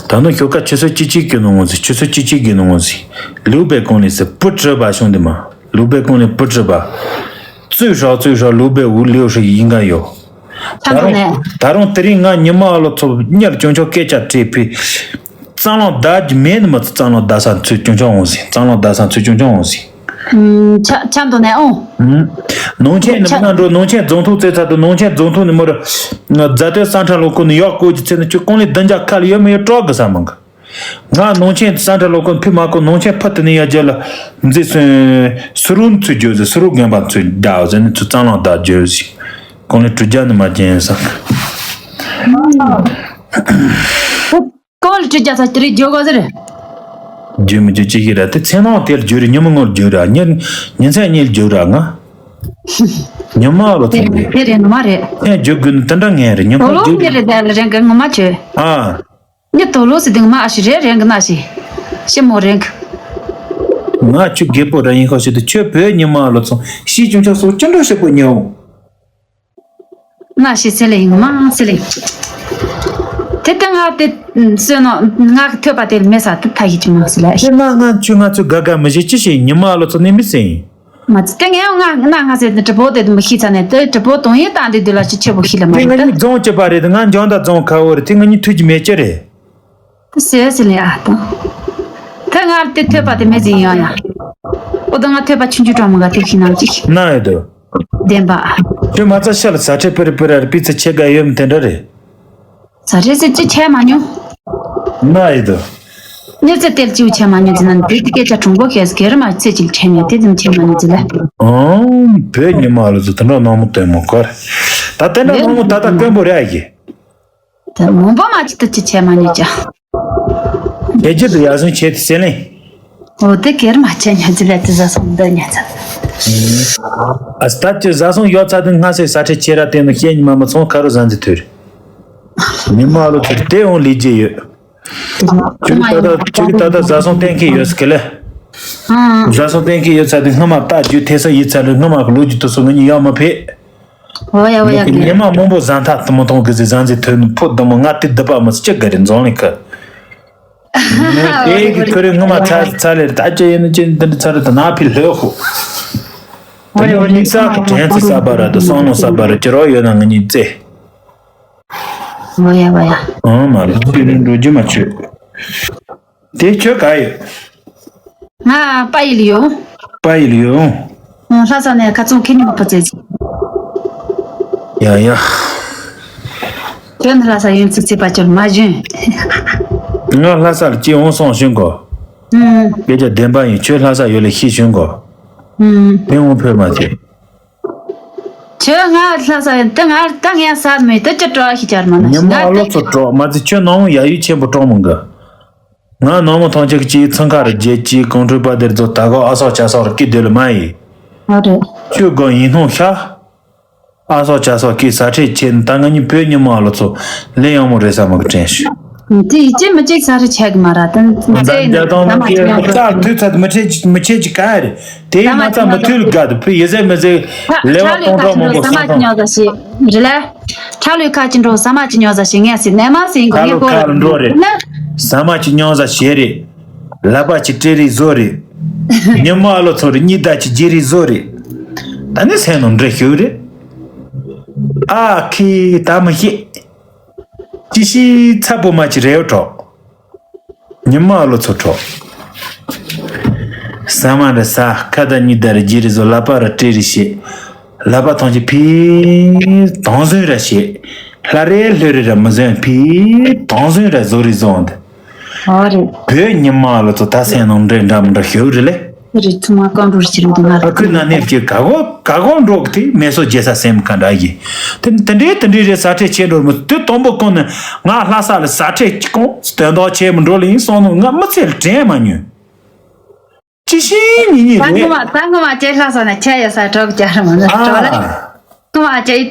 ད་ནི་ཤོ་ཀ་ཆུ་ཚོད་གཅིག་གཅིག་གི་ནང་ངོ་ཟིག་ཆུ་ཚོད་གཅིག་གཅིག་གི་ནང་ངོ་ཟིག་ལུག་པའི་ཀོང་ལི་སི་པུ་ཀྲི་བ་བྱུང་དེ་མ། ལུག་པའི་ཀོང་ལི་པུ་ཀྲི་བ། ཙུས་ཧྲག་ཙུས་ཧྲག་ལུག་པའི་འུ་ལེའུ་ཧྲི་ཡིན་ག་ཡོ། ད་རུང་ད་རུང་དེ་རིང་ང་ཉི་མ་ཨ་ལོ་ཚོ་གཉེར་ཅུང་ཆོག་སྐད་ཆ་དྲིས་ཕི། རྩང་ལོང་ད་མེད་ནི་མ་རྩང་ལོང་ད་ས་ཚུལ་ཅུང་ཆོག་འོང་ཟིན། རྩང་ལོང་ད་ས་ཚུལ་ཅུང་ཆོག་འོང་ཟིན། ཆ་ཆ་འདོད་ནས་ཨོ། ནང་ཆེན་ནི་མི་ན་འགྲོ་ནང་ཆེན་རྫོང་ཐུག་རྩེ་ཚ་དུ་ནང་ཆེན་རྫོང་ཐུག་ནི་མོར། རྫ་སྟོད་ས་ཁྲ་ལོ་ཁོ་ནི་ཡག་བཀོད་ཀྱི་ཚེ་ནི་ཁྱོད་ཀོང་ལི་བདུན་ཅག་ཁ་ལ་ཡོད་མི་ཡོད་སྤྲོ་གི་ས་མང་གི། ང་ནང་ཆེན་ས་ཁྲ་ལོ་ཁོ་ཕི་མ་ཁོ་ནང་ཆེན་ཕུ་དེ་ནི་ཡ་རྒྱལ་ལ་མཛེས་སོན་སུ་རུ་ཚུ་བརྗོད་ཟེར། སུ་རུ་རྒན་པ་ཚུ་བདའ་ཟེར་ནི་ཚུ་གཙང་ལ་བདའ་བརྗོད་ཟེར། ཁོང་ནི་གྲུ་རྒྱ་ནི་མ་རྒྱན་ས། ཀོང་ལ་གྲུ་རྒྱ་ས་དེ་རིགས་བརྗོད་གོ་ཟེར། བརྗོད་མི་བརྗོད་ཅི་ཞིག་ར་དེ་ཚེ་ནང་དེར་བརྗོད་རེ་ཉི་མ་ངོར་བརྗོད་ར་ཉིན་ཉིན་མཚན་གཉིས་བརྗོད་ར་ང་། ཉི་མ་ལོ་ཚོད་རེད། དེ་རེད་ངོ་མ་རེད། ཨེ་བརྗོད་དགོས་ནི་དེ་འདྲ་ངན་རེད་ཉི་མ་བརྗོད་དེ་རེད། དེ་ལ་རེད་གི་ངོ་མ་བརྗོད། ཨ། ཉི་དོ་ལོ་སི་དིང་མ་ཨ་ཤི་རེ་རེང་གི་ན་ཤི། ཤི་མོ་རེང་གི། ང་ཁྱོད་རྒད་པོ་ར་ཡིན་ཁ་ཤི་དུ་ཁྱོད་བོད་ཉི་མ་ལོ་ཚོང་ཤི་ཅུང་ཆ་སོ་ཅི་འདྲ་ཞིག་པོ་ཉོ། ན་ཤི་སེ་ལེ་ཡིན་མ་སེ་ལེ། དེ་ལྟ་ང་དེ་སོན་ནོ་ང་གི་ཐོད་པ་དེ་མེ་ས་དེ་ཐ་ཡི་ཅི་མ་སེ་ལེ། ཁྱོད་ང་ང་ཁྱོད་ང་ཚོ་དགའ་དགའ་མི་ཤེས་ཅི་ཞིག་ཉི་མ་ལོ་ཚོ་ནི་མི་སེ་ཡིན། མ་ཚི་དེ་ངས་ང་ན་ང་ཟེར་ཏེ་གྲི་པོ་དེ་མི་ཤི་ཚ་ནས་དེ་གྲི་པོ་དོང་ཡིན་བཏང་དེ་དུ་ལ་ཅི་ཆེ་བོ་ཤི་ལ་མ་དེ་ཡིན་ང་ཏེ། གཉིས་རྫོང་གཅིག་པ་རེད། དེ་ང་འཇང་ད་རྫོང་ཁ་བོ་རེད། དེ་ང་གཉིས་ཐུག་གི་མེད་ཅི་རེད། དེ་ཟེར་ཟེར་ལེ་ཨ་དང་། དེ་ང་དེ་ཐོད་པ་དེ་མེད་ཟིན་ཡོང་ཡ། ཨོ་ད་ང་ཐོད་པ་ཆུང་ཆུང་གྲོགས་མོ་ག་དེ་ཤི་ནང་ཅིག་ན་ཡོད་དོ། བདེན་པ། ཁྱོད་མ་ཚ་ཤ་ལ་ཟ་ཁྲེ་པི་རི་པི་ར་རི་པི་ཚ་ཆེ་ག་ཡོད་མི་དེ་འདྲ་རེད། ཟ་ཁྲེ་སི་ཅི་ཆེ་མ་ཉུང་། ན་ཡོད་དོ། ཉི་ཚེ་ཏེལ་ཅིའུ་ཆེ་མ་ཉུང་ཟིན་ན་དེ་དེ་སྐད་ཆ་གྲུང་པོ་ཁྱེད་སྒེར་མ་ཚེ་ཅིག་ཁྲེ་ཉོ་དེ་ཙམ་ཆེ་མ་ཉུང་ཟིན་ལ། ཨོ། བོད་ཉི་མ་ལོ་ཚོ་དེ་འདྲ་ནང་མོ་དོན་མོ་གོ་རེད། ད་དེ་འདྲ་ནང་མོ་ད་ལྟ་དཀོན་པོ་རེད་ཨ་ཡེ། ད་མོན་པ་མ་ཅི་ཏི་ཅི་ཆེ་མ་ཉེ་ཅག་ཁྱེད་ཀྱི་དུ་ཡག་སོང་བྱེད་དུ་ཟེར་ལེ། འོ་དེ་གེར་མ་ཆེ་ཉ་ཅི་ལས་དུ་ཟ་སོང་འདི་ཉ་ཚ། ཨ་སྟབས་ཀྱི་ཟ་སོང་ཡོད་ཚ་དུ་སྔ་སེ་ས་ཁྲི་ཁྱེད་ར་བསྟན་ནུ་ཤེས་ཉི་མ་མི་ཚོང་ཁ་རུ་ཟན་ཟི་ཐུར། ཉི་མ་ལོ་ཐུར་དེ་འོང་ལི་ཇེ་ཡོད། ཁྱོད་ད་ལྟ་ཁྱོད་ད་ལྟ་ཟ་སོང་བསྟན་གི་ཡོད་སྐད་ལེ། ཨང་། ཟ་སོང་བསྟན་གི་ཡོད་ཚ་དུ་སྔ་མ་ལྟ་རྒྱུ་ཐེ་ས་ཡིད་ཚ་རུ་སྔ་མ་གི་ལོ་རྒྱུས་དུ་སོང་ང་ཉི་ཡག་མ་ཕེ། འོ་ཡ་འོ་ཡ། ཉི་མ་མང་པོ་ཟ་མཐའ་དུ་མ་མཐོང་གི་ཟི་ཟང་ཟི་ཐོན་ཕོ་དུ་མོ་ང་དེ་སྡུད་པ་མི་སྐྱི་ག་རེ་འཛོང་ལེ་ཁ། དེ་གི་ཁོ་རེ་ངོ་མ་ཚ་ཚ་ལེ་ད་ཅི་ཡིན་ཅི་འདི་འདྲ་ཚ་རེ་ད་ན་ཕི་ལྷོད་ཧོ། དེ་ནི་དམིགས་བསལ་གི་དྲན་ཚེ་ས་བ་ར་དུ་སོང་ནོ་ས་བ་ར་ཅི་རོ་ཡོད་ན་ང་གཉིས་རྩེ། འོ་ཡ་འོ་ཡ། ཨང་མ་ལ་ཕི་རིན་འགྲོ་རྒྱུ་མ་ཆོད། དེ་ཁྱོད་ག་ཡོད། ང་པ་ཡི་ལ་ཡོད། པ་ཡི་ལ་ཡོད། ལྷ་ས་ནས་ཁ་ཚོན་ཁེ་ཉིན་པ་ཙེ་ཙེ། ཡ་ཡ། ཁྱོད་ལྷ་ས་ཡོད་ཚིག་ཚིག་པ་ཅོར་མ་བཞིན། ང་ལྷ་ས་ལ་སྐྱེས་འོང་སོང་ཞུན་གོ། ཨུམ། སྐད་ཆ་བདེན་པ་ཡིན་ཁྱོད་ལྷ་ས་ཡོད་ལ་ཤི་ཞུན་གོ། ཨུམ། དེ་འོང་ཕེབས་མ་ཐེ། ཁྱོད་ང་ལྷ་ས་ཡོད་དེ་ང་ད་ངས་ས་མེད་དེ་ཅི་སྤྲོ་བ་ཤི་ཅར་མ་ན་ཉི་མ་ང་ཨ་ལོ་དེ་ཚོ་སྤྲོ་མ་ཚེ་ཁྱོད་ནང་ཡ་ཡུལ་ཆེན་པོ་སྤྲོ་མོ་འགའ། ང་ནང་མོ་ཐང་ཆེ་གི་ཅིག་ཚང་ཁ་རུ་རྒྱལ་གཅིག་གོང་ཁྲོས་པ་དེར་ཚོ་ད་གོ་ཨ་སོག་ཅ་སོག་རུ་ཀི་སྡོད་ལ་མ་ཡི། ཨ་རེད། ཁྱོད་དགོ་ཡིན་སྣང་ཤ། ཨ་སོག་ཅ་སོག་ཀི་ས་ཁྲེ་ཆེ་ད་ང་གཉིས་བོད་ཉི་མ་ལོ་ཚོ་ལས་ཡང་མོ་རེད་ས་མ་གི་དྲན་ཤི། དེ་ཡིད་ཆེས་མི་གཅིག་ས་རུ་ཆད་གི་མ་ར་དེ་ད་ཟེ་ཟ་མ་ཅི་ཉོ་ས། ད་དུས་ཚོད་མི་ཆད་མི་ཆད་ཅི་ག་རེད། དེ་ཟ་མ་མ་ཚ་ཅི་མི་ཉོ་ས། ཐུལ་དགའ་དུ་ཕི་ཡི་ཟེ་མི་ཟེ་ལེ་བ་སྟོང་ཕྲག་མང་པོ་ས་མ་ཅི་ཉོ་ས་ཞེས་རེད་ལ། ཁྲ་ལོའི་ཁ་ཅི་འགྲོ་ས་མ་ཅི་ཉོ་ས་ཞེས་ངས་ཟེར་ནས་མ་ཟེར་གོ་ངས་གོ་ལ་འགྲོ་རེད། ན། ས་མ་ཅི་ཉོ་ས་ཞེས་རེད། ལ་པ་ཅི་སྤྲེལ་རིགས་བཟོ་རེད། ཉི་མ་ཨ་ལོ་ཚོ་རེད་གཉིས་ཟླ་ཅི་རྗེ་རིགས་བཟོ་རེད། ད་ནི་སེམས་ནང་འདྲེ་ཞུ་རེད། ཨ་ཁི་ད་མི་ཤེས། ཅི་ཤི་ཚ་པོ་མ་ཅི་རེ་བ་གྲོགས། ཉི་མ་ཨ་ལོ་ཚོ་གྲོགས། ས་མ་ར་ས་ཁ་ད་ཉི་ཟླ་ར་རྗེ་རེ་བཟོ་ལ་པ་ར་སྤྲེལ་རེ་ཤེས། ལ་པ་ཐང་ཅི་ཕི་དང་ཟོན་ར་ཤེས། ལྷ་རེ་ལྷོད་རེ་ར་མི་ཟོན་ཕི་དང་ཟོན་ར་བཟོ་རེ་བཟོ་འདི། ཨོ་རེད། བོད་ཉི་མ་ཨ་ལོ་ཚོ་ད་སེམས་ནང་འདྲེ་འདྲ་མི་འདྲ་ཞུ་རེ་ལེ། རི་ཐུ་མ་ཀང་འགྲོ་ཕྱི་རུ་དུ་ང་ཨ་ཁུ་ན་ནེ་ཀྱི་ག་གོ་ག་གོ་འགྲོ་གི་དེ་མེ་སོ་རྒྱལ་ས་སེམས་ག་འདྲ་ཡི། དེ་དེ་འདྲའི་དེ་འདྲའི་རེད་ས་ཁྲལ་ཆེ་འགྲོ་མི་དེ་དང་པོ་ཀུན་ནས་ང་ལྷ་ས་ལ་ས་ཁྲལ་གཅིག་གོང་སྟོན་ཐོག་ཆེ་མི་འགྲོ་ལ་ཡིན་སོང་ནོ་ང་མི་ཚེ་ལ་དྲན་མ་མྱོང་། ཅི་ཤིན་ཉི་ཉི་ད་རེད། ངོ་མ་ད་ངོ་མ་ཁྱེད་ལྷ་ས་ནས་ཁྱེད་ཡོད་ས་གྲོགས་རྒྱ་ར་མ་ནི་གྲོགས་ལ། ཨ་ངོ་མ་ཁྱེད་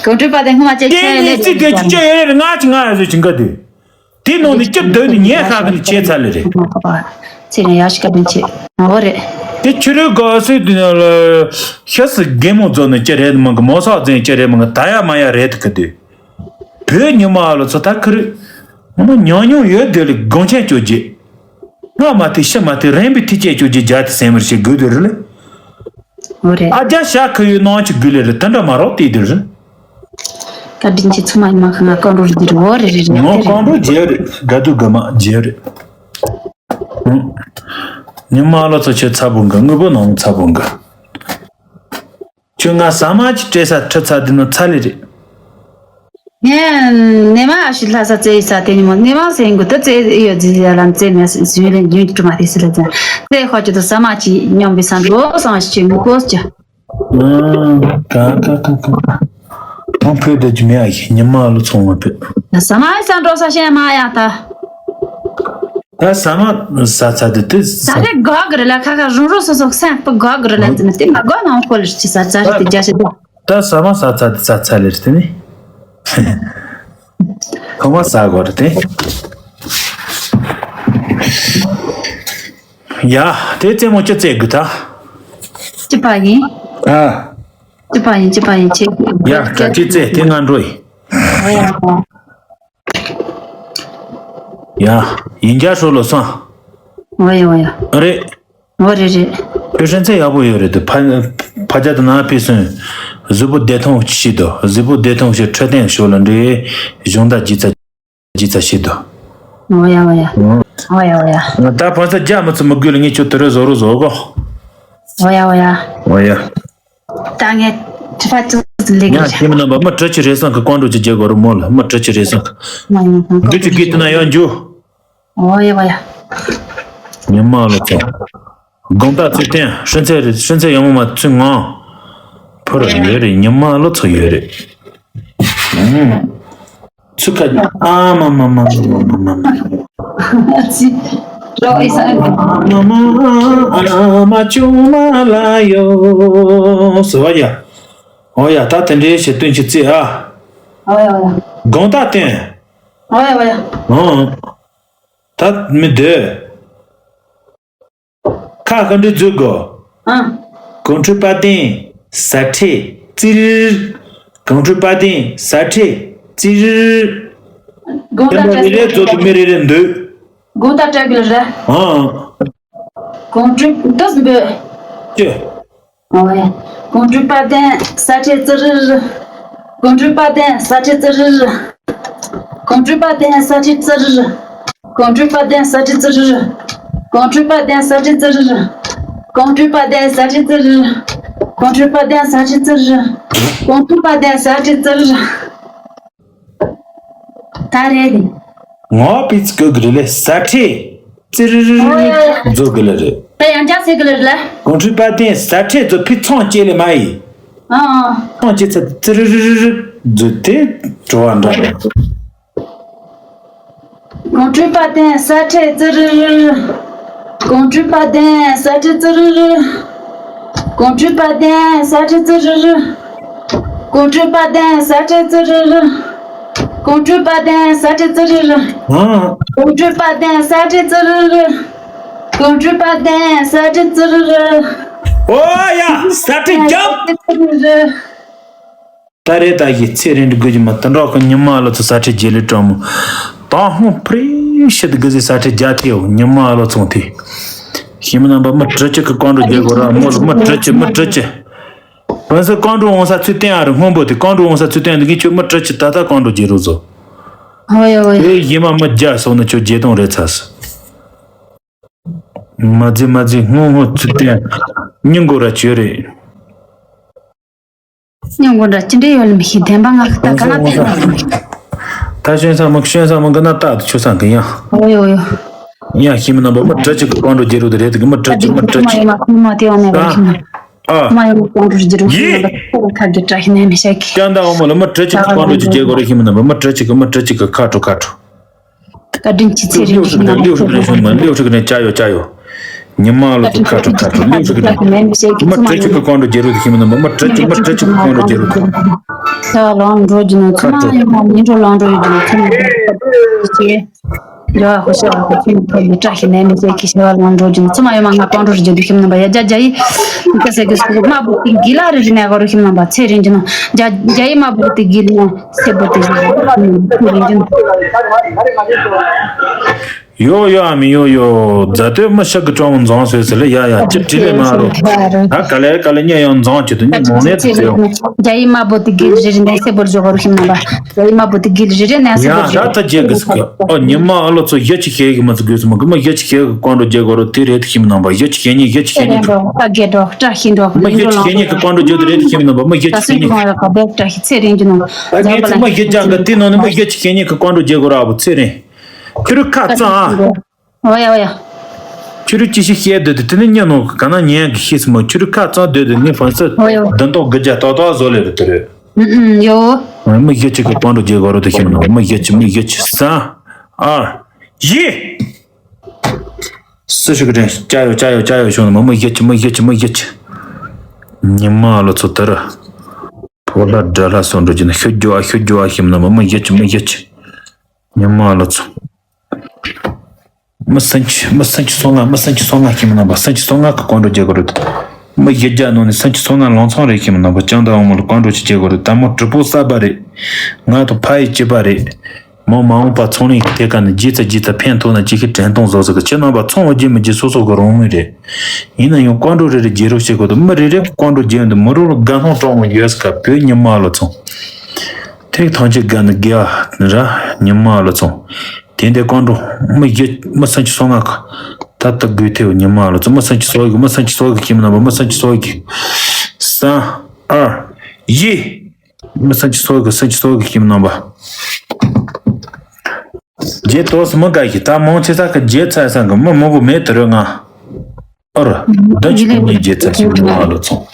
གོ་འགྲུལ་པ་དེ་ངོ་མ་ཁྱེད་ཁྱེད་ལས་དེ་དེ་ཅི་ཅི་ཡོད་རེད་ང་ཅི་ང་ཡོད་ཟེར་ཅི་འགའ་དེ། དེ་ནང་ནས་སྐྱིད་སྡོད་ནས་ཉལ་ཁ་གི་ནས་ཆེ་ཚར་ལེ་རེད། ཚེ་རིང་ཡ་ཤི་ཀ་དུན་ཆེ། ཨོ་རེད། དེ་ཕྱི་རོལ་དགའ་སའི་དུས་ན་ལ་ཤ་སི་རྒན་མོ་རྫོགས་ནས་ཅི་རེད་མང་གི་མོ་སག་འཛིན་ཅི་རེད་མང་གི་ད་ཡ་མ་ཡ་རེད་གི་དུས། བོད་ཉི་མ་ལ་ཚོ་ད་ཁི་རི། ཉོ་ཉོ་ཡོད་དེ་ལ་དགོང་ཆེན་བཅོ་རྒྱུ། ང་མ་དེ་ཤི་མ་དེ་རན་པའི་ཐི་ཅེ་བཅོ་རྒྱུ་རྒྱ་དེ་སེམས་མར་ཤི་དགོས་དེ་རེད་ལེ། ཨོ་རེད། ཨ་རྒྱ་ཤ་ཁི་ཡོད་ནང་ཆི་དགོས་ལེ་རེད་དེ་འདྲ་མ་རོགས་དེ་དེ་རེད། བཀའ་དྲིན་ཆེ་ཚང་མ་ཡིན་མ་ཁ་ང་རྐང་འགྲོ་རེད་འདི་རེད་འོ་རེད་རེད་རེད་ངོ་རྐང་འགྲོ་རྗེ་རེད་དགའ་སྡུག་དགའ་མ་རྗེ་རེད། ཉི་མ་ལོ་ཚོ་ཁྱོད་ཚ་པོ་འགའ་དངོས་པོ་ནང་ཚ་པོ་འགའ། ཁྱོད་ང་ཟ་མ་ཅིག་སྤྲད་ས་ཁྲི་ཚ་དེ་ནོ་ཚ་ལེ་རེད། ངས་ནས་མ་ཨ་ཤི་ལྷ་ས་བཙལ་ཡི་ས་དེ་ཉི་མ་ནས་མ་ཟེར་གི་དུ་བཙལ་ཡོད་ཟི་ཟི་ལ་བཙལ་མེད་ཟི་ལེན་རྒྱུན་དུ་མ་དེ་སི་ལ་བཙལ་བཙལ་ཁོ་ཅི་དུ་ཟ་མ་ཅིག་སྙོམས་པའི་ས་འགྲོ་སང་ཤི་མི་གོ་ཅི། ཨ། ཀ་ཀ་ཀ་ཀ་ཀ། ཁོང་ཕུད་དེ་ཅི་མེད་ཨ་ཤི་ཉི་མ་ལོ་ཚོང་བ་ཕུད། ཟ་མ་ཨ་ས་འགྲོ་ས་ཤེས་མ་ཡ་ད། ད་ཟ་མ་ཟ་ཚ་དེ་དེ་ཟ། ད་རེ་གོ་གི་རེ་ལ་ཁ་ཁ་རུང་རུང་སོ་སོ་སེམས་པ་གོ་གི་རེ་ལ་འཛིན་དེ་མ་གོ་ནང་ཁོ་ལ་ཅི་ཟ་ཟ་རེ་དེ་རྒྱ་ཤེས་ད། ད་ཟ་མ་ཟ་ཚ་དེ་ཟ་ཚ་ལེ་རེ་དེ་ནི། ཁོ་མ་ཟ་གོ་རེ་དེ། ཡ། དེ་རྩེད་མོ་ཅི་རྩེད་དགོས་ད། ཅི་པ་ཡིན། ཨ། ཅི་པ་ཡིན་ཅི་པ་ཡིན་ཆེ། ཡ་ག་ཅི་རྩེད་དེ་ང་འགྲོ་ཡིན། ཨོ་ཡ། ཡ། ཡིན་རྒྱ་ཧྲོ་ལོ་སང་། ཨོ་ཡ་ཨོ་ཡ། རེད། ཨོ་རེད་རེད། ཁྱོད་ཧྲན་ཚེ་ཡག་པོ་ཡོད་རེད་དུ་ཕ་ཕ་རྒྱ་དུ་ན་ཕི་སོན། གཟུགས་པོ་བདེ་ཐང་ཞིག་ཏུ་གཟུགས་པོ་བདེ་ཐང་ཞིག་འཕྲོད་བསྟེན་ཞོར་ལ་འདྲེ་གཞུང་དང་ལྗིད་ཚ་ལྗིད་ཚ་ཞིག་ཏུ། ཨོ་ཡ་ཨོ་ཡ། ཨོ་ཡ་ཨོ་ཡ། ད་ཕ་ས་རྒྱ་མི་ཚུ་མི་དགོས་ལ་ངས་ཁྱོད་དུ་རུ་བཟོ་རུ་བཟོ་གོ། ཨོ་ཡ་ཨོ་ཡ། ཨོ་ཡ། ད་ངས་ཁྲི་ཕ་ཙི་ཙི་ལེགས་ཡང་རེད། ཁྱིམ་རྣམ་པ་མི་གྲི་ཆི་རེད་སང་གི་ཀོང་འགྲོ་ཅི་རྒྱལ་གོ་རུ་མོ་ལ་མི་གྲི་ཆི་རེད་སང་གི། འདི་ཅི་གིས་དུ་ན་ཡང་འཇུ། ཨོ་ཡ་ཨོ་ཡ། ཉི་མ་ལོ་ཚོ། དགོང་དག་ཚུལ་བསྟན་ཧྲིན་ཚེ་རེད་ཧྲིན་ཚེ་ཡང་མོ་མ་ཚུལ་ངང་། ཕུ་ར་ཡོད་རེད་ཉི་མ་ལོ་ཚོ་ཡོད་རེད། ཚུལ་ཁ་ཨ་མ་མ་མ་ཅི། རོ་ཨི་ས། ཨ་མ་ཨ་མ་ཅུང་མ་ལ་ཡོ། སོ་ཡ། ཨོ་ཡ་ད་དེ་འདྲའི་ཞེ་སྟོན་གྱི་རྩིས་ཨ། ཨོ་ཡ་ཨོ་ཡ། དགོང་དག་བསྟན། ཨོ་ཡ་ཨོ་ཡ། ཨོ། ད་མི་སྡོད། ཁ་ཁ་འདྲི་འཛུལ་དགོ། ཨ། གོང་ཁྲོས་པ་ཏིན་ས་ཁྲེ་ཙིར། གོང་ཁྲོས་པ་ཏིན་ས་ཁྲེ་ཙིར། དགོང་དག་རེ་རེ་རྫོགས་དུ་མི་རེ་རེ་འདུག་དགོང་དག་བྲལ་གི་རེད། ཨ། གོང་ཁྲོས་འདུག་འདུག་ཅེ། ཨོ་ཡ། གོང་ཁྲོས་པ་ཏིན་ས་ཁྲེ་ཙིར། གོང་ཁྲོས་པ་ཏིན་ས་ཁྲེ་ཙིར། གོང་ཁྲོས་པ་ཏིན་ས་ཁྲེ་ཙིར། གོང་ཁྲོས་པ་ཏིན་ས་ཁྲེ་ཙིར། གོང་ཁྲོས་པ་ཏིན་ས་ཁྲེ་ཙིར། གོང་ཁྲོས་པ་ཏིན་ས་ཁྲེ་ཙིར། གོང་ཁྲོས་པ་ཏིན་ས་ཁྲེ་ཙིར། གོང་ཁྲོས་པ་ཏིན་ས་ཁྲེ་ཙིར། ད་རེད། ངོ་པི་ཙི་ཀོ་གི་རེད་ལེ་ས་ཁྲེ་ཙིར་རྫོགས་གི་ལེ་རེད། ད་ཡང་བསྐྱར་ཟེར་གི་ལེ་རེད་ལེ། གོང་ཁྲོས་པ་ཏིན་ས་ཁྲེ་ཙིར་ཕི་ཚོང་སྐྱེ་ལེ་མ་ཡི། ཨ་ཨ། ཚོང་སྐྱེ་ཚ་ཙིར་རྫོགས་དེ་བྲོ་བ་འདྲ་རེད། གོང་ཁྲོས་པ་ཏིན་ས་ཁྲེ་ཙིར། གོང་ཁྲོས་པ་ཏིན་ས་ཁྲེ་ཙིར། གོང་ཁྲོས་པ་ཏིན་ས་ཁྲེ་ཙིར། གོང་ཁྲོས་པ་ཏིན་ས་ཁྲེ་ཙིར། གོང་ཁྲོས་པ་དན་ས་ཁྲི་ཙི་རི་རི། ཨ། གོང་ཁྲོས་པ་དན་ས་ཁྲི་ཙི་རི་རི། གོང་ཁྲོས་པ་དན་ས་ཁྲི་ཙི་རི་རི། ཨོ་ཡ། ས་ཁྲི་རྒྱབ། ཙི་རི་རི། ད་རེས་ད་ཡི་ཚེ་རིང་དགོས་ཀྱི་མ་དུད་འགྲོ་གི་ཉི་མ་ལོ་ཚོ་ས་ཁྲི་རྒྱལ་ལི་དྲང་མོ། ད་ཧོང་ཕྲི་ཤི་དི་གི་ཟི་ས་ཁྲི་རྒྱ་ཐེའོ་ཉི་མ་ལོ་ཚོང་ཐེ། ཤི་མི་རྣམ་པ་མི་དྲི་ཅི་གི་ཀོང་འགྲོ་རྒྱལ་གོ་ར་མོ་ལ་མི་དྲི་ཅི་མི་དྲི་ཅི། བོན་སི་ཀོང་འགྲོ་འོང་ས་ཚུལ་བསྟན་ཨ་རི་སྔོན་པོ་དེ་ཀོང་འགྲོ་འོང་ས་ཚུལ་བསྟན་དེ་གི་ཁྱོད་མི་དྲི་ཅི་ད་ལྟ་ཀོང་འགྲོ་རྒྱལ་རུ་ཟོ། ཨོ་ཡ་ཨོ་ཡ། ཨེ་ཡི་མ་མི་རྒྱ་སོང་ན་ཁྱོད་རྒྱལ་དོང་རེད་ཚ་སི། མ་ཛི་མ་ཛི་སྔོན་སྔོན་ཚུལ་བསྟན་སྙིང་གོ་ར་ཁྱོད་རེད། སྙིང་གོ་འདྲ་ཅི་འདྲ་ཡོད་ལ་མི་ཤེས་བདེན་པ་ང་ཁ་ད་ག་ན་བསྟན་ད་ཤོན་ས་མ་ཤོན་ས་མ་ག་ན་ཏག་ཏུ་ཆུ་སང་གི་ཡང་ཨོ་ཡོ་ཡོ། ཡང་ཤི་མི་རྣམ་པ་མི་དྲི་ཅི་གི་ཀོང་འགྲོ་རྒྱལ་རུ་དེ་རེད་དེ་གི་མི་དྲི་ཅི་མི་དྲི་ཅི། མ་ཡོད་མ་ཁུངས་མ་དེ་བ་ནས་ར་ཤི་མ་ཨ། མ་ཡོད་མ་ཀོང་འགྲོ་རྒྱལ་རུ་ཤི་མ་ད་ཁ་གི་བཀྲ་ཤིས་ནས་མི་ཤེས་གི་ཀྱང་ད་འོ་མོ་ལ་མི་དྲི་ཅི་གི་ཀོང་འགྲོ་ཅི་རྒྱལ་གོ་རེ་ཤི་མི་རྣམ་པ་མི་དྲི་ཅི་གི་མི་དྲི་ཅི་གི་ཁ་དྲོ་ཁ་དྲོ། བཀའ་དྲིན་ཆེ་ཚེ་རིང་གི་ལེའུ་ཧྲི་ཀི་རེ་ལེའུ་ཧྲི་ཀི་རེ་ཤོན་མ་ལེའུ་ཧྲི་ཀི་རེ་ཅ་ཡོ་ཅ་ཡོ། ཉི་མ་ལོ་ཚོ་ཁ་ཁྲོ་ཁ་ཁྲོ་ལེའུ་ཧྲི་ཀི་རེ། མི་དྲི་ཅི་གི་ཀོང་འགྲོ་རྒྱལ་རུ་དེ་ཤི་མི་རྣམ་པ་མི་དྲི་ཅི་མི་དྲི་ཅི་གི་ཀོང་འགྲོ་རྒྱལ་རུ་དེ། ཤ་ལང་འགྲོ་རྒྱུ་ནོ་ཚོ་མ་ཡོང་མ་མི་འགྲོ་ལང་འགྲོ་ཡོད་རྒྱུ་ནོ་ཚོ་མ་ཡོང་། ཡ་ཧོ་ཤ་ཧོ་ཚོ་མི་ཐོབ་མི་བཀྲ་ཤིས་ནས་མི་ཚེ་གི་ཤ་ལང་འགྲོ་རྒྱུ་ནོ་ཚོ་མ་ཡོང་མ་ང་ཀོང་འགྲོ་རྒྱལ་དུ་ཤི་མི་རྣམ་པ་ཡ་རྒྱ་རྒྱ་ཡི། མི་ཚེ་གི་སུ་མ་བུ་དེ་གི་ལ་རི་རི་ནས་གོ་རུ་ཤི་མི་རྣམ་པ་ཚེ་རིང་རྒྱུ་ནོ་རྒྱ་རྒྱ་ཡི་མ་བུ་དེ་གི་ལ་ནོ། སེ་པོ་ཏི་ཞིག་ཡོད། ཡོ་ཡོ་ཨ་མི་ཡོ་ཡོ་རྫ་སྟོད་མི་ཤག་གི་ཅོང་འཛོང་སོས་ཟེར་ལ་ཡ་ཡ་ཅི་བྲིས་ལས་མ་རོ། ད་ག་ལེ་ག་ལེ་ཉེ་ཡང་འཛོང་ཅི་དུ་ཉེ་མོང་ནས་དུ་ཡོ། རྒྱ་ཡི་མ་བུ་དི་གིལ་རི་རི་ནས་སེ་པོར་འཇོག་རུ་ཤིམ་ན་པ། རྒྱ་ཡི་མ་བུ་དི་གིལ་རི་རི་ནས་སེ་པོར་ཡ་འཇོག་ད་ད་རྒྱལ་གི་སི་གི་ཨོ་ཉི་མ་ཨ་ལོ་ཚོ་ཡ་ཅི་ཁེ་གི་མ་ཚི་གོས་སི་མ་གི་མ་ཡ་ཅི་ཁེ་གི་ཀོང་འགྲོ་རྒྱལ་གོ་རོ་དི་རེད་ཤིམ་ན་པ་ཡ་ཅི་ཁེ་ཉེ་ཡ་ཅི་ཁེ་ཉེ་དུ། ད་གེ་འགྲོ་ད་ཤི་འགྲོ་མ་ཡ་ཅི་ཁེ་ཉེ་གི་ཀོང་འགྲོ་རྒྱལ་དུ་རེད་ཤིམ་ན་པ་མ་ཡ་ཅི་ཁེ་ཉེ། ད་ངས་ཚིག་མ་ཡ་ག་བེག་ད་ཤི་ཚེ་རིང་གི་ནང་། ད་ངས་ཚིག་མ་ཡ་ཅག་གི་དེ་ནང་ནས་མ་ཡ་ཅི་ཁེ་ཉེ་གི་ཀོང་འགྲོ་རྒྱལ་གོ་ར་བུ་ཚེ་རིང་། ཁྱོད་རུ་ཁ་ཚང་ཨ། ཨོ་ཡ་ཨོ་ཡ། ཁྱོད་རུ་ཅི་ཞིག་བཤད་སྡོད་དེ་དེ་ནི་ཉན་ནོ་ག་ན་ཉན་གི་ཤེས་སི་མོ་ཁྱོད་རུ་ཁ་ཚང་སྡོད་དེ་ངས་ཧྥན་སི་ཨོ་ཡ་ཨོ་ཡ། དོན་དག་དགུ་བརྒྱ་ཏག་ཏག་བཟོ་ལེ་རུ་དེ་རེད། ཨུ་ཨུ་ཡོ། མི་ཡ་ཅིག་གི་ཀོང་འགྲོ་རྒྱལ་གོ་རོ་དེ་ཤེས་མི་ནོ་མི་ཡ་ཅི་མི་ཡ་ཅི་ས་ཨ་ཡི། སུ་ཞིག་གི་དྲན་ཅ་ཡོ་ཅ་ཡོ་ཅ་ཡོ་བྱུང་ནོ་མི་ཡ་ཅི་མི་ཡ་ཅི་མི་ཡ་ཅི། ཉི་མ་ལོ་ཚོ་དེ་རུ་ཕོ་ལྷ་དགྲ་ལྷ་སོགས་འགྲོ་རྒྱུ་ན་ཤོད་རྒྱུ་ཨ་ཤོད་རྒྱུ་ཨ་ཤེས་མི་ནོ་མི་ཡ་ཅི་མི་ཡ་ཅི། ཉི་མ་ལོ་ཚོ། མི་སུམ་ཅུ་མི་སུམ་ཅུ་སོ་ལྔ་མི་སུམ་ཅུ་སོ་ལྔ་ཤེས་མི་ནོ་པ་སུམ་ཅུ་སོ་ལྔ་གི་ཀོང་འགྲོ་རྒྱལ་གོ་རོ་དེ། མི་ཡ་རྒྱ་ནང་ནས་སུམ་ཅུ་སོ་ལྔ་ལང་ཚང་རེད་ཤེས་མི་ནོ་པ་ཅང་ད་འོ་མོ་ལ་ཀོང་འགྲོ་ཅི་རྒྱལ་གོ་རོ་དེ་མོ་གྲི་པོ་གསར་པ་རེད། ང་དང་ཕ་ཡི་སྐྱེས་པ་རེད། མོ་མ་འོངས་པ་ཚོང་ལས་ཀྱི་ཐད་ཀ་ནས་རྗེས་ཚ་རྗེས་ཚ་ཕན་ཐོགས་ན་ཅི་ཤེས་དྲན་གཏོང་བཟོ་ཟེར་གི་ཁྱེད་རྣམ་པ་ཚོང་བ་རྒྱུ་མི་རྒྱུ་སོ་སོ་གི་རང་མོས་རེད། ཡིན་ན་ཡང་ཀོང་འགྲོ་རེ་རེ་རྒྱལ་རོགས་བྱེད་དགོས་འདུག་མི་རེ་རེ་གི་ཀོང་འགྲོ་རྒྱལ་འདུག་མི་རོ་ལ་དགའ་སྣང་སྤྲོ་མོ་ཡོད་ཟེར་ག་བོད་ཉི་མ་ལོ་ཚོང་། ཐེག་ཐང་ཆེ་དགའ་ནི་དགའ་ནི་ར་ཉི་མ་ལོ་ཚོང་། དེ་འདྲའི་ཀོང་འགྲོ་མི་རྒྱུ་མི་སུམ་ཅུ་སོ་ལྔ་གི་ད་ལྟ་དགོས་ཐེའུ་ཉི་མ་ལོ་ཚོང་མི་སུམ་ཅུ་སོ་གི་མི་སུམ་ཅུ་སོ་གི་ཁྱིམ་ནང་པ་མི་སུམ་ཅུ་སོ་གི་ས་ཨ་ཡི། མི་སུམ་ཅུ་སོ་གི་སུམ་ཅུ་སོ་གི་ཁྱིམ་ནང་པ། རྗེས་ཏོག་སི་མི་དགའ་གི་ད་མང་ཆེ་ས་གི་རྗེས་ཚ་ས་གི་མི་མང་པོ་མེད་དུ་རུ་ང་ཨོ་ར་ད་ཆུ་ནི་རྗེས་ཚ་ཞིག་ཉི་མ་ལོ་ཚོང་།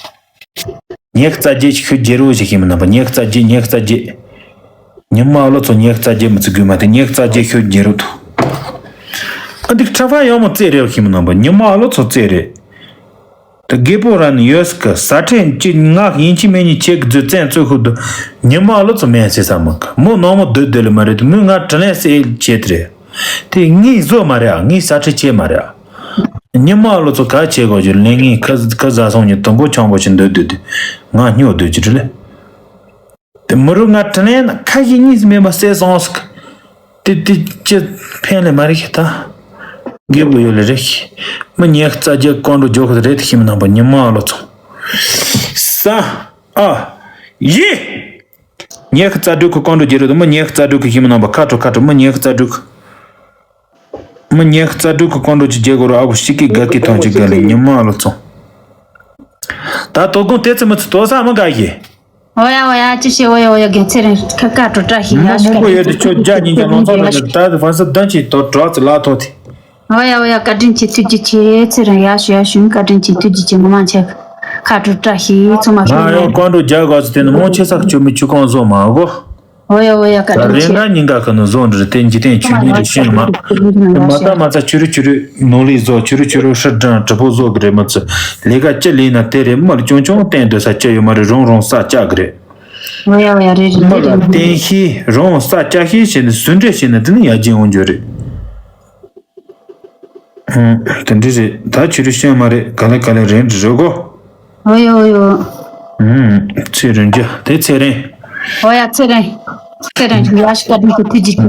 ཉེག་རྩ་རྗེས་ཤིག་ཤུ་རྗེ་རུ་ཞིག་ཁྱིམ་ནང་པ་ཉེག་རྩ་རྗེས་ཉེག་རྩ་རྗེས། ཉི་མ་ལོ་ཚོ་ཉེག་རྩ་རྗེས་མི་ཚི་དགོས་མ་དེ་ཉེག་རྩ་རྗེས་ཤུ་རྗེ་རུ་ཐུ། ཨ་འདི་ཁྲ་ཕ་ཡང་མོ་རྩེ་རེ་ཁྱིམ་ནང་པ་ཉི་མ་ལོ་ཚོ་རྩེ་རེ། དེ་རྒད་པོ་ར་ནི་ཡོད་སི་ཀི་ས་ཁྲེན་ཅི་ང་ཡིན་གཅིག་མིན་གཉིས་ཁྱེད་ཀྱི་རྫུ་བཙན་བཙོད་ཁུག་དུ་ཉི་མ་ལོ་ཚོ་མེད་ཟེར་ས་མི་ཀི་མོ་ནོ་མོ་སྡོད་སྡོད་ལེ་མ་རེད་དུ་མོས་ང་དྲིན་ལན་སེ་བྱེད་དེ་རེད། དེ་ངའི་བཟོ་མ་རེད་ཨ་ངའི་ས་ཁྲེ་བྱེད་མ་རེད་ཨ། ཉི་མ་ལོ་ཚོ་ག་བྱེད་དགོས་རྒྱུ་ལེན་ངའི་ཁ་ཁ་ཟ་སོང་ཉི་དུམ་བུ་ཆང་པོ་ཞིག་འདོད་སྡོད་དུ་ང་སྨྱོ་སྡོད་ཀྱི་རེད་ལེ། དེ་མི་རུ་ང་དྲིན་ལན་ན་ཁ་ཞིག་གཉིས་སུ་མེད་པ་བསད་སོང་སི་ཀི། དེ་དེ་ཅི་ཕན་ལས་མ་རེད་ཤི་ད། རྒད་པོ་ཡོད་ལས་རེད་ཤི། མི་ཉེག་རྩ་རྒྱ་ཀོང་འགྲོ་རྒྱོ་ཁོ་རེད་ཤི་མི་ནང་པ་ཉི་མ་ལོ་ཚོང་། ས། ཨ། ཡི། ཉེག་རྩ་དྲུག་གི་ཀོང་འགྲོ་རྒྱ་རུ་དུ་མི་ཉེག་རྩ་དྲུག་གི་ཤི་མི་ནང་པ་ཁ་དྲུག་ཁ་དྲུག་མི་ཉེག་རྩ་དྲུག་གི་མི་ཉེག་རྩ་དྲུག་གི་ཀོང་འགྲོ་ཅི་རྒྱལ་གོ་རུ་ཨ་བུ་ཤི་ཀི་དགའ་ཀི་ཐོང་ཅི་དགའ་ལས་ཉི་མ་ལོ་ཚོང་། ད་དོ་དགོང་དེ་ཚེ་མི་ཚེ་དོ་ས་མི་དགའ་ཡི། ཨོ་ཡ་ཨོ་ཡ་ཅི་ཤེས་ཨོ་ཡ་ཨོ་ཡ་རྒན་ཚེ་རིང་ཁ་ཁ་དྲོ་བཀྲ་ཤིས་མོ་ཡ་ཤུ་མང་པོ་ཡོད་དེ་ཁྱོད་རྒྱ་ཉིན་རྒྱ་ལོང་ཚོ་ལ་ད་དེ་ཧྥན་སི་དོན་ཆེ་དོ་གྲོགས་ཚེ་ལ་ཐོ་དེ། ཨོ་ཡ་ཨོ་ཡ་བཀའ་དྲིན་ཆེ་ཐུགས་རྗེ་ཆེ་ཚེ་རིང་ཡ་ཤུ་ཡ་ཤུ་བཀའ་དྲིན་ཆེ་ཐུགས་རྗེ་ཆེ་ངོ་མ་ཆེ་ཁ་དྲོ་བཀྲ་ཤིས་ཚོ་མ་ཤུ་ང་ཡོང་ཀོང་འགྲོ་རྒྱ་གོ་ཚེ་དེ་ནི་མོ་ཆེ་ས་ཁྱོད་མི་ཆུ་ཁོང་བཟོ་མ་གོ། ཨོ་ཡ་ཨོ་ཡ་བཀའ་དྲིན་ཆེ། རེ་འགའ་ཉིན་འགའ་ཁ་ནི་བཟོ་འདྲི་དེ་འཇིག་རྟེན་ཆུ་མིག་རེ་ཤེས་མ། དེ་མ་ད་མ་ཚ་ཆུ་རུ་ཆུ་རུ་ནོར་ལི་བཟོ་ཆུ་རུ་ཆུ་རུ་ཧྲི་སྦྲང་གྲི་པོ་བཟོ་གི་རེད་མ་ཚུ། ལས་ཀ་ཅི་ལས་ན་དེ་རེད་མར་ཅུང་ཅུང་བསྟན་སྡོད་ས་ཅི་ཡོད་མ་རེད་རུང་རུང་ས་བཅག་གི་རེད། འོ་ཡ་འོ་ཡ། རེད་རེད། མི་ལ་རེད་རེད། བསྟེན་ཤེས་རང་ས་སྐྱ་ཤེས་བྱས་ནས་ཟུན་འདྲེ་བྱས་ན་དེ་ནི་ཡར་རྒྱས་འོང་རྒྱུ་རེད། ཨང་། དེ་འདྲ་རེད། ད་ཆོས་རིག་ཤོད་མ་རེད། ག་ལེ་ག་ལེ་རེད་འདྲི་རོགས་གོ། འོ་ཡ་འོ་ཡ། ཨང་། ཚེ་རིང་རྒྱ་དེ་ཚེ་རིང་། འོ་ཡ། ཚེ་རིང་། ཚེ་རིང་ཡ་ཤི་ཀ་ཏི་ཀི་ཐི་ཇི།